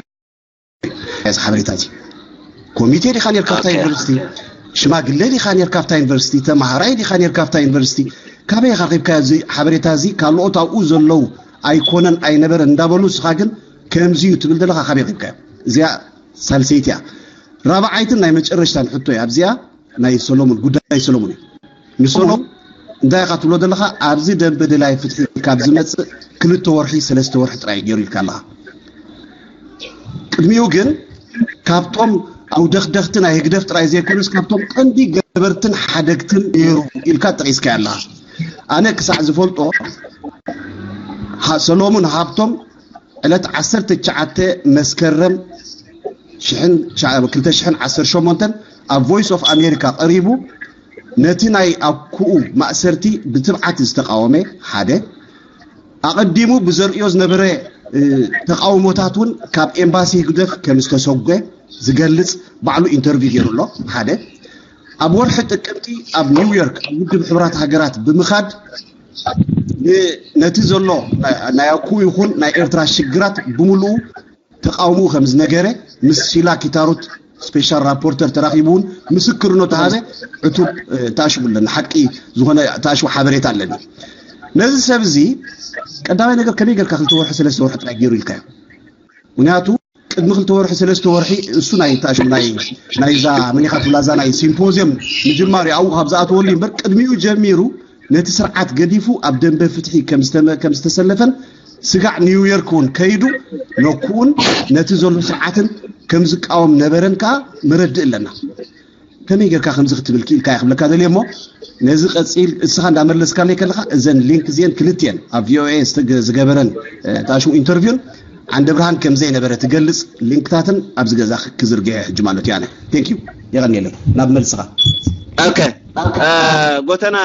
እዚ ሓበሬታ እዚ ኮሚቴ ዲኻ ነርካ ኣብታ ዩኒቨርሲቲ? ሽማግለ ዲኻ ነርካ ኣብታ ዩኒቨርሲቲ? ተማሃራይ ዲኻ ነርካ ኣብታ ዩኒቨርሲቲ? ካበይ ኢኻ ረኺብካዮ እዚ ሓበሬታ እዚ? ካልኦት ኣብኡ ዘለዉ ኣይኮነን ኣይነበረን እንዳበሉ ንስኻ ግን ከምዚ እዩ ትብል ዘለኻ ካበይ ረኺብካዮ? እዚኣ ሳልሰይቲ እያ። ራብዓይትን ናይ መጨረሽታን ሕቶ እያ ኣብዚኣ ናይ ሰሎሙን ጉዳይ ሰሎሙን እዩ። ንሰሎሙን እንታይ ኢኻ ትብሎ ዘለኻ? ኣብዚ ደንበ ደላይ ፍትሒ ካብ ዝመፅእ ክልተ ወርሒ ሰለስተ ወርሒ ጥራይ ገይሩ ኢልካ ኣለኻ። ቅድሚኡ ግን ካብቶም ኣውደኽደኽቲ ናይ ህግደፍ ጥራይ ዘይኮነስ ካብቶም ቀንዲ ገበርትን ሓደግትን ነይሩ ኢልካ ጠቒስካዮ ኣለኻ። ኣነ ክሳዕ ዝፈልጦ ሰሎሙን ሃብቶም ዕለት ዓሰርተ ትሽዓተ መስከረም ክልተ ሽሕን ዓሰርተ ሸሞንተን ኣብ ቮይስ ኦፍ ኣሜሪካ ቀሪቡ ነቲ ናይ ኣኩኡ ማእሰርቲ ብትብዓት ዝተቃወመ ሓደ ኣቐዲሙ ብዘርእዮ ዝነበረ ተቃውሞታት እውን ካብ ኤምባሲ ህግደፍ ከም ዝተሰጎ ዝገልፅ ባዕሉ ኢንተርቪው ገይሩ ኣሎ ሓደ ኣብ ወርሒ ጥቅምቲ ኣብ ኒውዮርክ ኣብ ውድብ ሕቡራት ሃገራት ብምኻድ ነቲ ዘሎ ናይ ኣኩ ይኹን ናይ ኤርትራ ሽግራት ብምሉኡ ተቃውምኡ ከም ዝነገረ ምስ ሺላ ኪታሩት ስፔሻል ራፖርተር ተራኺቡ እውን ምስክርኖ ተሃበ። ዕቱብ ተኣሽቡ ኣለና፣ ሓቂ ዝኾነ ተኣሽቡ ሓበሬታ ኣለኒ። ነዚ ሰብ እዚ ቀዳማይ ነገር ከመይ ጌርካ ክልተ ወርሒ ሰለስተ ወርሒ ጥራይ ገይሩ ኢልካዮ? ምክንያቱ ቅድሚ ክልተ ወርሒ ሰለስተ ወርሒ እሱ ናይ ተኣሽቡ ናይ ናይዛ መኒኻ ትብላዛ ናይ ሲምፖዚየም ምጅማር ኣብኡ ካብ ዝኣተወሉ እምበር ቅድሚኡ ጀሚሩ ነቲ ስርዓት ገዲፉ ኣብ ደንበ ፍትሒ ከም ዝተሰለፈን ስጋዕ ኒውዮርክ እውን ከይዱ ነኩውን ነቲ ዘሎ ስርዓትን ከም ዝቃወም ነበረን ከዓ መረድእ ኣለና። ከመይ ጌርካ ከምዚ ክትብል ክኢልካ እየ ክብለካ ደልየ እሞ ነዚ ቀፂል እስኻ እንዳመለስካለይ ከለካ እዘን ሊንክ እዚአን ክልትየን ኣብ ቪኦኤ ዝገበረን ታሽሙ ኢንተርቪውን ዓንደ ብርሃን ከም ዘይነበረ ትገልጽ ሊንክታትን ኣብዚ ገዛ ክዝርግሐ ሕጂ ማለት እዩ። ኣነ ቴንክ ዩ የቐንየለይ። ናብ መልስኻ። ኦኬ ጎተና፣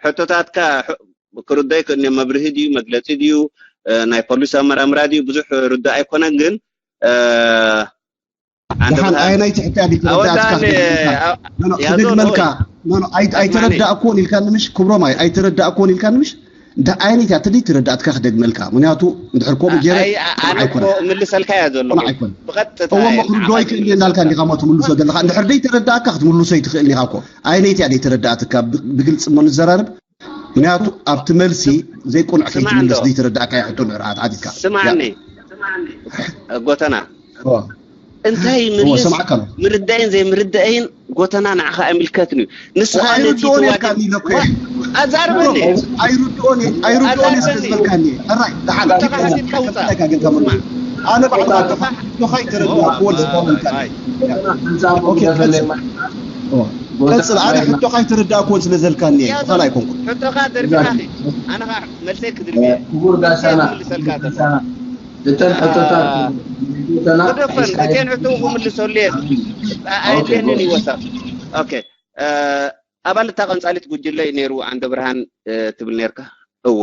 ሕቶታትካ ክርዶ ይክእል፣ መብርሂ ድዩ መግለፂ ድዩ ናይ ፖሊስ ኣመራምራ ድዩ ብዙሕ ርዶ ኣይኮነን፣ ግን ደሓን ኣየናይቲ ሕቶ እያ ዘይተረዳእትካ ክደግመልካ? ኣይተረዳእኩዎን ኢልካኒ ምሽ ክብሮም? ኣይተረዳእኩዎን ኢልካኒ ምሽ? እንታይ ዓይነት እያ ተደይ ተረዳእትካ ክደግመልካ? ምክንያቱ እንድሕር ከምኡ ገይረ ኣይኮነ ምልሰልካ እያ ዘሎ። እዎ ክርዶ ይክእል እየ እንዳልካ እንዲኻ ሞ ትምልሶ ዘለካ። እንድሕር ደይ ተረዳእካ ክትምልሶ ይትኽእል ኢኻ እኮ። ኣየነይቲ እያ ደይ ተረዳእትካ? ብግልፂ እሞ ንዘራርብ። ምክንያቱ ኣብቲ መልሲ ዘይቁኑዕ ከይትምልስ ደይ ተረዳእካ እያ ሕቶ ንዕርሃት ዓዲካ። ስማኒ ጎተና እንታይ ምልስ ምርዳይን ዘይምርዳይን ጎተና ንዓኻ ኣይምልከትን እዩ። ንስኻ ነቲ ኣይርድኦን ኢልካኒ ኢለ እኮ እየ። ኣዛርበኒ። ኣይርድኦን እየ፣ ኣይርድኦን እየ ስለ ዝበልካኒ እየ። ሕራይ፣ ደሓን፣ ኪድ፣ ኪድ፣ ኪድ፣ ኪድ፣ ኪድ፣ ኪድ፣ ኣነ ባዕልኻ ሕቶኻ ኣይተረዳእኩዎን ስለ ዝበልካኒ። ኦኬ፣ ቀጽል። ቀጽል፣ ኣነ ሕቶኻ ኣይተረዳእኩዎን ስለ ዘልካኒ እየ። ብኻልእ ኣይኮንኩን። ሕቶኻ ዘርጊሓ ኣነ ኸዓ መልሰይ ክድርቢ እየ። ክቡር ጋሻና፣ ክቡር ጋሻና፣ እተን ሕቶታት ክደፈን እተን ሕቶ ክምልሰሉ እየ። ኣየድልየንን እዩ ወሰኽ። ኦኬ፣ ኣባል እታ ቀንጻሊት ጉጅለ እዩ ነይሩ ዓንደ ብርሃን ትብል ነርካ። እወ፣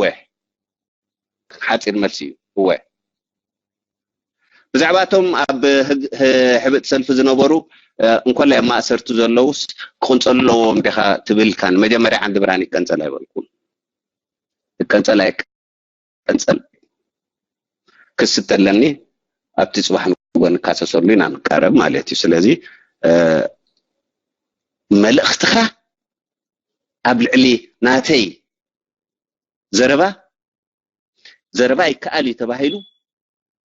ሓጺር መልሲ እዩ። እወ። ብዛዕባ እቶም ኣብ ህብጥ ሰልፊ ዝነበሩ እንኮላይ ኣብ ማእሰርቲ ዘለውስ ክቕንጸሉ ኣለዎም ዲኻ ትብል ኢልካኒ። መጀመርያ ዓንደ ብርሃን ይቀንጸል ኣይበልኩን። ይቀንጸል ኣይቀንጸል ክስተ ኣለኒ። ኣብቲ ጽባሕ ንግሆ ንካሰሰሉ ኢና ንቃረብ ማለት እዩ። ስለዚ መልእኽትኻ ኣብ ልዕሊ ናተይ ዘረባ ዘረባ ይከኣል እዩ ተባሂሉ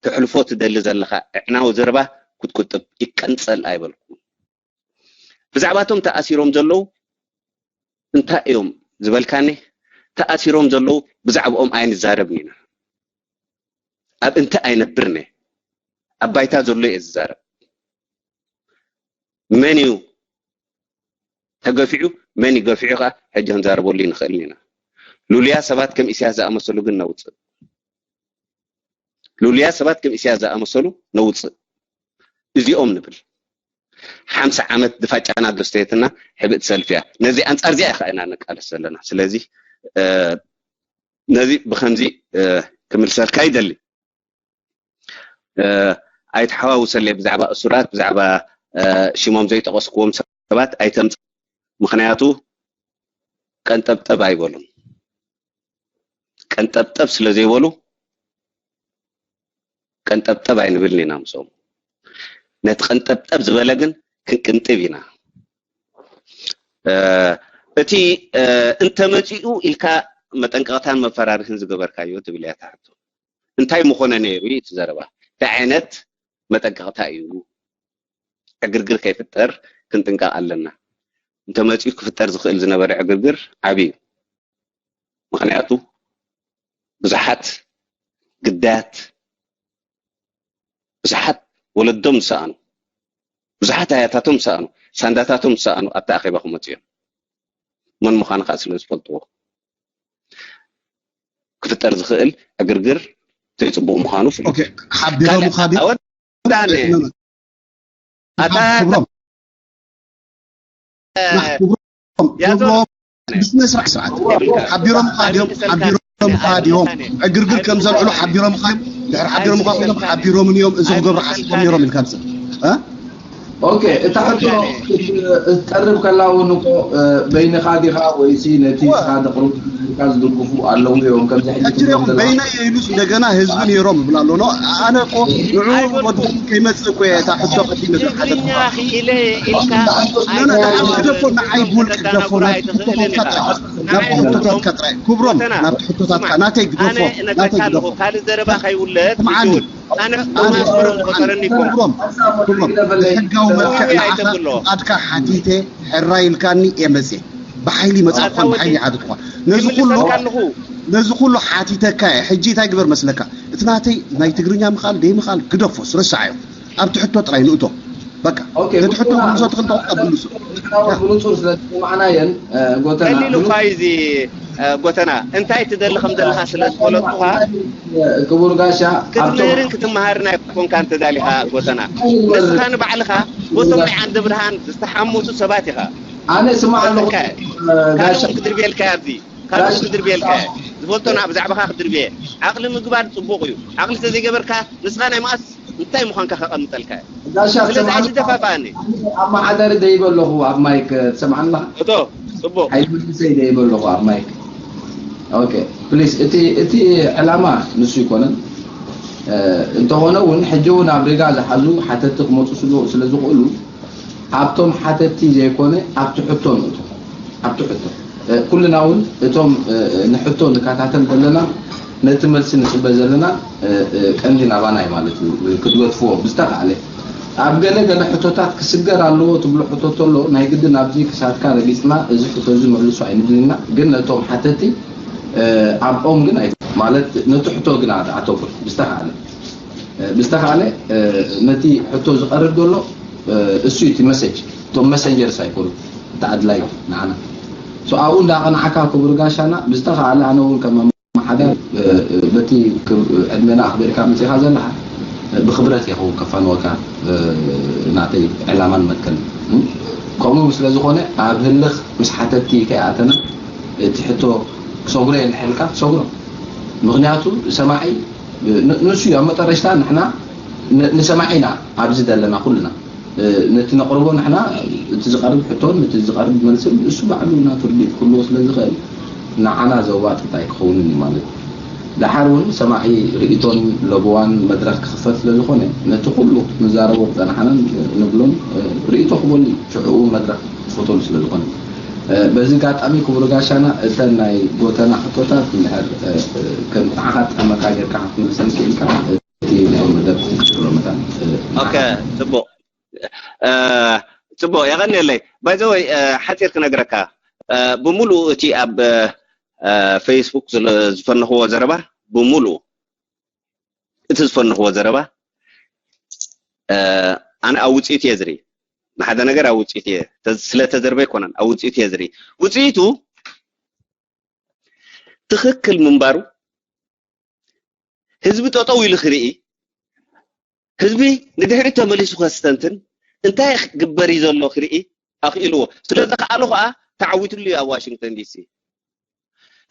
ተሕልፎ ትደሊ ዘለኻ ኣዕናዊ ዘረባ ክትቁጥብ ይቀንጸል ኣይበልኩ። ብዛዕባቶም ተኣሲሮም ዘለዉ እንታይ እዮም ዝበልካኒ? ተኣሲሮም ዘለዉ ብዛዕባኦም ኣይንዛረብን ኢና። ኣብ እንተ ኣይነብርን እየ። ኣብ ባይታ ዘሎ እየ ዝዛረብ። መን እዩ ተገፊዑ መን ይገፊዑ ከዓ ሕጂ ክንዛረበሉ ይንኽእል ኢና። ሉልያ ሰባት ከም ኢሳያስ ዝኣመሰሉ ግን ነውፅእ። ሉልያ ሰባት ከም ኢሳያስ ዝኣመሰሉ ነውፅእ። እዚኦም ንብል ሓምሳ ዓመት ድፋጫና ደስተየትና ሕብእቲ ሰልፊ እያ። ነዚ ኣንፃር እዚኣ ኢኻ ኢና ንቃለስ ዘለና። ስለዚ ነዚ ብከምዚ ክምልሰልካ ይደሊ። ኣይተሓዋውሰለይ ብዛዕባ እሱራት ብዛዕባ ሽሞም ዘይጠቀስክዎም ሰባት ኣይተምፅ። ምክንያቱ ቀንጠብጠብ ኣይበሉን። ቀንጠብጠብ ስለ ዘይበሉ ቀንጠብጠብ ኣይንብልን ኢና ምስኦም። ነቲ ቀንጠብጠብ ዝበለ ግን ክንቅንጥብ ኢና። እቲ እንተመፂኡ ኢልካ መጠንቀቕታን መፈራርህን ዝገበርካዮ ትብል እያ ትሓቶ። እንታይ ምኾነ ነይሩ እቲ ዘረባ? እንታይ ዓይነት መጠንቀቕታ እዩ? ዕግርግር ከይፍጠር ክንጥንቀቕ ኣለና። እንተመፂኡ ክፍጠር ዝኽእል ዝነበረ ዕግርግር ዓብዩ። ምክንያቱ ብዙሓት ግዳያት ብዙሓት ወለዶም ዝሰኣኑ ብዙሓት ኣያታቶም ዝሰኣኑ ሳንዳታቶም ዝሰኣኑ ኣብቲ ኣኼባ ክመፁ እዮም። መን ምዃኑ ከዓ ስለ ዝፈልጥዎ ክፍጠር ዝኽእል ዕግርግር ዘይፅቡቅ ምዃኑ ፍሉጥ። ሓቢሮምኻ ድዮም? ክብሮም፣ ክብሮም፣ ክብሮም፣ ብስነ ስርዓት ስርዓት ሓቢሮምኻ ድዮም? ሓቢሮምኻ ድዮም? ዕግርግር ከም ዘልዕሉ ሓቢሮምኻ እዮም? ድሕሪ ሓቢሮምኻ ኮይኖም ሓቢሮምን እዮም፣ እዚ ክገብሩ ሓሲቦም ነይሮም ኢልካ ንስኻ ኦኬ፣ እታ ሕቶ ክትቀርብ ከላ እውን እኮ በይንኻ ዲኻ ወይሲ ነቲ ስኻ ደቕርቡ ዝድግፉ ኣለዉ እዮም ከምዚ ሕጂ ሕጂ ትብሎም ዘለኻ? በይነይ ኢሉስ እንደገና ህዝቢ ነይሮም ይብል ኣሎ። ኣነ እኮ ንዑ ወዲ ከይመፅእ እኮ እየ እታ ሕቶ ቀዲመ ዝሓተትኩ። ትግርኛ ክኢለ ኢልካ ግደፎ፣ ንዓይ ብውልቂ ግደፎ፣ ናብቲ ሕቶታትካ ጥራይ፣ ናብቲ ሕቶታትካ ጥራይ ክብሮም፣ ናብቲ ሕቶታትካ ናተይ ግደፎ፣ ኣነ እነግረካ ናተይ ኣለኹ ግደፎ። ካልእ ዘረባ ከይውለድ ስምዓኒ። ኣነ ቁማስሮም ዝፈጠረኒ ይኮና ክብሮም፣ ክብሮም፣ ብሕጋዊ መልክዕ ንዓኻ ፍቓድካ ሓቲተ ሕራይ ኢልካኒ እየ መፅየ። ብሓይሊ መፃእኳን ብሓይሊ ሓተትኳ። ነዚ ኩሉ ነዚ ኩሉ ሓቲተካ እየ። ሕጂ እንታይ ግበር መስለካ? እቲ ናተይ ናይ ትግርኛ ምኻል ደይ ምኻል ግደፎ፣ ስረሳዓዮ። ኣብቲ ሕቶ ጥራይ ንእቶ። በቃ ነቲ ሕቶ ክምልሶ ትኽእል ተቐብልሱ። ብንፁር ስለ ዝሰማዕናየን ጎተና ቀሊሉ እኳ እዩ እዚ ጎተና እንታይ ትደሊ ከም ዘለካ ስለ ዝፈለጥኩኻ ክቡር ጋሻ ክትምህርን ክትመሃርን ኣይኮንካን ተዳሊኻ ጎተና። ንስኻ ንባዕልኻ በቶም ናይ ዓንደ ብርሃን ዝተሓመሱ ሰባት ኢኻ። ኣነ ስማዕ ኣለኹ ካልእ እውን ክድርብየልካ ኣብዚ ካልእ እውን ክድርብየልካ ዝፈልጦና ብዛዕባኻ ክድርብየ። ዓቕሊ ምግባር ፅቡቕ እዩ። ዓቕሊ ተዘይገበርካ ንስኻ ናይ መኣስ እንታይ ምዃንካ ከቐምጠልካ እየ። ጋሻ ስለዚ ኣይትደፋፍኣኒ። ኣመሓዳሪ ደይበ ኣለኹ ኣብ ማይክ ትሰምዓና እቶ ፅቡቕ ኣይመልሰይ ደይበ ኣለኹ ኣብ ማይክ ኦኬ ፕሊስ እቲ እቲ ዕላማ ንሱ ይኮነን እንተኾነ እውን ሕጂ እውን ኣብ ሪጋ ዝሓዙ ሓተቲ ክመፁ ስለ ዝኽእሉ ኣብቶም ሓተቲ ዘይኮነ ኣብቲ ሕቶ ንእቶ ኣብቲ ሕቶ ኩልና እውን እቶም ንሕቶ ንከታተል ዘለና ነቲ መልሲ ንፅበ ዘለና ቀንዲ ናባና እዩ ማለት እዩ ክትገድፍዎ ብዝተካእለ ኣብ ገለ ገለ ሕቶታት ክስገር ኣለዎ ትብሎ ሕቶ ተሎ ናይ ግድን ኣብዚ ክሳድካ ረጊፅና እዚ ሕቶ እዚ መልሱ ኣይንድልና ግን ነቶም ሓተቲ ኣብኦም ግን ኣይ ማለት ነቲ ሕቶ ግና ኣተኩር ብዝተካእለ ብዝተካእለ ነቲ ሕቶ ዝቀርብ ዘሎ እሱ እቲ መሰጅ እቶም መሰንጀርስ ኣይኮኑ እቲ ኣድላይ ንዓና ኣብኡ እንዳቀናዕካ ክቡር ጋሻና ብዝተካእለ ኣነ እውን ከም ኣመሓዳር በቲ ዕድመና ኣክቢርካ መፂኻ ዘለካ ብክብረት የኸውን ከፋንወካ ናተይ ዕላማን መትከል ከምኡ ስለ ዝኾነ ኣብ ህልኽ ምስ ሓተቲ ከይኣተና እቲ ሕቶ ክሰጉሮ የንሕልካ ሰጉሮ ምክንያቱ ሰማዒ ንሱ እዩ ኣብ መጠረሽታ ንሕና ንሰማዒ ኢና ኣብዚ ዘለና ኩልና ነቲ ነቕርቦ ንሕና እቲ ዝቐርብ ሕቶን እቲ ዝቐርብ መልስን እሱ ባዕሉ ናቱ ርድኢት ክህልዎ ስለ ዝኽእል ንዓና ዘዋጥጥ ኣይክኸውንን እዩ ማለት እዩ። ደሓር እውን ሰማዒ ርእቶን ለበዋን መድረኽ ክኽፈት ስለ ዝኾነ ነቲ ኩሉ ንዛረቦ ዝፀናሕናን ንብሎን ርእቶ ክበሉ እዩ ሽዕኡ መድረኽ ክፈተሉ ስለ ዝኾነ በዚ ጋጣሚ ክቡር ጋሻና እተን ናይ ጎተና ሕቶታት እንድሕር ከም ንዓኻ ጠመካ ጌርካ ክትምልሰን ክኢልካ እቲ ናይ መደብ ክትቅፅሎ መታን ኦኬ ፅቡቅ ፅቡቅ የቀንየለይ ባይዘወይ ሓፂር ክነግረካ ብምሉእ እቲ ኣብ ፌስቡክ ዝፈነኽዎ ዘረባ ብምሉእ እቲ ዝፈነኽዎ ዘረባ ኣነ ኣብ ውፅኢት እየ ዝርኢ ንሓደ ነገር ኣብ ውፅኢት እየ ስለተዘርበ ኣይኮነን ኣብ ውፅኢት እየ ዝርኢ ውፅኢቱ ትኽክል ምንባሩ ህዝቢ ጠጠው ኢሉ ክርኢ ህዝቢ ንድሕሪት ተመሊሱ ከስተንትን እንታይ ክግበር እዩ ዘሎ ክርኢ ኣኽኢልዎ ስለ ዘኽኣሎ ከዓ ተዓዊትሉ እዩ ኣብ ዋሽንግተን ዲሲ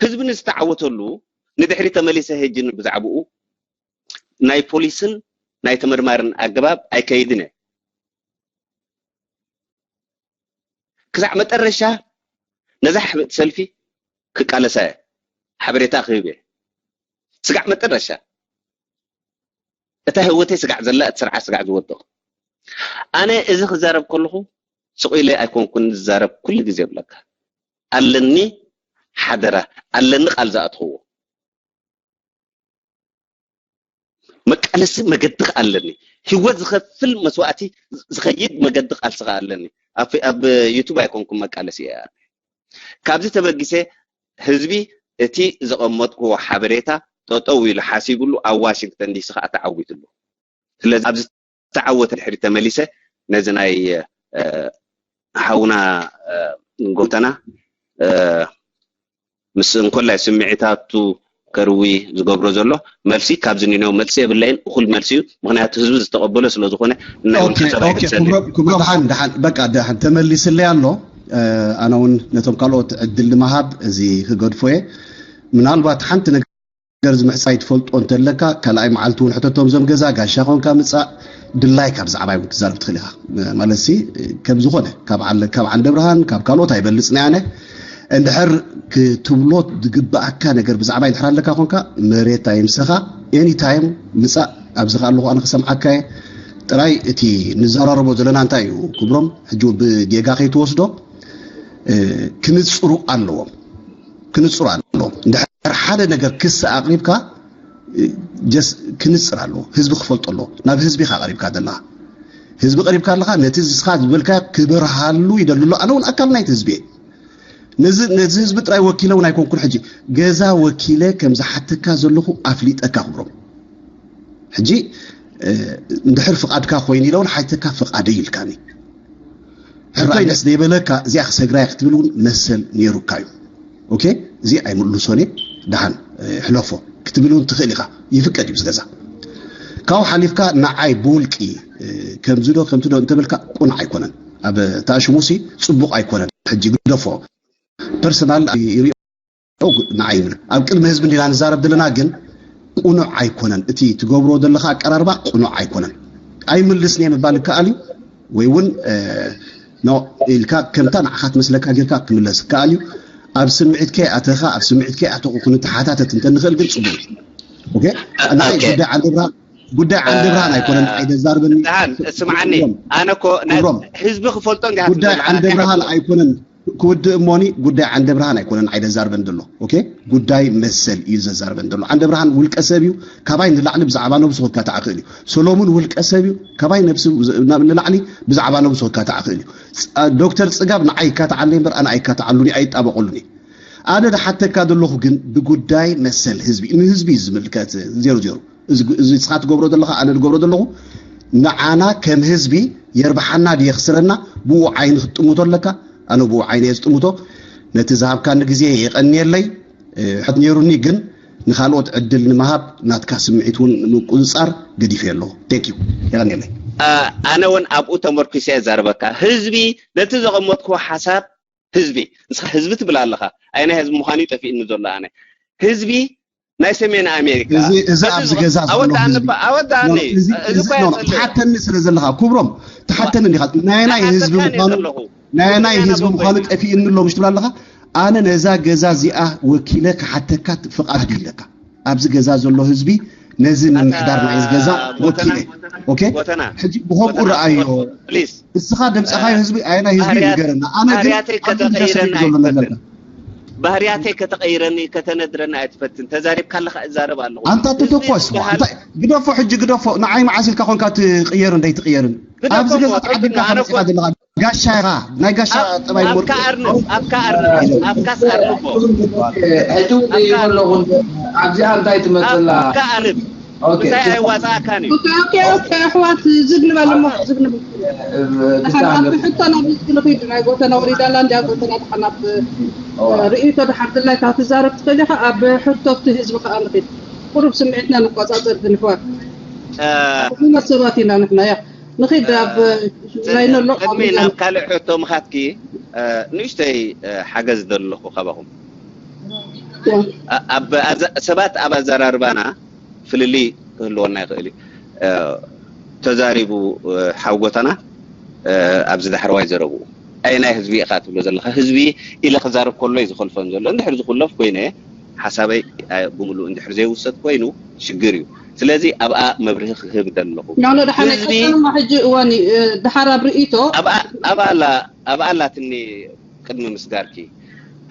ህዝቢ ንዝተዓወተሉ ንድሕሪት ተመሊሰ ሕጂ ብዛዕብኡ ናይ ፖሊስን ናይ ተመርማርን ኣገባብ ኣይከይድን እየ ክሳዕ መጠረሻ ነዛ ሕብእቲ ሰልፊ ክቃለሳ እየ ሓበሬታ ክህብ እየ ስጋዕ መጠረሻ እታ ህወተይ ስጋዕ ዘላ እቲ ስርዓት ስጋዕ ዝወድቕ ኣነ እዚ ክዛረብ ከለኹ ስቕ ኢለ ኣይኮንኩን ዝዛረብ ኩሉ ግዜ ብለካ ኣለኒ ሓደራ ኣለኒ ቃል ዝኣትኽዎ መቃለሲ መገዲ ኣለኒ ህወት ዝኸፍል መስዋእቲ ዝኸይድ መገዲ ቃልሲ ኣለኒ ኣብ ዩቱብ ኣይኮንኩም መቃለሲ እየ ካብዚ ተበጊሰ ህዝቢ እቲ ዘቐመጥክዎ ሓበሬታ ጠጠው ኢሉ ሓሲብሉ ኣብ ዋሽንግተን ዲሲ ከዓ ተዓዊትሉ ስለዚ ኣብዚ ዝተዓወተ ድሕሪ ተመሊሰ ነዚ ናይ ሓውና ጎተና ምስ እንኮላይ ስምዒታቱ ከርዊ ዝገብሮ ዘሎ መልሲ ካብዚ ንነው መልሲ የብለይን እኩል መልሲ እዩ ምክንያቱ ህዝቢ ዝተቀበሎ ስለ ዝኾነ ናይ ውልቀ ሰብ ኣይግብሰን እዩ ክብሮም ደሓን ደሓን በቃ ደሓን ተመሊስለይ ኣሎ ኣነ እውን ነቶም ካልኦት ዕድል ንምሃብ እዚ ክገድፎ እየ ምናልባት ሓንቲ ነገር ዝምሕፃይ ትፈልጦ እንተለካ ካልኣይ መዓልቲ እውን ሕተቶም ዘም ገዛ ጋሻ ኮንካ ምፃእ ድላይካ ብዛዕባይ እውን ክትዛረብ ትኽእል ኢኻ። ማለት ሲ ከም ዝኾነ ካብ ዓለ- ካብ ዓንደ ብርሃን ካብ ካልኦት ኣይበልጽን ኣነ። እንድሕር ክትብሎ ዝግብኣካ ነገር ብዛዕባይ እንድሕር ኣለካ ኮንካ፣ መሬት ኣይምሰኻ። ኤኒ ታይም ምጻእ፣ ኣብዚ ከኣ ኣለኹ ኣነ ክሰምዓካ እየ። ጥራይ እቲ ንዘራረቦ ዘለና እንታይ እዩ ክብሮም፣ ሕጂ እውን ብጌጋ ከይትወስዶ፣ ክንጽሩ ኣለዎም። ክንጽሩ ኣለዎም። እንድሕር ሓደ ነገር ክሲ ኣቕሪብካ፣ ጀስ ክንጽር ኣለዎ። ህዝቢ ክፈልጦ ኣለዎ። ናብ ህዝቢ ኢኻ ቀሪብካ ዘለኻ። ህዝቢ ቀሪብካ ኣለኻ፣ ነቲ ንስኻ ዝበልካዮ ክበርሃሉ ይደሊ ኣሎ። ኣነ እውን ኣካል ናይቲ ህዝቢ እየ። ነዚ ነዚ ህዝቢ ጥራይ ወኪለ እውን ኣይኮንኩን። ሕጂ ገዛ ወኪለ ከም ዝሓተካ ዘለኹ ኣፍሊጠካ ክብሮም። ሕጂ እንድሕር ፍቓድካ ኮይኑ ኢለ እውን ሓተካ ፍቓደይ ኢልካኒ። ሕራይ ደስ ዘይበለካ እዚኣ ክሰግራ ክትብል እውን መሰል ነይሩካ እዩ። ኦኬ፣ እዚ ኣይምልሶን እየ፣ ደሓን ሕለፎ ክትብል እውን ትኽእል ኢኻ። ይፍቀድ እዩ ዝገዛ። ካብኡ ሓሊፍካ ንዓይ ብውልቂ ከምዚ ዶ ከምቲ ዶ እንተበልካ ቁኑዕ ኣይኮነን። ኣብ ታሽሙሲ ጽቡቕ ኣይኮነን። ሕጂ ግደፎ። ፐርሰናል ንዓይ ይብል። ኣብ ቅድሚ ህዝቢ እንዲና ንዛረብ ዘለና ግን ቁኑዕ ኣይኮነን። እቲ ትገብሮ ዘለኻ ኣቀራርባ ቁኑዕ ኣይኮነን። ኣይምልስን እየ ምባል ይከኣል እዩ፣ ወይ እውን ኖ ኢልካ ከምታ ንዓኻ ትመስለካ ጌርካ ክምለስ ይከኣል እዩ። ኣብ ስምዒትካ ኣተኻ ኣብ ስምዒትካ ኣተኹ ክንተሓታተት እንተንኽእል ግን ጽቡቕ። ኦኬ፣ ንዓይ ጉዳይ ዓንደ ብርሃን ጉዳይ ዓንደ ብርሃን ኣይኮነን ንዓይ ዘዛርበኒ። ስምዓኒ፣ ኣነ እኮ ህዝቢ ክፈልጦ እንዲያ ጉዳይ ዓንደ ብርሃን ኣይኮነን። ክውድእ እሞኒ ጉዳይ ዓንደ ብርሃን ኣይኮነን ንዓይ ዘዛርበኒ ዘሎ። ኦኬ፣ ጉዳይ መሰል እዩ ዘዛርበኒ ዘሎ። ዓንደ ብርሃን ውልቀ ሰብ እዩ። ካባይ ንላዕሊ ብዛዕባ ነብሱ ክካታዕ ክእል እዩ። ሰሎሙን ውልቀ ሰብ እዩ። ካባይ ነብሱ ንላዕሊ ብዛዕባ ነብሱ ክካታዕ ክእል እዩ። ዶክተር ጽጋብ ንዓይ ይካታዓለይ እምበር ኣነ ኣይካታዓሉን ኣይጣበቐሉን። ኣነ ዝሓተካ ዘለኹ ግን ብጉዳይ መሰል ህዝቢ፣ ንህዝቢ እዩ ዝምልከት። ዜሮ ዜሮ። እዚ ንስኻ ትገብሮ ዘለኻ ኣነ ዝገብሮ ዘለኹ ንዓና ከም ህዝቢ የርብሓና ድየ የኽስረና፣ ብኡ ዓይኒ ክትጥምቶ ኣለካ። ኣነ ብኡ ዓይኒ እየ ዝጥምቶ። ነቲ ዝሃብካኒ ግዜ የቐንየለይ። ሕት ነይሩኒ ግን ንኻልኦት ዕድል ንምሃብ ናትካ ስምዒት እውን ምቁፅፃር ገዲፈ ኣለኹ። ቴንክ ዩ። የቐንየለይ። ኣነ እውን ኣብኡ ተመርኩሰ እየ ዛረበካ። ህዝቢ ነቲ ዘቐመጥክዎ ሓሳብ ህዝቢ ንስኻ ህዝቢ ትብል ኣለኻ። ኣይ ናይ ህዝቢ ምዃኑ እዩ ጠፊእኒ ዘሎ ኣነ። ህዝቢ ናይ ሰሜን ኣሜሪካ እዚ ኣብዚ ገዛ ኣወዳኒ ኣወዳኒ እዚ እኮ የጸልእ። ትሓተኒ ስለ ዘለኻ ክብሮም ትሓተኒ እንዲኻ ናይ ናይ ህዝቢ ምዃኑ ናይ ናይ ህዝቢ ምዃኑ ጠፊእኒ ኣሎ ምሽ ትብል ኣለኻ። ኣነ ነዛ ገዛ እዚኣ ወኪለ ክሓተካ ፍቓድ ኣለካ። ኣብዚ ገዛ ዘሎ ህዝቢ ነዚ ምምሕዳር ናይ ገዛ ወኪለ ኦኬ። ሕጂ ብኸምኡ ረኣዮ። እስኻ ደምፀኻዮ ህዝቢ ኣየናይ ህዝቢ ንገረና። ኣነ ግን ተሰሪሑ ዘሎ ነገር ባህርያተይ ከተቐይረኒ ከተነድረኒ ኣይትፈትን። ተዛሪብካ ኣለኻ እዛረብ ኣለኹ። ኣንታ ትተኮስ ግደፎ፣ ሕጂ ግደፎ። ንዓይ መዓስ ኢልካ ኮንካ ትቕየርን ደይትቕየርን ኣብዚ ገዛ ተዓዲምካ ከመፂኻ ዘለኻ ጋሻ ኢኻ። ናይ ጋሻ ጠባይ ኣብካ ኣርንብ ኣብካ ኣርንብ ኣብካስ ኣርንቦ ሕጂ እውን ይበለኹ ኣብዚኣ እንታይ ትመፅላ ኣብካ ኣርብ ምሳይ ኣይዋፃእካን እዩ። ኣሕዋት ዝግ ንበል እሞ ዝግ ንበል። ኣብ ሕቶ ናብ ዝግ ንኺድ ናይ ጎተና ወሪዳላ እንዲያ ጎተና ድሓ ናብ ርእይቶ ድሓር ድላይካ ክትዛረብ ትኽእል ኢኻ። ኣብ ሕቶ እቲ ህዝቢ ከዓ ንኺድ። ቁሩብ ስምዒትና ንቆፃፀር ግን ኣሕዋት። ሕሙማት ሰባት ኢና ንሕና ያ ንኺድ ኣብ ላይኖ ኣሎ። ቅድሚ ናብ ካልእ ሕቶ ምኻትኪ ንእሽተይ ሓገዝ ደለኹ ካባኹም። ሰባት ኣብ ኣዘራርባና ፍልልይ ክህልወና ይኽእል እዩ። ተዛሪቡ ሓው ጎተና ኣብዚ ዳሕረዋይ ዘረብኡ ኣየናይ ህዝቢ ኢኻ ትብሎ ዘለኻ? ህዝቢ ኢለ ክዛረብ ከሎ እዩ ዝኸልፈን ዘሎ። እንድሕር ዝኹለፍ ኮይነ ሓሳበይ ብምሉእ እንድሕር ዘይውሰድ ኮይኑ ሽግር እዩ። ስለዚ ኣብኣ መብርሂ ክህብ ደለኹ። ኖኖ ደሓን ህዝቢ ኣይቀጽልማ ሕጂ እዋን እዩ። ድሓር ኣብ ርእይቶ ኣብኣ ኣብኣ ኣላ ኣብኣ ኣላትኒ ቅድሚ ምስጋርኪ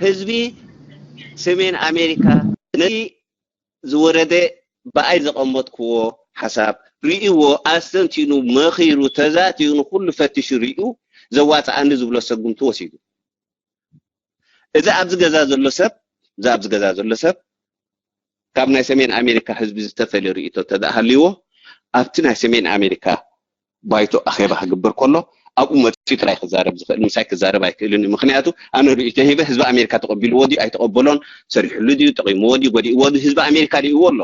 ህዝቢ ሰሜን ኣሜሪካ ነቲ ዝወረደ ብኣይ ዘቐመጥክዎ ሓሳብ ርእይዎ ኣስተንቲኑ መኺሩ ተዛትዩ ንኹሉ ፈቲሹ ርእዩ ዘዋፅኣኒ ዝብሎ ሰጉምቲ ወሲዱ። እዚ ኣብዚ ገዛ ዘሎ ሰብ እዚ ኣብዚ ገዛ ዘሎ ሰብ ካብ ናይ ሰሜን ኣሜሪካ ህዝቢ ዝተፈልየ ርእይቶ እንተደኣ ሃልይዎ ኣብቲ ናይ ሰሜን ኣሜሪካ ባይቶ ኣኼባ ክግበር ከሎ ኣብኡ መፂኡ ጥራይ ክዛረብ ዝኽእል ምሳይ ክዛረብ ኣይክእልን እዩ። ምክንያቱ ኣነ ርእይቶ ሂበ ህዝቢ ኣሜሪካ ተቐቢልዎ ድዩ ኣይተቐበሎን ሰሪሕሉ ድዩ ጠቒምዎ ድዩ ጎዲእዎ ድዩ ህዝቢ ኣሜሪካ ርእይዎ ኣሎ።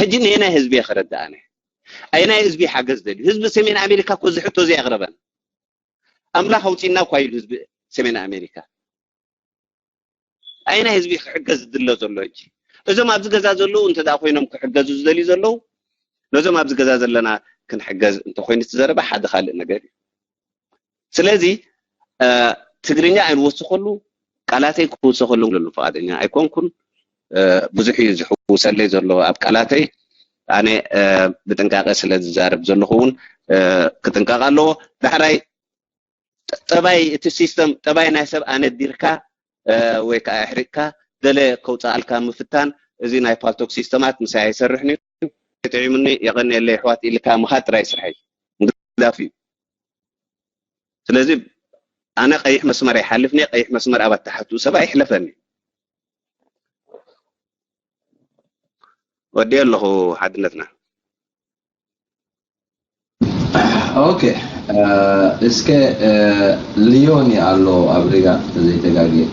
ሕጂ ነየናይ ህዝቢ እየ ከረድእ ኣነ? ኣየናይ ህዝቢ ሓገዝ ደልዩ? ህዝቢ ሰሜን ኣሜሪካ እኮ እዚ ሕቶ እዚ ኣቕረበን። ኣምላኽ ኣውፂእና እኳ ኢሉ ህዝቢ ሰሜን ኣሜሪካ። ኣየናይ ህዝቢ ክሕገዝ ዝድለ ዘሎ ሕጂ? እዞም ኣብዚ ገዛ ዘለዉ እንተ ደኣ ኮይኖም ክሕገዙ ዝደልዩ ዘለዉ ነዞም ኣብዚ ገዛ ዘለና ክንሕገዝ እንተኮይኑ እቲ ዘረባ ሓደ ካልእ ነገር እዩ። ስለዚ ትግርኛ ኣይንወስኸሉ፣ ቃላተይ ክውሰኸሉ ፍቓደኛ ኣይኮንኩን። ብዙሕ እዩ ዝሕውሰለይ ዘሎ ኣብ ቃላተይ። ኣነ ብጥንቃቐ ስለ ዝዛረብ ዘለኹ እውን ክጥንቀቕ ኣለዎ። ዳሕራይ ጠባይ እቲ ሲስተም፣ ጠባይ ናይ ሰብ ኣነዲርካ ወይ ከዓ ኣሕሪቕካ ገለ ከውፅኣልካ ምፍታን፣ እዚ ናይ ፓልቶክ ሲስተማት ምሳይ ኣይሰርሕን እዩ። ጥዒሙኒ የቐንየለይ ኣሕዋት ኢልካ ምኻድ ጥራይ ስርሐይ ምግዳፍ እዩ። ስለዚ ኣነ ቀይሕ መስመር ኣይሓልፍን እየ። ቀይሕ መስመር ኣብ ኣተሓትኡ ሰብ ኣይሕለፈን እዩ። ወዲየ ኣለኹ ሓድነትና። ኦኬ፣ እስከ ሊዮኒ ኣሎ ኣብ ሪጋ ዘይተጋግየ።